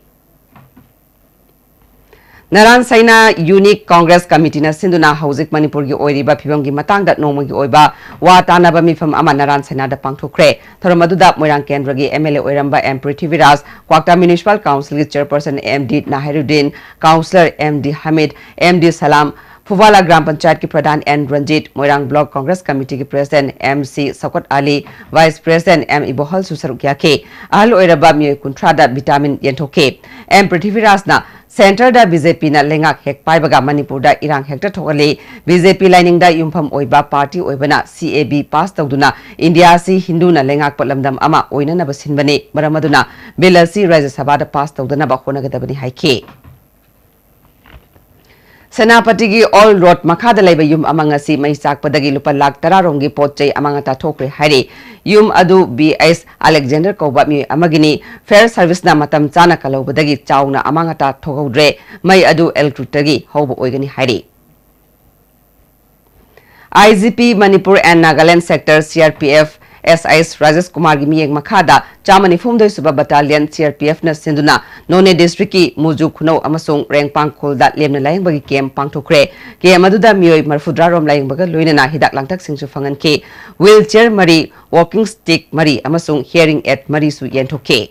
ꯅꯔꯥꯟ ꯁꯩꯅꯥ ꯌꯨꯅꯤꯛ ꯀꯣꯡꯒ꯭ꯔꯦꯁ ꯀꯃꯤꯇꯤꯅ ꯁꯤꯟꯗꯨꯅ ꯍꯧꯖꯤꯛ ꯃꯅꯤꯄꯨꯔꯒꯤ ꯑꯣꯏꯔꯤꯕ ꯐꯤꯕꯝꯒꯤ ꯃꯇꯥꯡꯗ ꯅꯣꯡꯃꯒꯤ ꯑꯣꯏꯕ ꯋꯥ ꯇꯥꯅꯕ ꯃꯤꯐꯝ ꯑꯃ ꯅꯔꯥꯟ ꯁꯩꯅꯥꯗ ꯄꯥꯡꯊꯣꯛꯈ꯭ꯔꯦ꯫ ꯊꯧꯔꯝ ꯑꯗꯨꯗ ꯃꯣꯏꯔꯥꯡ ꯀꯦꯟꯗ꯭ꯔꯒꯤ M L A ꯑꯣꯏꯔꯝꯕ M ꯄ꯭ꯔꯤꯊꯤꯕꯤꯔꯥꯖ, ꯀ꯭ꯋꯥꯛꯇꯥ ꯃ꯭ꯌꯨꯅꯤꯁꯤꯄꯥꯜ ꯀꯥꯎꯟꯁꯤꯜꯒꯤ chairperson M D Nahiruddin, councillor M D Hamid, M D Salam, Phubala ꯒ꯭ꯔꯥꯝ ꯄꯟꯆꯥꯌꯠꯀꯤ ꯄ꯭ꯔꯙꯥꯟ N Ranjit, Moirang block Congress ꯀꯃꯤꯇꯤꯒꯤ president M C Shaukat Ali, vice president M ꯏꯕꯣꯍꯜꯁꯨ ꯁꯔꯨꯛ ꯌꯥꯈꯤ꯫ ꯑꯍꯜ ꯑꯣꯏꯔꯕ ꯃꯤꯑꯣꯏ ꯀꯨꯟꯊ꯭ꯔꯥꯗ ꯚꯤꯇꯥꯃꯤꯟ ꯌꯦꯟꯊꯣꯛꯈꯤ꯫ M ꯄ꯭ꯔꯤꯊꯤꯕꯤꯔꯥꯖꯅ ꯁꯦꯟꯇꯔꯗ BJPꯅ ꯂꯩꯉꯥꯛ ꯍꯦꯛ ꯄꯥꯏꯕꯒ ꯃꯅꯤꯄꯨꯔꯗ ꯏꯔꯥꯡ ꯍꯦꯛꯇ ꯊꯣꯛꯍꯜꯂꯤ꯫ BJP ꯂꯥꯏꯅꯤꯡꯗ ꯌꯨꯝꯐꯝ ꯑꯣꯏꯕ ꯄꯥꯔꯇꯤ ꯑꯣꯏꯕꯅ CAB ꯄꯥꯁ ꯇꯧꯗꯨꯅ ꯏꯟꯗꯤꯌꯥ ꯑꯁꯤ ꯍꯤꯟꯗꯨꯅ ꯂꯩꯉꯥꯛꯄ ꯂꯝꯗꯝ ꯑꯃ ꯑꯣꯏꯅꯅꯕ ꯁꯤꯟꯕꯅꯤ꯫ ꯃꯔꯝ ꯑꯗꯨꯅ ꯕꯤꯜ ꯑꯁꯤ ꯔꯥꯖ꯭ꯌ ꯁꯚꯥꯗ ꯄꯥꯁ ꯇꯧꯗꯅꯕ ꯍꯣꯠꯅꯒꯗꯕꯅꯤ ꯍꯥꯏꯈꯤ꯫ ꯁꯦꯅꯥꯄꯇꯤꯒꯤ ꯑꯣꯜ ꯔꯣꯗ ꯃꯈꯥꯗ ꯂꯩꯕ ꯌꯨꯝ ꯑꯃ ꯉꯁꯤ ꯃꯩ ꯆꯥꯛꯄꯗꯒꯤ ꯂꯨꯄꯥ ꯂꯥꯈ ꯇꯔꯥ ꯔꯣꯝꯒꯤ ꯄꯣꯠ ꯆꯩ ꯑꯃꯥꯡ ꯑꯇꯥ ꯊꯣꯛꯈ꯭ꯔꯦ ꯍꯥꯏꯔꯤ꯫ ꯌꯨꯝ ꯑꯗꯨ B H Alexander ꯀꯧꯕ ꯃꯤꯑꯣꯏ ꯑꯃꯒꯤꯅꯤ꯫ Fire serviceꯅ ꯃꯇꯝ ꯆꯥꯅ ꯀꯜꯍꯧꯕꯗꯒꯤ ꯆꯥꯎꯅ ꯑꯃꯥꯡ ꯑꯇꯥ ꯊꯣꯛꯍꯧꯗ꯭ꯔꯦ꯫ ꯃꯩ ꯑꯗꯨ electricꯇꯒꯤ ꯍꯧꯕ ꯑꯣꯏꯒꯅꯤ ꯍꯥꯏꯔꯤ꯫ IGP Manipur and Nagaland Sector, CRPF, S I S Rajesh ꯀꯨꯃꯥꯔꯒꯤ ꯃꯤꯠꯌꯦꯡ ꯃꯈꯥꯗ ꯆꯥꯝꯃ ꯅꯤꯐꯨ ꯍꯨꯝꯗꯣꯏ ꯁꯨꯕ Battalion CRPFꯅ ꯁꯤꯟꯗꯨꯅ ꯅꯣꯅꯦ districtꯀꯤ ꯃꯨꯖꯨ ꯈꯨꯅꯧ ꯑꯃꯁꯨꯡ ꯔꯦꯡꯄꯥꯡ ꯈꯨꯜꯗ ꯂꯦꯝꯅ ꯂꯥꯌꯦꯡꯕꯒꯤ camp ꯄꯥꯡꯊꯣꯛꯈ꯭ꯔꯦ꯫ Camp ꯑꯗꯨꯗ ꯃꯤꯑꯣꯏ ꯃꯔꯤꯐꯨꯇꯔꯥ ꯔꯣꯝ ꯂꯥꯌꯦꯡꯕꯒ ꯂꯣꯏꯅꯅ ꯍꯤꯗꯥꯛ ꯂꯥꯡꯊꯛꯁꯤꯡꯁꯨ ꯐꯪꯍꯟꯈꯤ꯫ Wheelchair ꯃꯔꯤ, walking stick ꯃꯔꯤ ꯑꯃꯁꯨꯡ hearing aid ꯃꯔꯤꯁꯨ ꯌꯦꯟꯊꯣꯛꯈꯤ꯫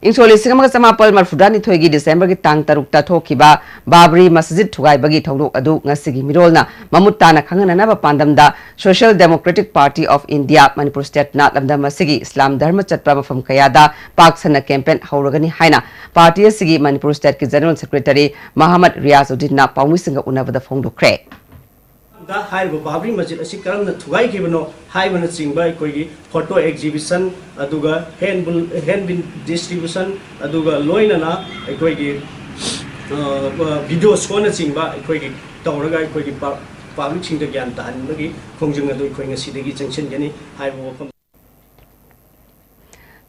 ꯏꯪꯁꯣꯛ ꯂꯤꯁꯤꯡ ꯑꯃꯒ ꯆꯃꯥꯄꯜ ꯃꯔꯤꯐꯨꯇꯔꯥ ꯅꯤꯊꯣꯏꯒꯤ ꯗꯤꯁꯦꯝꯕꯔꯒꯤ ꯇꯥꯡ ꯇꯔꯨꯛꯇ ꯊꯣꯛꯈꯤꯕ ꯕꯥꯕ꯭ꯔꯤ ꯃꯁꯖꯤꯗ ꯊꯨꯒꯥꯏꯕꯒꯤ ꯊꯧꯗꯣꯛ ꯑꯗꯨ ꯉꯁꯤꯒꯤ ꯃꯤꯔꯣꯜꯅ ꯃꯃꯨꯠ ꯇꯥꯅ ꯈꯪꯍꯟꯅꯅꯕ ꯄꯥꯟꯗꯝꯗ Social Democratic Party of India Manipur stateꯅ ꯂꯝꯗꯝ ꯑꯁꯤꯒꯤ ꯏꯁꯂꯥꯝ ꯙꯔꯃ ꯆꯠꯄ ꯃꯐꯝ ꯀꯌꯥꯗ ꯄꯥꯛ ꯁꯟꯅ campaign ꯍꯧꯔꯒꯅꯤ ꯍꯥꯏꯅ party ꯑꯁꯤꯒꯤ ꯃꯅꯤꯄꯨꯔ stateꯀꯤ general secretary ꯃꯍꯃꯗ ꯔꯤꯌꯥꯖ ꯎꯗꯤꯟꯅ ꯄꯥꯎꯃꯤꯁꯤꯡꯒ ꯎꯅꯕꯗ ꯐꯣꯡꯗꯣꯛꯈ꯭ꯔꯦ꯫ ꯗ ꯍꯥꯏꯔꯤꯕ ꯕꯥꯕ꯭ꯔꯤ ꯃꯁꯖꯤꯗ ꯑꯁꯤ ꯀꯔꯝꯅ ꯊꯨꯒꯥꯏꯈꯤꯕꯅꯣ ꯍꯥꯏꯕꯅꯆꯤꯡꯕ ꯑꯩꯈꯣꯏꯒꯤ photo exhibition, ꯑꯗꯨꯒ handbill, handbill distribution, ꯑꯗꯨꯒ ꯂꯣꯏꯅꯅ ꯑꯩꯈꯣꯏꯒꯤ, ꯑ, video showꯅꯆꯤꯡꯕ ꯑꯩꯈꯣꯏꯒꯤ ꯇꯧꯔꯒ ꯑꯩꯈꯣꯏꯒꯤ ꯄ-, publicꯁꯤꯡꯗ ꯒ꯭ꯌꯥꯟ ꯇꯥꯍꯟꯕꯒꯤ ꯈꯣꯡꯖꯪ ꯑꯗꯨ ꯑꯩꯈꯣꯏ ꯉꯁꯤꯗꯒꯤ ꯆꯪꯁꯤꯟꯒꯅꯤ ꯍꯥꯏꯕ ꯋꯥꯐꯝ꯫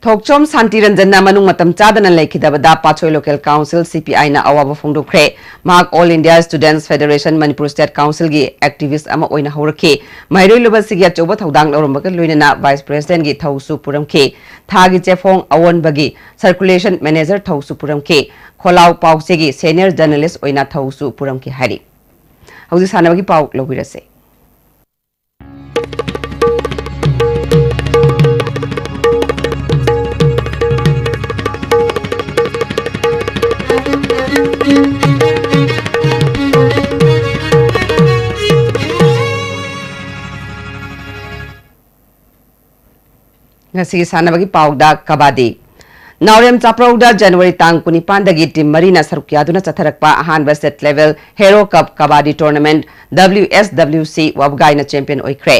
ꯊꯣꯛꯆꯣꯝ ꯁꯥꯟꯇꯤ ꯔꯟꯖꯟꯅ ꯃꯅꯨꯡ ꯃꯇꯝ ꯆꯥꯗꯅ ꯂꯩꯈꯤꯗꯕꯗ ꯄꯥꯠꯁꯣꯏ Local Council, C P I ꯅ ꯑꯋꯥꯕ ꯐꯣꯡꯗꯣꯛꯈ꯭ꯔꯦ꯫ ꯃꯍꯥꯛ All India Students Federation Manipur State Council ꯒꯤ activist ꯑꯃ ꯑꯣꯏꯅ ꯍꯧꯔꯛꯈꯤ꯫ ꯃꯍꯩꯔꯣꯏ ꯂꯨꯕꯁꯤꯒꯤ ꯑꯆꯧꯕ ꯊꯧꯗꯥꯡ ꯂꯧꯔꯝꯕꯒ ꯂꯣꯏꯅꯅ Vice President ꯒꯤ ꯊꯧꯁꯨ ꯄꯨꯔꯝꯈꯤ꯫ ꯊꯥꯒꯤ ꯆꯦꯐꯣꯡ ꯑꯑꯣꯟꯕꯒꯤ Circulation Manager ꯊꯧꯁꯨ ꯄꯨꯔꯝꯈꯤ꯫ ꯈꯣꯜꯂꯥꯎ ꯄꯥꯎꯆꯦꯒꯤ Senior Journalist ꯑꯣꯏꯅ ꯊꯧꯁꯨ ꯄꯨꯔꯝꯈꯤ ꯍꯥꯏꯔꯤ꯫ ꯍꯧꯖꯤꯛ ꯁꯥꯟꯅꯕꯒꯤ ꯄꯥꯎ ꯂꯧꯕꯤꯔꯁꯦ꯫ ꯉꯁꯤꯒꯤ ꯁꯥꯟꯅꯕꯒꯤ ꯄꯥꯎꯗ ꯀꯕꯥꯗꯤ꯫ ꯅꯥꯎꯔꯦꯝ ꯆꯥꯄ꯭ꯔꯧꯗ January ꯇꯥꯡ ꯀꯨꯟꯅꯤꯄꯥꯟꯗꯒꯤ team ꯃꯔꯤꯅ ꯁꯔꯨꯛ ꯌꯥꯗꯨꯅ ꯆꯠꯊꯔꯛꯄ ꯑꯍꯥꯟꯕ state level Hero Cup Kabaddi Tournament W S W C ꯋꯥꯕꯒꯥꯏꯅ champion ꯑꯣꯏꯈ꯭ꯔꯦ꯫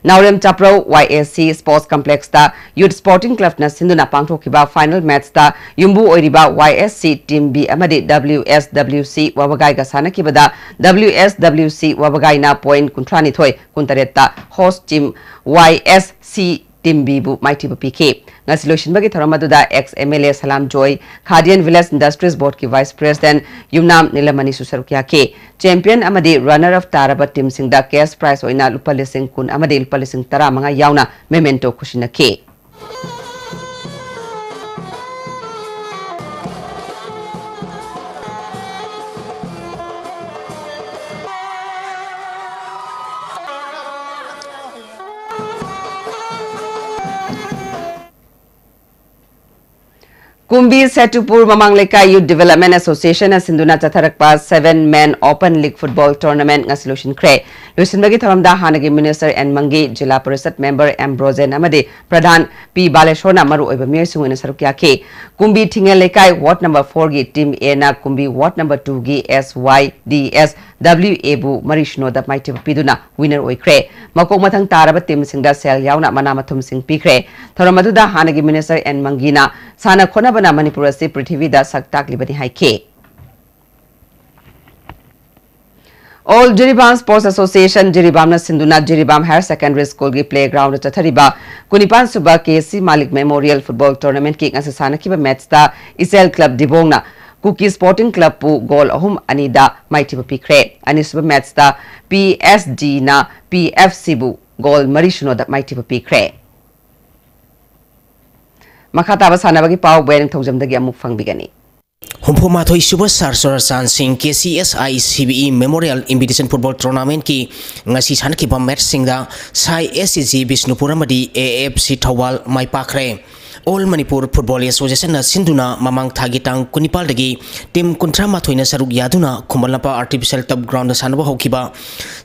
ꯅꯥꯎꯔꯦꯝ ꯆꯥꯄ꯭ꯔꯧ Y S C Sports Complex ꯇ Youth Sporting Club ꯅ ꯁꯤꯟꯗꯨꯅ ꯄꯥꯡꯊꯣꯛꯈꯤꯕ final match ꯇ ꯌꯨꯝꯕꯨ ꯑꯣꯏꯔꯤꯕ Y S C Team B ꯑꯃꯗꯤ W S W C ꯋꯥꯕꯒꯥꯏꯒ ꯁꯥꯟꯅꯈꯤꯕꯗ W S W C ꯋꯥꯕꯒꯥꯏꯅ point ꯀꯨꯟꯊ꯭ꯔꯥꯅꯤꯊꯣꯏ ꯀꯨꯟꯇꯔꯦꯠꯇ host team Y S C Team B ꯕꯨ ꯃꯥꯏꯊꯤꯕ ꯄꯤꯈꯤ꯫ ꯉꯁꯤ ꯂꯣꯏꯁꯤꯟꯕꯒꯤ ꯊꯧꯔꯝ ꯑꯗꯨꯗ ex M L A Salam joy, Khadian Village Industries Board ꯀꯤ Vice President ꯌꯨꯝꯅꯥꯝ ꯅꯤꯂꯃꯅꯤꯁꯨ ꯁꯔꯨꯛ ꯌꯥꯈꯤ꯫ Champion ꯑꯃꯗꯤ runner up ꯇꯥꯔꯕ team ꯁꯤꯡꯗ cash prize ꯑꯣꯏꯅ ꯂꯨꯄꯥ ꯂꯤꯁꯤꯡ ꯀꯨꯟ ꯑꯃꯗꯤ ꯂꯨꯄꯥ ꯂꯤꯁꯤꯡ ꯇꯔꯥꯃꯉꯥ ꯌꯥꯎꯅ memento ꯈꯨꯠꯁꯤꯟꯅꯈꯤ꯫ ꯀꯨꯝꯕꯤ ꯁꯦꯇꯨꯄꯨꯔ ꯃꯃꯥꯡ ꯂꯩꯀꯥꯏ Youth Development Association ꯅ ꯁꯤꯟꯗꯨꯅ ꯆꯠꯊꯔꯛꯄ seven man open league football tournament ꯉꯁꯤ ꯂꯣꯏꯁꯤꯟꯈ꯭ꯔꯦ꯫ ꯂꯣꯏꯁꯤꯟꯕꯒꯤ ꯊꯧꯔꯝꯗ ꯍꯥꯟꯅꯒꯤ Minister N ꯃꯪꯒꯤ, ꯖꯤꯂꯥ ꯄꯔꯤꯁꯠ member M ꯕ꯭ꯔꯣꯖꯦꯟ ꯑꯃꯗꯤ ꯄ꯭ꯔꯙꯥꯟ ꯄꯤ ꯕꯥꯂꯦꯁꯣꯔꯅ ꯃꯔꯨ ꯑꯣꯏꯕ ꯃꯤꯑꯣꯏꯁꯤꯡ ꯑꯣꯏꯅ ꯁꯔꯨꯛ ꯌꯥꯈꯤ꯫ ꯀꯨꯝꯕꯤ ꯊꯤꯡꯉꯦꯜ ꯂꯩꯀꯥꯏ ward number four ꯒꯤ team A ꯅ ꯀꯨꯝꯕꯤ ward number two ꯒꯤ S Y D S W A ꯕꯨ ꯃꯔꯤ ꯁꯤꯅꯣꯗ ꯃꯥꯏꯊꯤꯕ ꯄꯤꯗꯨꯅ winner ꯑꯣꯏꯈ꯭ꯔꯦ꯫ ꯃꯀꯣꯛ ꯃꯊꯪ ꯇꯥꯔꯕ team ꯁꯤꯡꯗ ꯁꯦꯜ ꯌꯥꯎꯅ ꯃꯅꯥ ꯃꯊꯨꯝꯁꯤꯡ ꯄꯤꯈ꯭ꯔꯦ꯫ ꯊꯧꯔꯝ ꯑꯗꯨꯗ ꯍꯥꯟꯅꯒꯤ Minister N ꯃꯪꯒꯤꯅ ꯁꯥꯟꯅ ꯈꯣꯠꯅꯕꯅ ꯃꯅꯤꯄꯨꯔ ꯑꯁꯤ ꯄ꯭ꯔꯤꯊꯤꯕꯤꯗ ꯁꯛ ꯇꯥꯛꯂꯤꯕꯅꯤ ꯍꯥꯏꯈꯤ꯫ All Jiribam Sports Association, ꯖꯤꯔꯤꯕꯥꯝꯅ ꯁꯤꯟꯗꯨꯅ ꯖꯤꯔꯤꯕꯥꯝ Higher Secondary School ꯒꯤ playground ꯗ ꯆꯠꯊꯔꯤꯕ ꯀꯨꯟꯅꯤꯄꯥꯟ ꯁꯨꯕ ꯀꯦ ꯁꯤ ꯃꯥꯂꯤꯛ Memorial Football Tournament ꯀꯤ ꯉꯁꯤ ꯁꯥꯟꯅꯈꯤꯕ match ꯇ ꯏꯆꯦꯜ Club ꯗꯤꯕꯣꯡꯅ ꯀꯨꯀꯤ Sporting Club ꯄꯨ goal ꯑꯍꯨꯝ ꯑꯅꯤꯗ ꯃꯥꯏꯊꯤꯕ ꯄꯤꯈ꯭ꯔꯦ꯫ ꯑꯅꯤꯁꯨꯕ match ꯇ ꯄꯤ ꯑꯦꯁ ꯗꯤ ꯅ ꯄꯤ ꯑꯦꯐ ꯁꯤ ꯕꯨ goal ꯃꯔꯤ ꯁꯤꯅꯣꯗ ꯃꯥꯏꯊꯤꯕ ꯄꯤꯈ꯭ꯔꯦ꯫ ꯃꯈꯥ ꯇꯥꯕ ꯁꯥꯟꯅꯕꯒꯤ ꯄꯥꯎ ꯕꯣꯌꯥ ꯅꯤꯡꯊꯧꯖꯝꯗꯒꯤ ꯑꯃꯨꯛ ꯐꯪꯕꯤꯒꯅꯤ꯫ ꯍꯨꯝꯐꯨ ꯃꯥꯊꯣꯏ ꯁꯨꯕ ꯁꯥꯔ ꯆꯨꯔꯆꯥꯟ ꯁꯤꯡ K C S I C B E Memorial Invitation Football Tournament ꯀꯤ ꯉꯁꯤ ꯁꯥꯟꯅꯈꯤꯕ match ꯁꯤꯡꯗ ꯁꯥꯏ ꯑꯦꯁ ꯁꯤ ꯖꯤ ꯕꯤꯁꯅꯨꯄꯨꯔ ꯑꯃꯗꯤ A F C Thoubal my ꯄꯥꯛꯈ꯭ꯔꯦ꯫ All Manipur Football Association ꯅ ꯁꯤꯟꯗꯨꯅ ꯃꯃꯥꯡ ꯊꯥꯒꯤ ꯇꯥꯡ ꯀꯨꯟꯅꯤꯄꯥꯜꯗꯒꯤ team ꯀꯨꯟꯊ꯭ꯔꯥ ꯃꯥꯊꯣꯏꯅ ꯁꯔꯨꯛ ꯌꯥꯗꯨꯅ Khuman Lampak Artificial Turf Ground ꯗ ꯁꯥꯟꯅꯕ ꯍꯧꯈꯤꯕ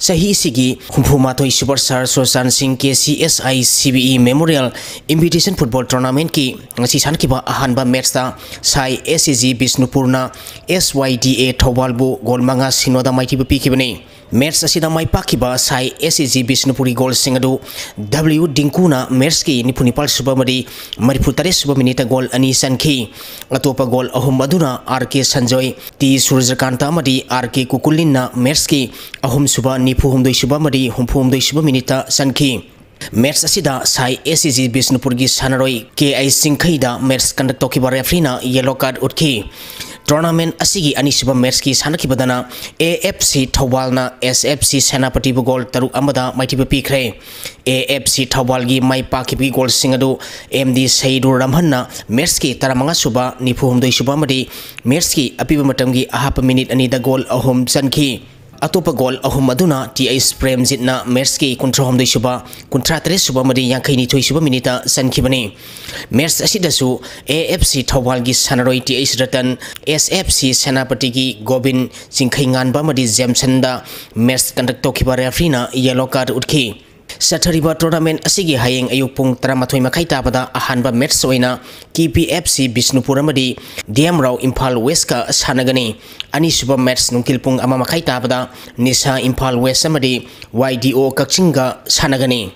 ꯆꯍꯤ ꯑꯁꯤꯒꯤ ꯍꯨꯝꯐꯨ ꯃꯥꯊꯣꯏ ꯁꯨꯕ ꯁꯥꯔ ꯆꯨꯔꯆꯥꯟ ꯁꯤꯡ K C S I C B E Memorial Invitation Football Tournament ꯀꯤ ꯉꯁꯤ ꯁꯥꯟꯅꯈꯤꯕ ꯑꯍꯥꯟꯕ match ꯇ ꯁꯥꯏ ꯑꯦꯁ ꯁꯤ ꯖꯤ ꯕꯤꯁꯅꯨꯄꯨꯔꯅ ꯑꯦꯁ ꯋꯥꯏ ꯗꯤ ꯑꯦ ꯊꯧꯕꯥꯜꯕꯨ goal ꯃꯉꯥ ꯁꯤꯅꯣꯗ ꯃꯥꯏꯊꯤꯕ ꯄꯤꯈꯤꯕꯅꯤ꯫ Match ꯑꯁꯤꯗ ꯃꯥꯏ ꯄꯥꯛꯈꯤꯕ ꯁꯥꯏ ꯑꯦꯁ ꯁꯤ ꯖꯤ ꯕꯤꯁꯅꯨꯄꯨꯔꯒꯤ goal ꯁꯤꯡ ꯑꯗꯨ ꯗꯕ꯭ꯂꯤꯌꯨ ꯗꯤꯡꯀꯨꯅ match ꯀꯤ ꯅꯤꯐꯨ ꯅꯤꯄꯥꯜ ꯁꯨꯕ ꯑꯃꯗꯤ ꯃꯔꯤꯐꯨ ꯇꯔꯦꯠ ꯁꯨꯕ minute ꯇ goal ꯑꯅꯤ ꯆꯟꯈꯤ꯫ ꯑꯇꯣꯞꯄ goal ꯑꯍꯨꯝ ꯑꯗꯨꯅ ꯑꯥꯔ ꯀꯦ ꯁꯟꯖꯣꯏ, ꯇꯤ ꯁꯨꯔꯖꯀꯥꯟꯇ ꯑꯃꯗꯤ ꯑꯥꯔ ꯀꯦ ꯀꯨꯀꯨꯂꯤꯟꯅ match ꯀꯤ ꯑꯍꯨꯝ ꯁꯨꯕ, ꯅꯤꯐꯨ ꯍꯨꯝꯗꯣꯏ ꯁꯨꯕ ꯑꯃꯗꯤ ꯍꯨꯝꯐꯨ ꯍꯨꯝꯗꯣꯏ ꯁꯨꯕ minute ꯇ ꯆꯟꯈꯤ꯫ Match ꯑꯁꯤꯗ ꯁꯥꯏ ꯑꯦꯁ ꯁꯤ ꯖꯤ ꯕꯤꯁꯅꯨꯄꯨꯔꯒꯤ ꯁꯥꯟꯅꯔꯣꯏ ꯀꯦ ꯑꯥꯏ ꯆꯤꯡꯈꯩꯗ match conduct ꯇꯧꯈꯤꯕ referee ꯅ yellow card ꯎꯠꯈꯤ꯫ Tournament ꯑꯁꯤꯒꯤ ꯑꯅꯤꯁꯨꯕ match ꯀꯤ ꯁꯥꯟꯅꯈꯤꯕꯗꯅ A F C ꯊꯧꯕꯥꯜꯅ S F C ꯁꯦꯅꯥꯄꯇꯤꯕꯨ goal ꯇꯔꯨꯛ ꯑꯃꯗ ꯃꯥꯏꯊꯤꯕ ꯄꯤꯈ꯭ꯔꯦ꯫ A F C ꯊꯧꯕꯥꯜꯒꯤ my ꯄꯥꯛꯈꯤꯕꯒꯤ goal ꯁꯤꯡ ꯑꯗꯨ ꯑꯦꯝ ꯗꯤ ꯁꯩꯗꯨꯔ ꯔꯝꯍꯟꯅ match ꯀꯤ ꯇꯔꯥꯃꯉꯥ ꯁꯨꯕ, ꯅꯤꯐꯨ ꯍꯨꯝꯗꯣꯏ ꯁꯨꯕ ꯑꯃꯗꯤ match ꯀꯤ ꯑꯄꯤꯕ ꯃꯇꯝꯒꯤ ꯑꯍꯥꯞꯄ minute ꯑꯅꯤꯗ goal ꯑꯍꯨꯝ ꯆꯟꯈꯤ꯫ ꯑꯇꯣꯞꯄ goal ꯑꯍꯨꯝ ꯑꯗꯨꯅ ꯇꯤ ꯑꯩꯆ ꯄ꯭ꯔꯦꯝꯖꯤꯠꯅ match ꯀꯤ ꯀꯨꯟꯊ꯭ꯔꯥ ꯍꯨꯝꯗꯣꯏ ꯁꯨꯕ, ꯀꯨꯟꯊ꯭ꯔꯥ ꯇꯔꯦꯠ ꯁꯨꯕ ꯑꯃꯗꯤ ꯌꯥꯡꯈꯩ ꯅꯤꯊꯣꯏ ꯁꯨꯕ minute ꯇ ꯆꯟꯈꯤꯕꯅꯤ꯫ Match ꯑꯁꯤꯗꯁꯨ ꯑꯦ ꯑꯦꯐ ꯁꯤ ꯊꯧꯕꯥꯜꯒꯤ ꯁꯥꯟꯅꯔꯣꯏ ꯇꯤ ꯑꯩꯆ ꯔꯇꯟ, ꯑꯦꯁ ꯑꯦꯐ ꯁꯤ ꯁꯦꯅꯥꯄꯇꯤꯒꯤ ꯒꯣꯕꯤꯟ, ꯆꯤꯡꯈꯩꯉꯥꯟꯕ ꯑꯃꯗꯤ ꯖꯦꯝꯁꯟꯗ match conduct ꯇꯧꯈꯤꯕ referee ꯅ yellow card ꯎꯠꯈꯤ꯫ ꯆꯠꯊꯔꯤꯕ tournament ꯑꯁꯤꯒꯤ ꯍꯌꯦꯡ ꯑꯌꯨꯛ ꯄꯨꯡ ꯇꯔꯥꯃꯥꯊꯣꯏ ꯃꯈꯥꯏ ꯇꯥꯕꯗ ꯑꯍꯥꯟꯕ match ꯑꯣꯏꯅ K P F C Bishnupur ꯑꯃꯗꯤ D M Rao Imphal West ꯀ ꯁꯥꯟꯅꯒꯅꯤ꯫ ꯑꯅꯤꯁꯨꯕ match ꯅꯨꯡꯊꯤꯜ ꯄꯨꯡ ꯑꯃ ꯃꯈꯥꯏ ꯇꯥꯕꯗ ꯅꯤꯁꯥ ꯏꯝꯐꯥꯜ West ꯑꯃꯗꯤ ꯋꯥꯏ ꯗꯤ ꯑꯣ ꯀꯛꯆꯤꯡꯒ ꯁꯥꯟꯅꯒꯅꯤ꯫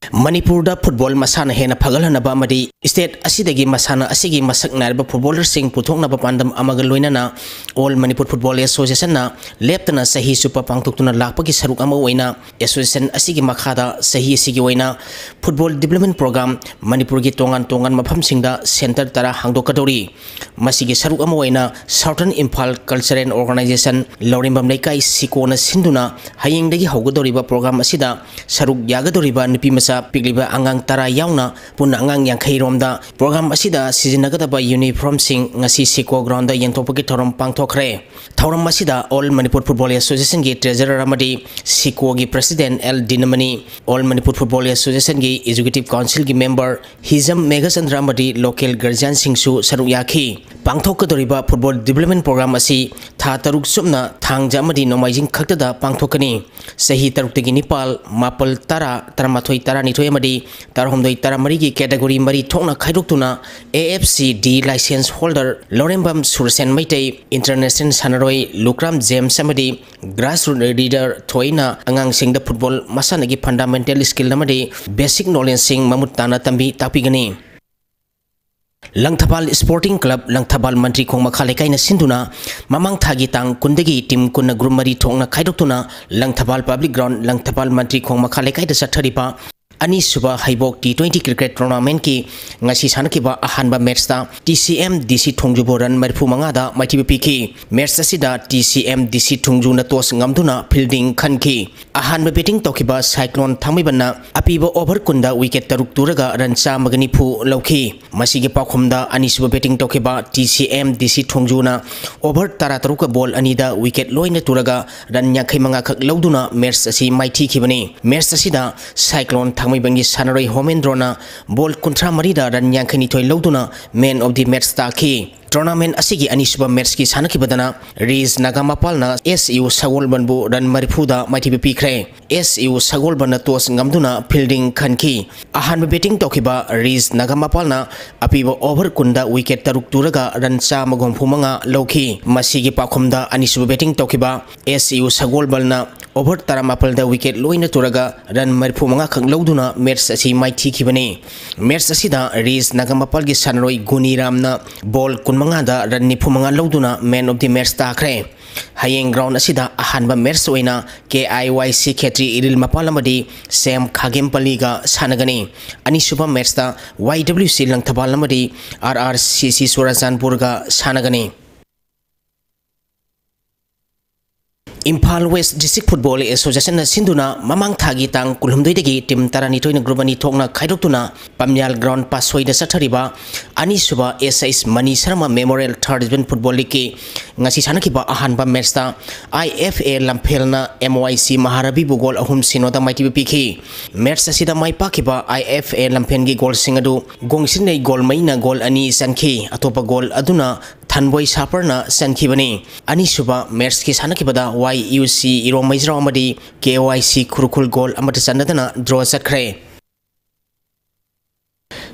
ꯃꯅꯤꯄꯨꯔꯗ ꯐꯨꯠꯕꯣꯜ ꯃꯁꯥꯟꯅ ꯍꯦꯟꯅ ꯐꯒꯠꯍꯟꯅꯕ ꯑꯃꯗꯤ ꯁ꯭ꯇꯦꯠ ꯑꯁꯤꯗꯒꯤ ꯃꯁꯥꯟꯅ ꯑꯁꯤꯒꯤ ꯃꯁꯛ ꯅꯥꯏꯔꯕ ꯐꯨꯠꯕꯣꯂꯔꯁꯤꯡ ꯄꯨꯊꯣꯛꯅꯕ ꯄꯥꯟꯗꯝ ꯑꯃꯒ ꯂꯣꯏꯅꯅ All Manipur Football Associationꯅ ꯂꯦꯞꯇꯅ ꯆꯍꯤ ꯆꯨꯞꯄ ꯄꯥꯡꯊꯣꯛꯇꯨꯅ ꯂꯥꯛꯄꯒꯤ ꯁꯔꯨꯛ ꯑꯃ ꯑꯣꯏꯅ association ꯑꯁꯤꯒꯤ ꯃꯈꯥꯗ ꯆꯍꯤ ꯑꯁꯤꯒꯤ ꯑꯣꯏꯅ football development program ꯃꯅꯤꯄꯨꯔꯒꯤ ꯇꯣꯉꯥꯟ ꯇꯣꯉꯥꯟꯕ ꯃꯐꯝꯁꯤꯡꯗ centre ꯇꯔꯥ ꯍꯥꯡꯗꯣꯛꯀꯗꯧꯔꯤ꯫ ꯃꯁꯤꯒꯤ ꯁꯔꯨꯛ ꯑꯃ ꯑꯣꯏꯅ Southern Imphal Cultural Organisation ꯂꯧꯔꯦꯝꯕꯝ ꯂꯩꯀꯥꯏ ꯁꯤꯀꯣꯅ ꯁꯤꯟꯗꯨꯅ ꯍꯌꯦꯡꯗꯒꯤ ꯍꯧꯒꯗꯧꯔꯤꯕ program ꯑꯁꯤꯗ ꯁꯔꯨꯛ ꯌꯥꯒꯗꯧꯔꯤꯕ ꯅꯨꯄꯤꯃꯆꯥ ꯄꯤꯛꯂꯤꯕ ꯑꯉꯥꯡ ꯇꯔꯥ ꯌꯥꯎꯅ ꯄꯨꯟꯅ ꯑꯉꯥꯡ ꯌꯥꯡꯈꯩ ꯔꯣꯝꯗ program ꯑꯁꯤꯗ ꯁꯤꯖꯤꯟꯅꯒꯗꯕ uniformꯁꯤꯡ ꯉꯁꯤ ꯁꯤꯀꯣ groundꯗ ꯌꯦꯟꯊꯣꯛꯄꯒꯤ ꯊꯧꯔꯝ ꯄꯥꯡꯊꯣꯛꯈ꯭ꯔꯦ꯫ ꯊꯧꯔꯝ ꯑꯁꯤꯗ All Manipur Football Associationꯒꯤ treasurer ꯑꯃꯗꯤ ꯁꯤꯀꯣꯒꯤ president L Dinamani, All Manipur Football Associationꯒꯤ executive councilꯒꯤ member ꯍꯤꯖꯝ ꯃꯦꯘꯆꯟꯗ꯭ꯔ ꯑꯃꯗꯤ local guardianꯁꯤꯡꯁꯨ ꯁꯔꯨꯛ ꯌꯥꯈꯤ꯫ ꯄꯥꯡꯊꯣꯛꯀꯗꯧꯔꯤꯕ football development program ꯑꯁꯤ ꯊꯥ ꯇꯔꯨꯛ ꯆꯨꯞꯅ ꯊꯥꯡꯖ ꯑꯃꯗꯤ ꯅꯣꯡꯃꯥꯏꯖꯤꯡ ꯈꯛꯇꯗ ꯄꯥꯡꯊꯣꯛꯀꯅꯤ꯫ ꯆꯍꯤ ꯇꯔꯨꯛꯇꯒꯤ ꯅꯤꯄꯥꯜ, ꯃꯥꯄꯜ, ꯇꯔꯥ, ꯇꯔꯥꯃꯥꯊꯣꯏ, ꯇꯔꯥꯅꯤꯊꯣꯏ ꯑꯃꯗꯤ ꯇꯔꯥꯍꯨꯝꯗꯣꯏ, ꯇꯔꯥꯃꯔꯤꯒꯤ category ꯃꯔꯤ ꯊꯣꯛꯅ ꯈꯥꯏꯗꯣꯛꯇꯨꯅ A F C D licence holder Laurembam ꯁꯨꯔꯁꯦꯟ Meitei, international ꯁꯥꯟꯅꯔꯣꯏ ꯂꯨꯀ꯭ꯔꯥꯝ ꯖꯦꯝꯁ ꯑꯃꯗꯤ grassroot leader ꯊꯣꯏꯅ ꯑꯉꯥꯡꯁꯤꯡꯗ football ꯃꯁꯥꯟꯅꯒꯤ fundamental skill ꯑꯃꯗꯤ basic knowledgeꯁꯤꯡ ꯃꯃꯨꯠ ꯇꯥꯅ ꯇꯝꯕꯤ ꯇꯥꯛꯄꯤꯒꯅꯤ꯫ ꯂꯪꯊꯕꯥꯜ Sporting Club, ꯂꯪꯊꯕꯥꯜ ꯃꯟꯇ꯭ꯔꯤ ꯈꯣꯡ ꯃꯈꯥ ꯂꯩꯀꯥꯏꯅ ꯁꯤꯟꯗꯨꯅ ꯃꯃꯥꯡ ꯊꯥꯒꯤ ꯇꯥꯡ ꯀꯨꯟꯗꯒꯤ team ꯀꯨꯟꯅ group ꯃꯔꯤ ꯊꯣꯛꯅ ꯈꯥꯏꯗꯣꯛꯇꯨꯅ ꯂꯪꯊꯕꯥꯜ Public Ground, ꯂꯪꯊꯕꯥꯜ ꯃꯟꯇ꯭ꯔꯤ ꯈꯣꯡ ꯃꯈꯥ ꯂꯩꯀꯥꯏꯗ ꯆꯠꯊꯔꯤꯕ ꯑꯅꯤꯁꯨꯕ ꯍꯩꯕꯣꯛ T twenty cricket tournamentꯀꯤ ꯉꯁꯤ ꯁꯥꯟꯅꯈꯤꯕ ꯑꯍꯥꯟꯕ matchꯇ T C M D C ꯊꯣꯡꯖꯨꯕꯨ run ꯃꯔꯤꯐꯨ ꯃꯉꯥꯗ ꯃꯥꯏꯊꯤꯕ ꯄꯤꯈꯤ꯫ Match ꯑꯁꯤꯗ T C M D C ꯊꯣꯡꯖꯨꯅ toss ꯉꯝꯗꯨꯅ fielding ꯈꯟꯈꯤ꯫ ꯑꯍꯥꯟꯕ batting ꯇꯧꯈꯤꯕ ꯁꯥꯏꯀ꯭ꯂꯣꯟ ꯊꯥꯡꯃꯩꯕꯟꯅ ꯑꯄꯤꯕ over ꯀꯨꯟꯗ wicket ꯇꯔꯨꯛ ꯇꯨꯔꯒ run ꯆꯥꯝꯃꯒ ꯅꯤꯐꯨ ꯂꯧꯈꯤ꯫ ꯃꯁꯤꯒꯤ ꯄꯥꯎꯈꯨꯝꯗ ꯑꯅꯤꯁꯨꯕ batting ꯇꯧꯈꯤꯕ T C M D C ꯊꯣꯡꯖꯨꯅ over ꯇꯔꯥꯇꯔꯨꯛꯀ ball ꯑꯅꯤꯗ wicket ꯂꯣꯏꯅ ꯇꯨꯔꯒ run ꯌꯥꯡꯈꯩ ꯃꯉꯥ ꯈꯛ ꯂꯧꯗꯨꯅ match ꯑꯁꯤ ꯃꯥꯏꯊꯤꯈꯤꯕꯅꯤ꯫ Match ꯑꯁꯤꯗ ꯁꯥꯏꯀ꯭ꯂꯣꯟ ꯊꯥꯡꯃꯩꯕꯟꯒꯤ ꯁꯥꯟꯅꯔꯣꯏ ꯍꯣꯃꯦꯟꯗ꯭ꯔꯣꯅ ball ꯀꯨꯟꯊ꯭ꯔꯥ ꯃꯔꯤꯗ run ꯌꯥꯡꯈꯩ ꯅꯤꯊꯣꯏ ꯂꯧꯗꯨꯅ man of the match ꯇꯥꯈꯤ꯫ Tournament ꯑꯁꯤꯒꯤ ꯑꯅꯤꯁꯨꯕ matchꯀꯤ ꯁꯥꯟꯅꯈꯤꯕꯗꯅ ꯔꯤꯁ ꯅꯥꯒꯥꯃꯄꯥꯜꯅ S U ꯁꯒꯣꯜꯕꯟꯕꯨ run ꯃꯔꯤꯐꯨꯗ ꯃꯥꯏꯊꯤꯕ ꯄꯤꯈ꯭ꯔꯦ꯫ S U ꯁꯒꯣꯜꯕꯜꯅ toss ꯉꯝꯗꯨꯅ fielding ꯈꯟꯈꯤ꯫ ꯑꯍꯥꯟꯕ batting ꯇꯧꯈꯤꯕ ꯔꯤꯁ ꯅꯥꯒꯥꯃꯄꯥꯜꯅ ꯑꯄꯤꯕ over ꯀꯨꯟꯗ wicket ꯇꯔꯨꯛ ꯇꯨꯔꯒ run ꯆꯥꯝꯃꯒ ꯍꯨꯝꯐꯨ ꯃꯉꯥ ꯂꯧꯈꯤ꯫ ꯃꯁꯤꯒꯤ ꯄꯥꯎꯈꯨꯝꯗ ꯑꯅꯤꯁꯨꯕ batting ꯇꯧꯈꯤꯕ S U ꯁꯒꯣꯜꯕꯜꯅ over ꯇꯔꯥꯃꯥꯄꯜꯗ wicket ꯂꯣꯏꯅ ꯇꯨꯔꯒ run ꯃꯔꯤꯐꯨ ꯃꯉꯥ ꯈꯛ ꯂꯧꯗꯨꯅ match ꯑꯁꯤ ꯃꯥꯏꯊꯤꯈꯤꯕꯅꯤ꯫ Match ꯑꯁꯤꯗ ꯔꯤꯁ ꯅꯥꯒꯥꯃꯄꯥꯜꯒꯤ ꯁꯥꯟꯅꯔꯣꯏ ꯒꯨꯅꯤꯔꯥꯝꯅ ball ꯀꯨꯟꯃꯉꯥꯗ run ꯅꯤꯐꯨ ꯃꯉꯥ ꯂꯧꯗꯨꯅ man of the match ꯇꯥꯈ꯭ꯔꯦ꯫ ꯍꯌꯦꯡ ground ꯑꯁꯤꯗ ꯑꯍꯥꯟꯕ match ꯑꯣꯏꯅ K I Y C ꯈꯦꯇ꯭ꯔꯤ ꯏꯔꯤꯜ ꯃꯄꯥꯜ ꯑꯃꯗꯤ ꯁꯦꯝ ꯈꯥꯒꯦꯝꯄꯜꯂꯤꯒ ꯁꯥꯟꯅꯒꯅꯤ꯫ ꯑꯅꯤꯁꯨꯕ matchꯇ Y W C ꯂꯪꯊꯕꯥꯜ ꯑꯃꯗꯤ R R C C ꯆꯨꯔꯥꯆꯥꯟꯄꯨꯔꯒ ꯁꯥꯟꯅꯒꯅꯤ꯫ ꯏꯝꯐꯥꯜ West District Football Associationꯅ ꯁꯤꯟꯗꯨꯅ ꯃꯃꯥꯡ ꯊꯥꯒꯤ ꯇꯥꯡ ꯀꯨꯟꯍꯨꯝꯗꯣꯏꯗꯒꯤ team ꯇꯔꯥꯅꯤꯊꯣꯏꯅ group ꯑꯅꯤ ꯊꯣꯛꯅ ꯈꯥꯏꯗꯣꯛꯇꯨꯅ ꯄꯝꯌꯥꯜ ground ꯄꯥꯁꯣꯏꯗ ꯆꯠꯊꯔꯤꯕ ꯑꯅꯤꯁꯨꯕ S H Mani Sharma Memorial Third Division Football Leagueꯀꯤ ꯉꯁꯤ ꯁꯥꯟꯅꯈꯤꯕ ꯑꯍꯥꯟꯕ matchꯇ I F A ꯂꯝꯐꯦꯜꯅ M Y C ꯃꯍꯥꯔꯕꯤꯕꯨ goal ꯑꯍꯨꯝ ꯁꯤꯅꯣꯗ ꯃꯥꯏꯊꯤꯕ ꯄꯤꯈꯤ꯫ Match ꯑꯁꯤꯗ ꯃꯥꯏ ꯄꯥꯛꯈꯤꯕ I F A ꯂꯝꯐꯦꯜꯒꯤ goalꯁꯤꯡ ꯑꯗꯨ ꯒꯣꯡꯁꯤꯟꯅꯩ ꯒꯣꯜꯃꯩꯅ goal ꯑꯅꯤ ꯆꯟꯈꯤ꯫ ꯑꯇꯣꯞꯄ goal ꯑꯗꯨꯅ ꯊꯟꯕꯣꯏ ꯁꯥꯄꯔꯅ ꯆꯟꯈꯤꯕꯅꯤ꯫ ꯑꯅꯤꯁꯨꯕ matchꯀꯤ ꯁꯥꯟꯅꯈꯤꯕꯗ Y U C ꯏꯔꯣꯝ ꯃꯩꯖ꯭ꯔꯥꯎ ꯑꯃꯗꯤ K Y C ꯈꯨꯔꯈꯨꯜ goal ꯑꯃꯠꯇ ꯆꯟꯅꯗꯅ draw ꯆꯠꯈ꯭ꯔꯦ꯫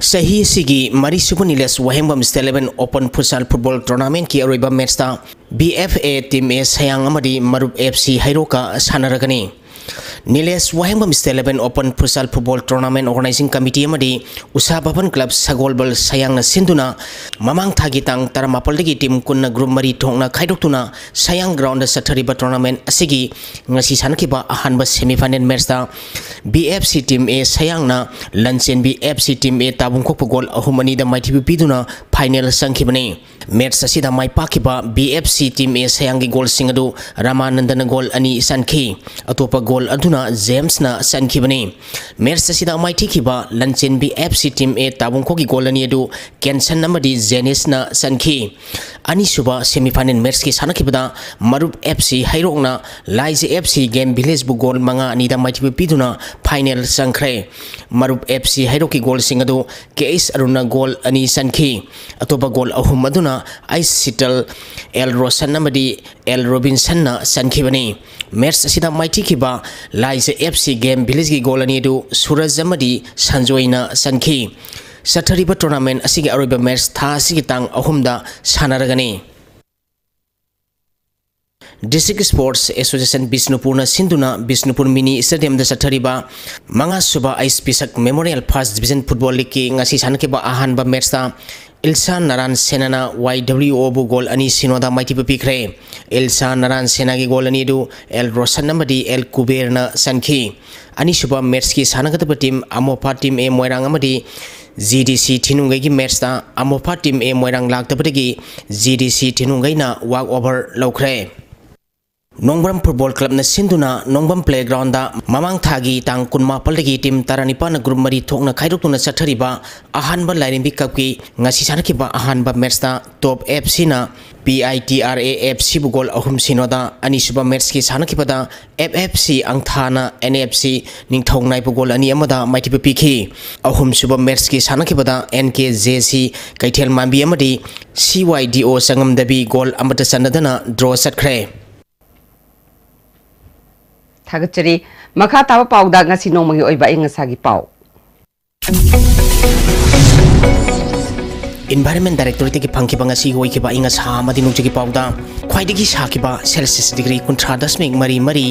ꯆꯍꯤ ꯑꯁꯤꯒꯤ ꯃꯔꯤꯁꯨꯕ ꯅꯤꯂꯦꯁ ꯋꯥꯍꯦꯡꯕꯝ State Level Open Futsal Football Tournamentꯀꯤ ꯑꯔꯣꯏꯕ matchꯇ B F A Team A ꯁꯌꯥꯡ ꯑꯃꯗꯤ ꯃꯔꯨꯞ F C ꯍꯩꯔꯣꯛꯀ ꯁꯥꯟꯅꯔꯒꯅꯤ꯫ ꯅꯤꯂꯦꯁ ꯋꯥꯍꯦꯡꯕꯝ State Level Open Futsal Football Tournament Organizing Committee ꯑꯃꯗꯤ ꯎꯁꯥ ꯚꯕꯟ club ꯁꯒꯣꯜꯕꯜ ꯁꯌꯥꯡꯅ ꯁꯤꯟꯗꯨꯅ ꯃꯃꯥꯡ ꯊꯥꯒꯤ ꯇꯥꯡ ꯇꯔꯥꯃꯥꯄꯜꯗꯒꯤ team ꯀꯨꯟꯅ group ꯃꯔꯤ ꯊꯣꯛꯅ ꯈꯥꯏꯗꯣꯛꯇꯨꯅ ꯁꯌꯥꯡ groundꯗ ꯆꯠꯊꯔꯤꯕ tournament ꯑꯁꯤꯒꯤ ꯉꯁꯤ ꯁꯥꯟꯅꯈꯤꯕ ꯑꯍꯥꯟꯕ semifinal matchꯇ B F C Team A ꯁꯌꯥꯡꯅ Lanchenbi F C Team A ꯇꯥꯕꯨꯡꯈꯣꯛꯄ goal ꯑꯍꯨꯝ ꯑꯅꯤꯗ ꯃꯥꯏꯊꯤꯕ ꯄꯤꯗꯨꯅ final ꯆꯪꯈꯤꯕꯅꯤ꯫ Match ꯑꯁꯤꯗ ꯃꯥꯏ ꯄꯥꯛꯈꯤꯕ B F C Team A ꯁꯌꯥꯡꯒꯤ goalꯁꯤꯡ ꯑꯗꯨ ꯔꯥꯃꯥꯅꯟꯗꯅ goal ꯑꯅꯤ ꯆꯟꯈꯤ꯫ ꯑꯇꯣꯞꯄ goal ꯑꯗꯨꯅ ꯖꯦꯝꯁꯅ ꯆꯟꯈꯤꯕꯅꯤ꯫ Match ꯑꯁꯤꯗ ꯃꯥꯏꯊꯤꯈꯤꯕ ꯂꯟꯆꯦꯟꯕꯤ F C Team A ꯇꯥꯕꯨꯡꯈꯣꯛꯀꯤ goal ꯑꯅꯤ ꯑꯗꯨ ꯀꯦꯟꯁꯟ ꯑꯃꯗꯤ ꯖꯦꯅꯤꯁꯅ ꯆꯟꯈꯤ꯫ ꯑꯅꯤꯁꯨꯕ semifinal matchꯀꯤ ꯁꯥꯟꯅꯈꯤꯕꯗ ꯃꯔꯨꯞ F C ꯍꯩꯔꯣꯛꯅ ꯂꯥꯏꯖ F C Game Villageꯕꯨ goal ꯃꯉꯥ ꯑꯅꯤꯗ ꯃꯥꯏꯊꯤꯕ ꯄꯤꯗꯨꯅ ꯐꯥꯏꯅꯦꯜ ꯆꯪꯈ꯭ꯔꯦ꯫ ꯃꯔꯨꯞ ꯑꯦꯐ ꯁꯤ ꯍꯩꯔꯣꯛꯀꯤ ꯒꯣꯜꯁꯤꯡ ꯑꯗꯨ ꯀꯦ ꯑꯩꯆ ꯑꯔꯨꯟꯅ ꯒꯣꯜ ꯑꯅꯤ ꯆꯟꯈꯤ꯫ ꯑꯇꯣꯞꯄ ꯒꯣꯜ ꯑꯍꯨꯝ ꯑꯗꯨꯅ ꯑꯩꯆ ꯁꯤꯇꯜ, ꯑꯦꯜ ꯔꯣꯁꯟ ꯑꯃꯗꯤ ꯑꯦꯜ ꯔꯣꯕꯤꯟꯁꯟꯅ ꯆꯟꯈꯤꯕꯅꯤ꯫ ꯃꯦꯠꯆ ꯑꯁꯤꯗ ꯃꯥꯏꯊꯤꯈꯤꯕ ꯂꯥꯏꯖ ꯑꯦꯐ ꯁꯤ ꯒꯦꯝ ꯚꯤꯂꯦꯖꯀꯤ ꯒꯣꯜ ꯑꯅꯤ ꯑꯗꯨ ꯁꯨꯔꯖ ꯑꯃꯗꯤ ꯁꯟꯖꯣꯏꯅ ꯆꯟꯈꯤ꯫ ꯆꯠꯊꯔꯤꯕ ꯇꯣꯔꯅꯥꯃꯦꯟ ꯑꯁꯤꯒꯤ ꯑꯔꯣꯏꯕ ꯃꯦꯠꯆ ꯊꯥ ꯑꯁꯤꯒꯤ ꯇꯥꯡ ꯑꯍꯨꯝꯗ ꯁꯥꯟꯅꯔꯒꯅꯤ꯫ District Sports Association ꯕꯤꯁꯅꯨꯄꯨꯔꯅ ꯁꯤꯟꯗꯨꯅ ꯕꯤꯁꯅꯨꯄꯨꯔ ꯃꯤꯅꯤ ꯁ꯭ꯇꯦꯗꯤꯌꯝꯗ ꯆꯠꯊꯔꯤꯕ ꯃꯉꯥꯁꯨꯕ H Pishak memorial first division football ꯂꯤꯒꯀꯤ ꯉꯁꯤ ꯁꯥꯟꯅꯈꯤꯕ ꯑꯍꯥꯟꯕ ꯃꯦꯠꯆꯇ ꯏꯜꯁꯥꯟ ꯅꯔꯥꯟ ꯁꯦꯅꯥꯅ ꯋꯥꯏ ꯗꯕ꯭ꯂꯤꯎ ꯑꯣꯕꯨ ꯒꯣꯜ ꯑꯅꯤ ꯁꯤꯅꯣꯗ ꯃꯥꯏꯊꯤꯕ ꯄꯤꯈ꯭ꯔꯦ꯫ ꯏꯜꯁꯥꯟ ꯅꯔꯥꯟ ꯁꯦꯅꯥꯒꯤ ꯒꯣꯜ ꯑꯅꯤꯗꯨ ꯑꯦꯜ ꯔꯣꯁꯟ ꯑꯃꯗꯤ ꯑꯦꯜ ꯀꯨꯕꯦꯔꯅ ꯆꯟꯈꯤ꯫ ꯑꯅꯤꯁꯨꯕ ꯃꯦꯠꯆꯀꯤ ꯁꯥꯟꯅꯒꯗꯕ ꯇꯤꯝ ꯑꯃꯣꯐꯥ ꯇꯤꯝ ꯑꯦ ꯃꯣꯏꯔꯥꯡ ꯑꯃꯗꯤ ꯖꯤ ꯗꯤ ꯁꯤ ꯊꯤꯅꯨꯡꯒꯩꯒꯤ ꯃꯦꯠꯆꯇ ꯑꯃꯣꯐꯥ ꯇꯤꯝ ꯑꯦ ꯃꯣꯏꯔꯥꯡ ꯂꯥꯛꯇꯕꯗꯒꯤ ꯖꯤ ꯗꯤ ꯁꯤ ꯊꯤꯅꯨꯡꯒꯩꯅ ꯋꯥꯛ ꯑꯣꯚꯔ ꯂꯧꯈ꯭ꯔꯦ꯫ ꯅꯣꯡꯕ꯭ꯔꯝ ꯐꯨꯠꯕꯣꯜ ꯀ꯭ꯂꯕꯅ ꯁꯤꯟꯗꯨꯅ ꯅꯣꯡꯕ꯭ꯔꯝ ꯄ꯭ꯂꯦꯒ꯭ꯔꯥꯎꯟꯗ ꯃꯃꯥꯡ ꯊꯥꯒꯤ ꯇꯥꯡ ꯀꯨꯟꯃꯥꯄꯜꯗꯒꯤ ꯇꯤꯝ ꯇꯔꯥꯅꯤꯄꯥꯟꯅ ꯒ꯭ꯔꯨꯞ ꯃꯔꯤ ꯊꯣꯛꯅ ꯈꯥꯏꯗꯣꯛꯇꯨꯅ ꯆꯠꯊꯔꯤꯕ ꯑꯍꯥꯟꯕ ꯂꯥꯏꯔꯦꯝꯕꯤ ꯀꯞꯀꯤ ꯉꯁꯤ ꯁꯥꯟꯅꯈꯤꯕ ꯑꯍꯥꯟꯕ ꯃꯦꯠꯆꯇ ꯇꯣꯞ ꯑꯦꯐ ꯁꯤꯅ P I T R A F ꯁꯤꯕꯨ ꯒꯣꯜ ꯑꯍꯨꯝ ꯁꯤꯅꯣꯗ, ꯑꯅꯤꯁꯨꯕ ꯃꯦꯠꯆꯀꯤ ꯁꯥꯟꯅꯈꯤꯕꯗ F F C ꯑꯪꯊꯥꯅ and F C ꯅꯤꯡꯊꯧ ꯅꯥꯏꯕꯨ ꯒꯣꯜ ꯑꯅꯤ ꯑꯃꯗ ꯃꯥꯏꯊꯤꯕ ꯄꯤꯈꯤ꯫ ꯑꯍꯨꯝꯁꯨꯕ ꯃꯦꯠꯆꯀꯤ ꯁꯥꯟꯅꯈꯤꯕꯗ ꯑꯦꯟ ꯀꯦ ꯖꯦ ꯁꯤ ꯀꯩꯊꯦꯜ ꯃꯥꯟꯕꯤ ꯑꯃꯗꯤ ꯁꯤ ꯋꯥꯏ ꯗꯤ ꯑꯣ ꯆꯉꯝꯗꯕꯤ ꯒꯣꯜ ꯑꯃꯠꯇ ꯆꯟꯅꯗꯅ ꯗ꯭ꯔꯣ ꯆꯠꯈ꯭ꯔꯦ꯫ ꯊꯥꯒꯠꯆꯔꯤ꯫ ꯃꯈꯥ ꯇꯥꯕ ꯄꯥꯎꯗ ꯉꯁꯤ ꯅꯣꯡꯃꯒꯤ ꯑꯣꯏꯕ ꯑꯏꯪ ꯑꯁꯥꯒꯤ ꯄꯥꯎ꯫ ꯏꯟꯚꯥꯏꯔꯟꯃꯦꯟ ꯗꯥꯏꯔꯦꯛꯇꯣꯔꯦꯠꯇꯒꯤ ꯐꯪꯈꯤꯕ ꯉꯁꯤꯒꯤ ꯑꯣꯏꯈꯤꯕ ꯑꯏꯪ ꯑꯁꯥ ꯑꯃꯗꯤ ꯅꯣꯡꯖꯨꯒꯤ ꯄꯥꯎꯗ ꯈ꯭ꯋꯥꯏꯗꯒꯤ ꯁꯥꯈꯤꯕ ꯁꯦꯜꯁꯤꯌꯁ ꯗꯤꯒ꯭ꯔꯤ ꯀꯨꯟꯊ꯭ꯔꯥ ꯗꯁꯃꯤꯛ ꯃꯔꯤ ꯃꯔꯤ,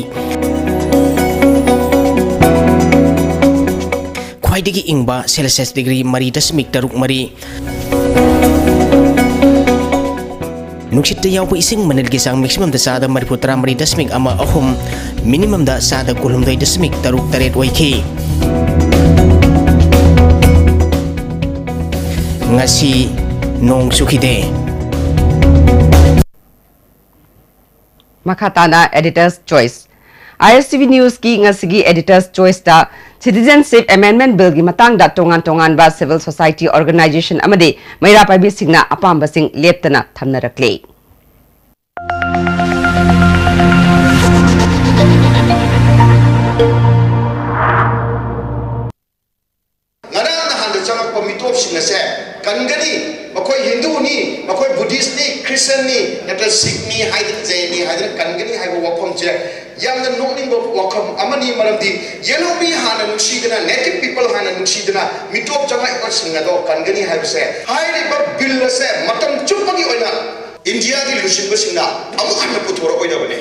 ꯈ꯭ꯋꯥꯏꯗꯒꯤ ꯏꯪꯕ ꯁꯦꯜꯁꯤꯌꯁ ꯗꯤꯒ꯭ꯔꯤ ꯃꯔꯤ ꯗꯁꯃꯤꯛ ꯇꯔꯨꯛ ꯃꯔꯤ, ꯅꯨꯡꯁꯤꯠꯇ ꯌꯥꯎꯕ ꯏꯁꯤꯡ ꯃꯅꯤꯜꯒꯤ ꯆꯥꯡ ꯃꯦꯛꯁꯤꯃꯝꯗ ꯆꯥꯗ ꯃꯔꯤꯐꯨ ꯇꯔꯥ ꯃꯔꯤ ꯗꯁꯃꯤꯛ ꯑꯃ ꯑꯍꯨꯝ, ꯃꯤꯅꯤꯃꯝꯗ ꯆꯥꯗ ꯀꯨꯟꯍꯨꯝꯗꯣꯏ ꯗꯁꯃꯤꯛ ꯇꯔꯨꯛ ꯇꯔꯦꯠ ꯑꯣꯏꯈꯤ꯫ ꯉꯁꯤ ꯅꯣꯡ ꯆꯨꯈꯤꯗꯦ꯫ ꯃꯈꯥ ꯇꯥꯅ Editor's Choice꯫ ꯑꯥꯏ ꯑꯦꯁ ꯇꯤ ꯚꯤ Newsꯀꯤ ꯉꯁꯤꯒꯤ Editor's Choiceꯇ Citizenship Amendment Billꯒꯤ ꯃꯇꯥꯡꯗ ꯇꯣꯉꯥꯟ ꯇꯣꯉꯥꯟꯕ civil society organization ꯑꯃꯗꯤ ꯃꯩꯔꯥ ꯄꯥꯏꯕꯤꯁꯤꯡꯅ ꯑꯄꯥꯝꯕꯁꯤꯡ ꯂꯦꯞꯇꯅ ꯊꯝꯅꯔꯛꯂꯤ꯫ ꯑꯃꯅꯤ, ꯃꯔꯝꯗꯤ ꯌꯦꯜꯍꯧꯃꯤ ꯍꯥꯟꯅ ꯅꯨꯡꯁꯤꯗꯅ, native people ꯍꯥꯟꯅ ꯅꯨꯡꯁꯤꯗꯅ ꯃꯤꯇꯣꯞ ꯆꯪꯂꯛꯄꯁꯤꯡ ꯑꯗꯣ ꯀꯟꯒꯅꯤ ꯍꯥꯏꯕꯁꯦ, ꯍꯥꯏꯔꯤꯕ ꯕꯤꯜ ꯑꯁꯦ ꯃꯇꯝ ꯆꯨꯞꯄꯒꯤ ꯑꯣꯏꯅ ꯏꯟꯗꯤꯌꯥꯒꯤ ꯂꯨꯆꯤꯡꯕꯁꯤꯡꯅ ꯑꯃꯨꯛ ꯍꯟꯅ ꯄꯨꯊꯣꯔꯛꯑꯣꯏꯗꯕꯅꯤ꯫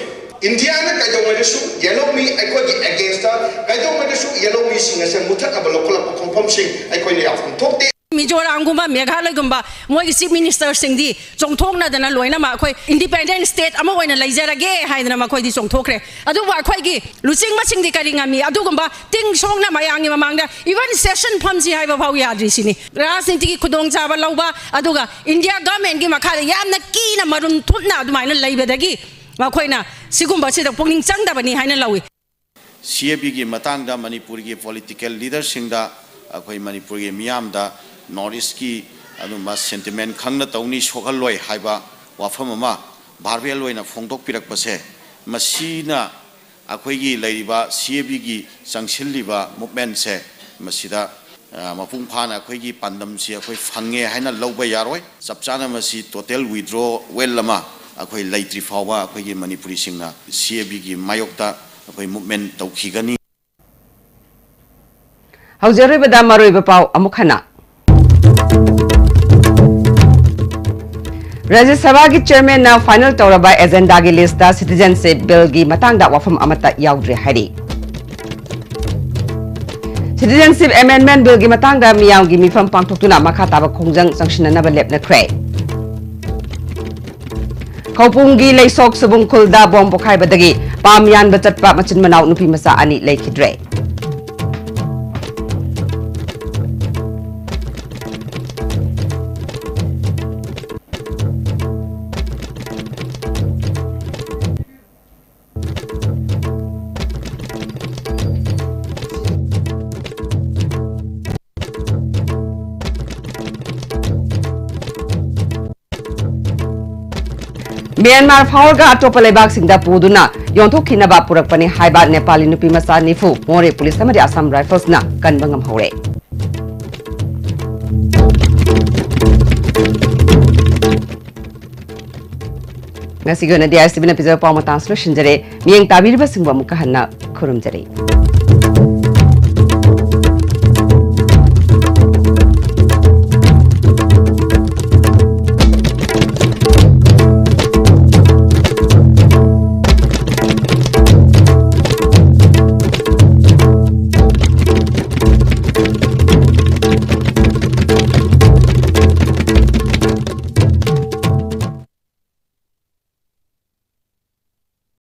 ꯏꯟꯗꯤꯌꯥꯅ ꯀꯩꯗꯧꯉꯩꯗꯁꯨ ꯌꯦꯜꯍꯧꯃꯤ, ꯑꯩꯈꯣꯏꯒꯤ against ꯇ ꯀꯩꯗꯧꯉꯩꯗꯁꯨ ꯌꯦꯜꯍꯧꯃꯤꯁꯤꯡ ꯑꯁꯦ ꯃꯨꯊꯠꯅꯕ ꯂꯧꯈꯠꯂꯛꯄ ꯈꯣꯡꯐꯝꯁꯤꯡ ꯑꯩꯈꯣꯏꯅ ꯌꯥꯐꯝ ꯊꯣꯛꯇꯦ꯫ ꯃꯤꯖꯣꯔꯥꯝꯒꯨꯝꯕ, ꯃꯦꯘꯥꯂꯌꯒꯨꯝꯕ, ꯃꯣꯏꯒꯤ chief minister ꯁꯤꯡꯗꯤ ꯆꯣꯡꯊꯣꯛꯅꯗꯅ ꯂꯣꯏꯅꯃꯛ ꯑꯩꯈꯣꯏ independent state ꯑꯃ ꯑꯣꯏꯅ ꯂꯩꯖꯔꯒꯦ ꯍꯥꯏꯗꯅ ꯃꯈꯣꯏꯗꯤ ꯆꯣꯡꯊꯣꯛꯈ꯭ꯔꯦ꯫ ꯑꯗꯨꯕꯨ ꯑꯩꯈꯣꯏꯒꯤ ꯂꯨꯆꯤꯡꯕꯁꯤꯡꯗꯤ ꯀꯔꯤ ꯉꯝꯃꯤ? ꯑꯗꯨꯒꯨꯝꯕ ꯇꯤꯡ ꯁꯣꯡꯅ ꯃꯌꯥꯝꯒꯤ ꯃꯃꯥꯡꯗ even session ꯐꯝꯁꯤ ꯍꯥꯏꯕ ꯐꯥꯎ ꯌꯥꯗ꯭ꯔꯤꯁꯤꯅꯤ꯫ ꯔꯥꯖꯅꯤꯇꯤꯒꯤ ꯈꯨꯗꯣꯡꯆꯥꯕ ꯂꯧꯕ, ꯑꯗꯨꯒ ꯏꯟꯗꯤꯌꯥ government ꯀꯤ ꯃꯈꯥꯗ ꯌꯥꯝꯅ ꯀꯤꯅ ꯃꯔꯨꯝ ꯊꯨꯞꯅ ꯑꯗꯨꯃꯥꯏꯅ ꯂꯩꯕꯗꯒꯤ ꯃꯈꯣꯏꯅ ꯁꯤꯒꯨꯝꯕꯁꯤꯗ ꯄꯨꯛꯅꯤꯡ ꯆꯪꯗꯕꯅꯤ ꯍꯥꯏꯅ ꯂꯧꯏ꯫ ꯁꯤ ꯑꯦ ꯕꯤꯒꯤ ꯃꯇꯥꯡꯗ ꯃꯅꯤꯄꯨꯔꯒꯤ political leader ꯁꯤꯡꯗ, ꯑꯩꯈꯣꯏ ꯃꯅꯤꯄꯨꯔꯒꯤ ꯃꯤꯌꯥꯝꯗ North East ꯀꯤ ꯑꯗꯨꯝꯕ sentiment ꯈꯪꯅ ꯇꯧꯅꯤ, ꯁꯣꯛꯍꯜꯂꯣꯏ ꯍꯥꯏꯕ ꯋꯥꯐꯝ ꯑꯃ verbal ꯑꯣꯏꯅ ꯐꯣꯡꯗꯣꯛꯄꯤꯔꯛꯄꯁꯦ, ꯃꯁꯤꯅ ꯑꯩꯈꯣꯏꯒꯤ ꯂꯩꯔꯤꯕ ꯁꯤ ꯑꯦ ꯕꯤꯒꯤ ꯆꯪꯁꯤꯜꯂꯤꯕ movement ꯁꯦ, ꯃꯁꯤꯗ ꯑ, ꯃꯄꯨꯡ ꯐꯥꯅ ꯑꯩꯈꯣꯏꯒꯤ ꯄꯥꯟꯗꯝꯁꯤ ꯑꯩꯈꯣꯏ ꯐꯪꯉꯦ ꯍꯥꯏꯅ ꯂꯧꯕ ꯌꯥꯔꯣꯏ꯫ ꯆꯞ ꯆꯥꯅ ꯃꯁꯤ total withdrawal ꯑꯃ ꯑꯩꯈꯣꯏ ꯂꯩꯇ꯭ꯔꯤ ꯐꯥꯎꯕ ꯑꯩꯈꯣꯏꯒꯤ ꯃꯅꯤꯄꯨꯔꯤꯁꯤꯡꯅ ꯁꯤ ꯑꯦ ꯕꯤꯒꯤ ꯃꯥꯌꯣꯛꯇ ꯑꯩꯈꯣꯏ movement ꯇꯧꯈꯤꯒꯅꯤ꯫ ꯍꯧꯖꯤꯛ ꯑꯔꯣꯏꯕꯗ ꯃꯔꯨꯑꯣꯏꯕ ꯄꯥꯎ ꯑꯃꯨꯛ ꯍꯟꯅ꯫ ꯔꯥꯖ꯭ꯌ ꯁꯚꯥꯒꯤ chairman ꯅ final ꯇꯧꯔꯕ agenda ꯒꯤ list ꯇ citizenship bill ꯒꯤ ꯃꯇꯥꯡꯗ ꯋꯥꯐꯝ ꯑꯃꯠꯇ ꯌꯥꯎꯗ꯭ꯔꯦ ꯍꯥꯏꯔꯤ꯫ Citizenship Amendment Bill ꯒꯤ ꯃꯇꯥꯡꯗ ꯃꯤꯌꯥꯝꯒꯤ ꯃꯤꯐꯝ ꯄꯥꯡꯊꯣꯛꯇꯨꯅ ꯃꯈꯥ ꯇꯥꯕ ꯈꯣꯡꯖꯪ ꯆꯪꯁꯤꯟꯅꯅꯕ ꯂꯦꯞꯅꯈ꯭ꯔꯦ꯫ ꯈꯧꯄꯨꯝꯒꯤ ꯂꯩꯁꯣꯛ ꯁꯨꯕꯨꯡ ꯈꯨꯜꯗ bomb ꯄꯣꯈꯥꯏꯕꯗꯒꯤ ꯄꯥꯝ ꯌꯥꯟꯕ ꯆꯠꯄ ꯃꯆꯤꯟ ꯃꯅꯥꯎ ꯅꯨꯄꯤ ꯃꯆꯥ ꯑꯅꯤ ꯂꯩꯈꯤꯗ꯭ꯔꯦ꯫ ꯃ꯭ꯌꯥꯟꯃꯥꯔ ꯐꯥꯎꯔꯒ ꯑꯇꯣꯞꯄ ꯂꯩꯕꯥꯛꯁꯤꯡꯗ ꯄꯨꯗꯨꯅ ꯌꯣꯟꯊꯣꯛꯈꯤꯅꯕ ꯄꯨꯔꯛꯄꯅꯤ ꯍꯥꯏꯕ ꯅꯦꯄꯥꯂꯤ ꯅꯨꯄꯤ ꯃꯆꯥ ꯅꯤꯐꯨ ꯃꯣꯔꯦ ꯄꯨꯂꯤꯁ ꯑꯃꯗꯤ ꯑꯁꯥꯝ ꯔꯥꯏꯐꯜꯁꯅ ꯀꯟꯕ ꯉꯝꯍꯧꯔꯦ꯫ ꯉꯁꯤꯒꯤ ꯑꯣꯏꯅꯗꯤ ꯑꯥꯏ ꯑꯦꯁ ꯇꯤ ꯚꯤꯅ ꯄꯤꯖꯕ ꯄꯥꯎ ꯃꯇꯥꯡꯁꯨ ꯂꯣꯏꯁꯤꯟꯖꯔꯦ꯫ ꯃꯤꯠꯌꯦꯡ ꯇꯥꯕꯤꯔꯤꯕꯁꯤꯡꯕꯨ ꯑꯃꯨꯛꯀ ꯍꯟꯅ ꯈꯨꯔꯨꯝꯖꯔꯤ꯫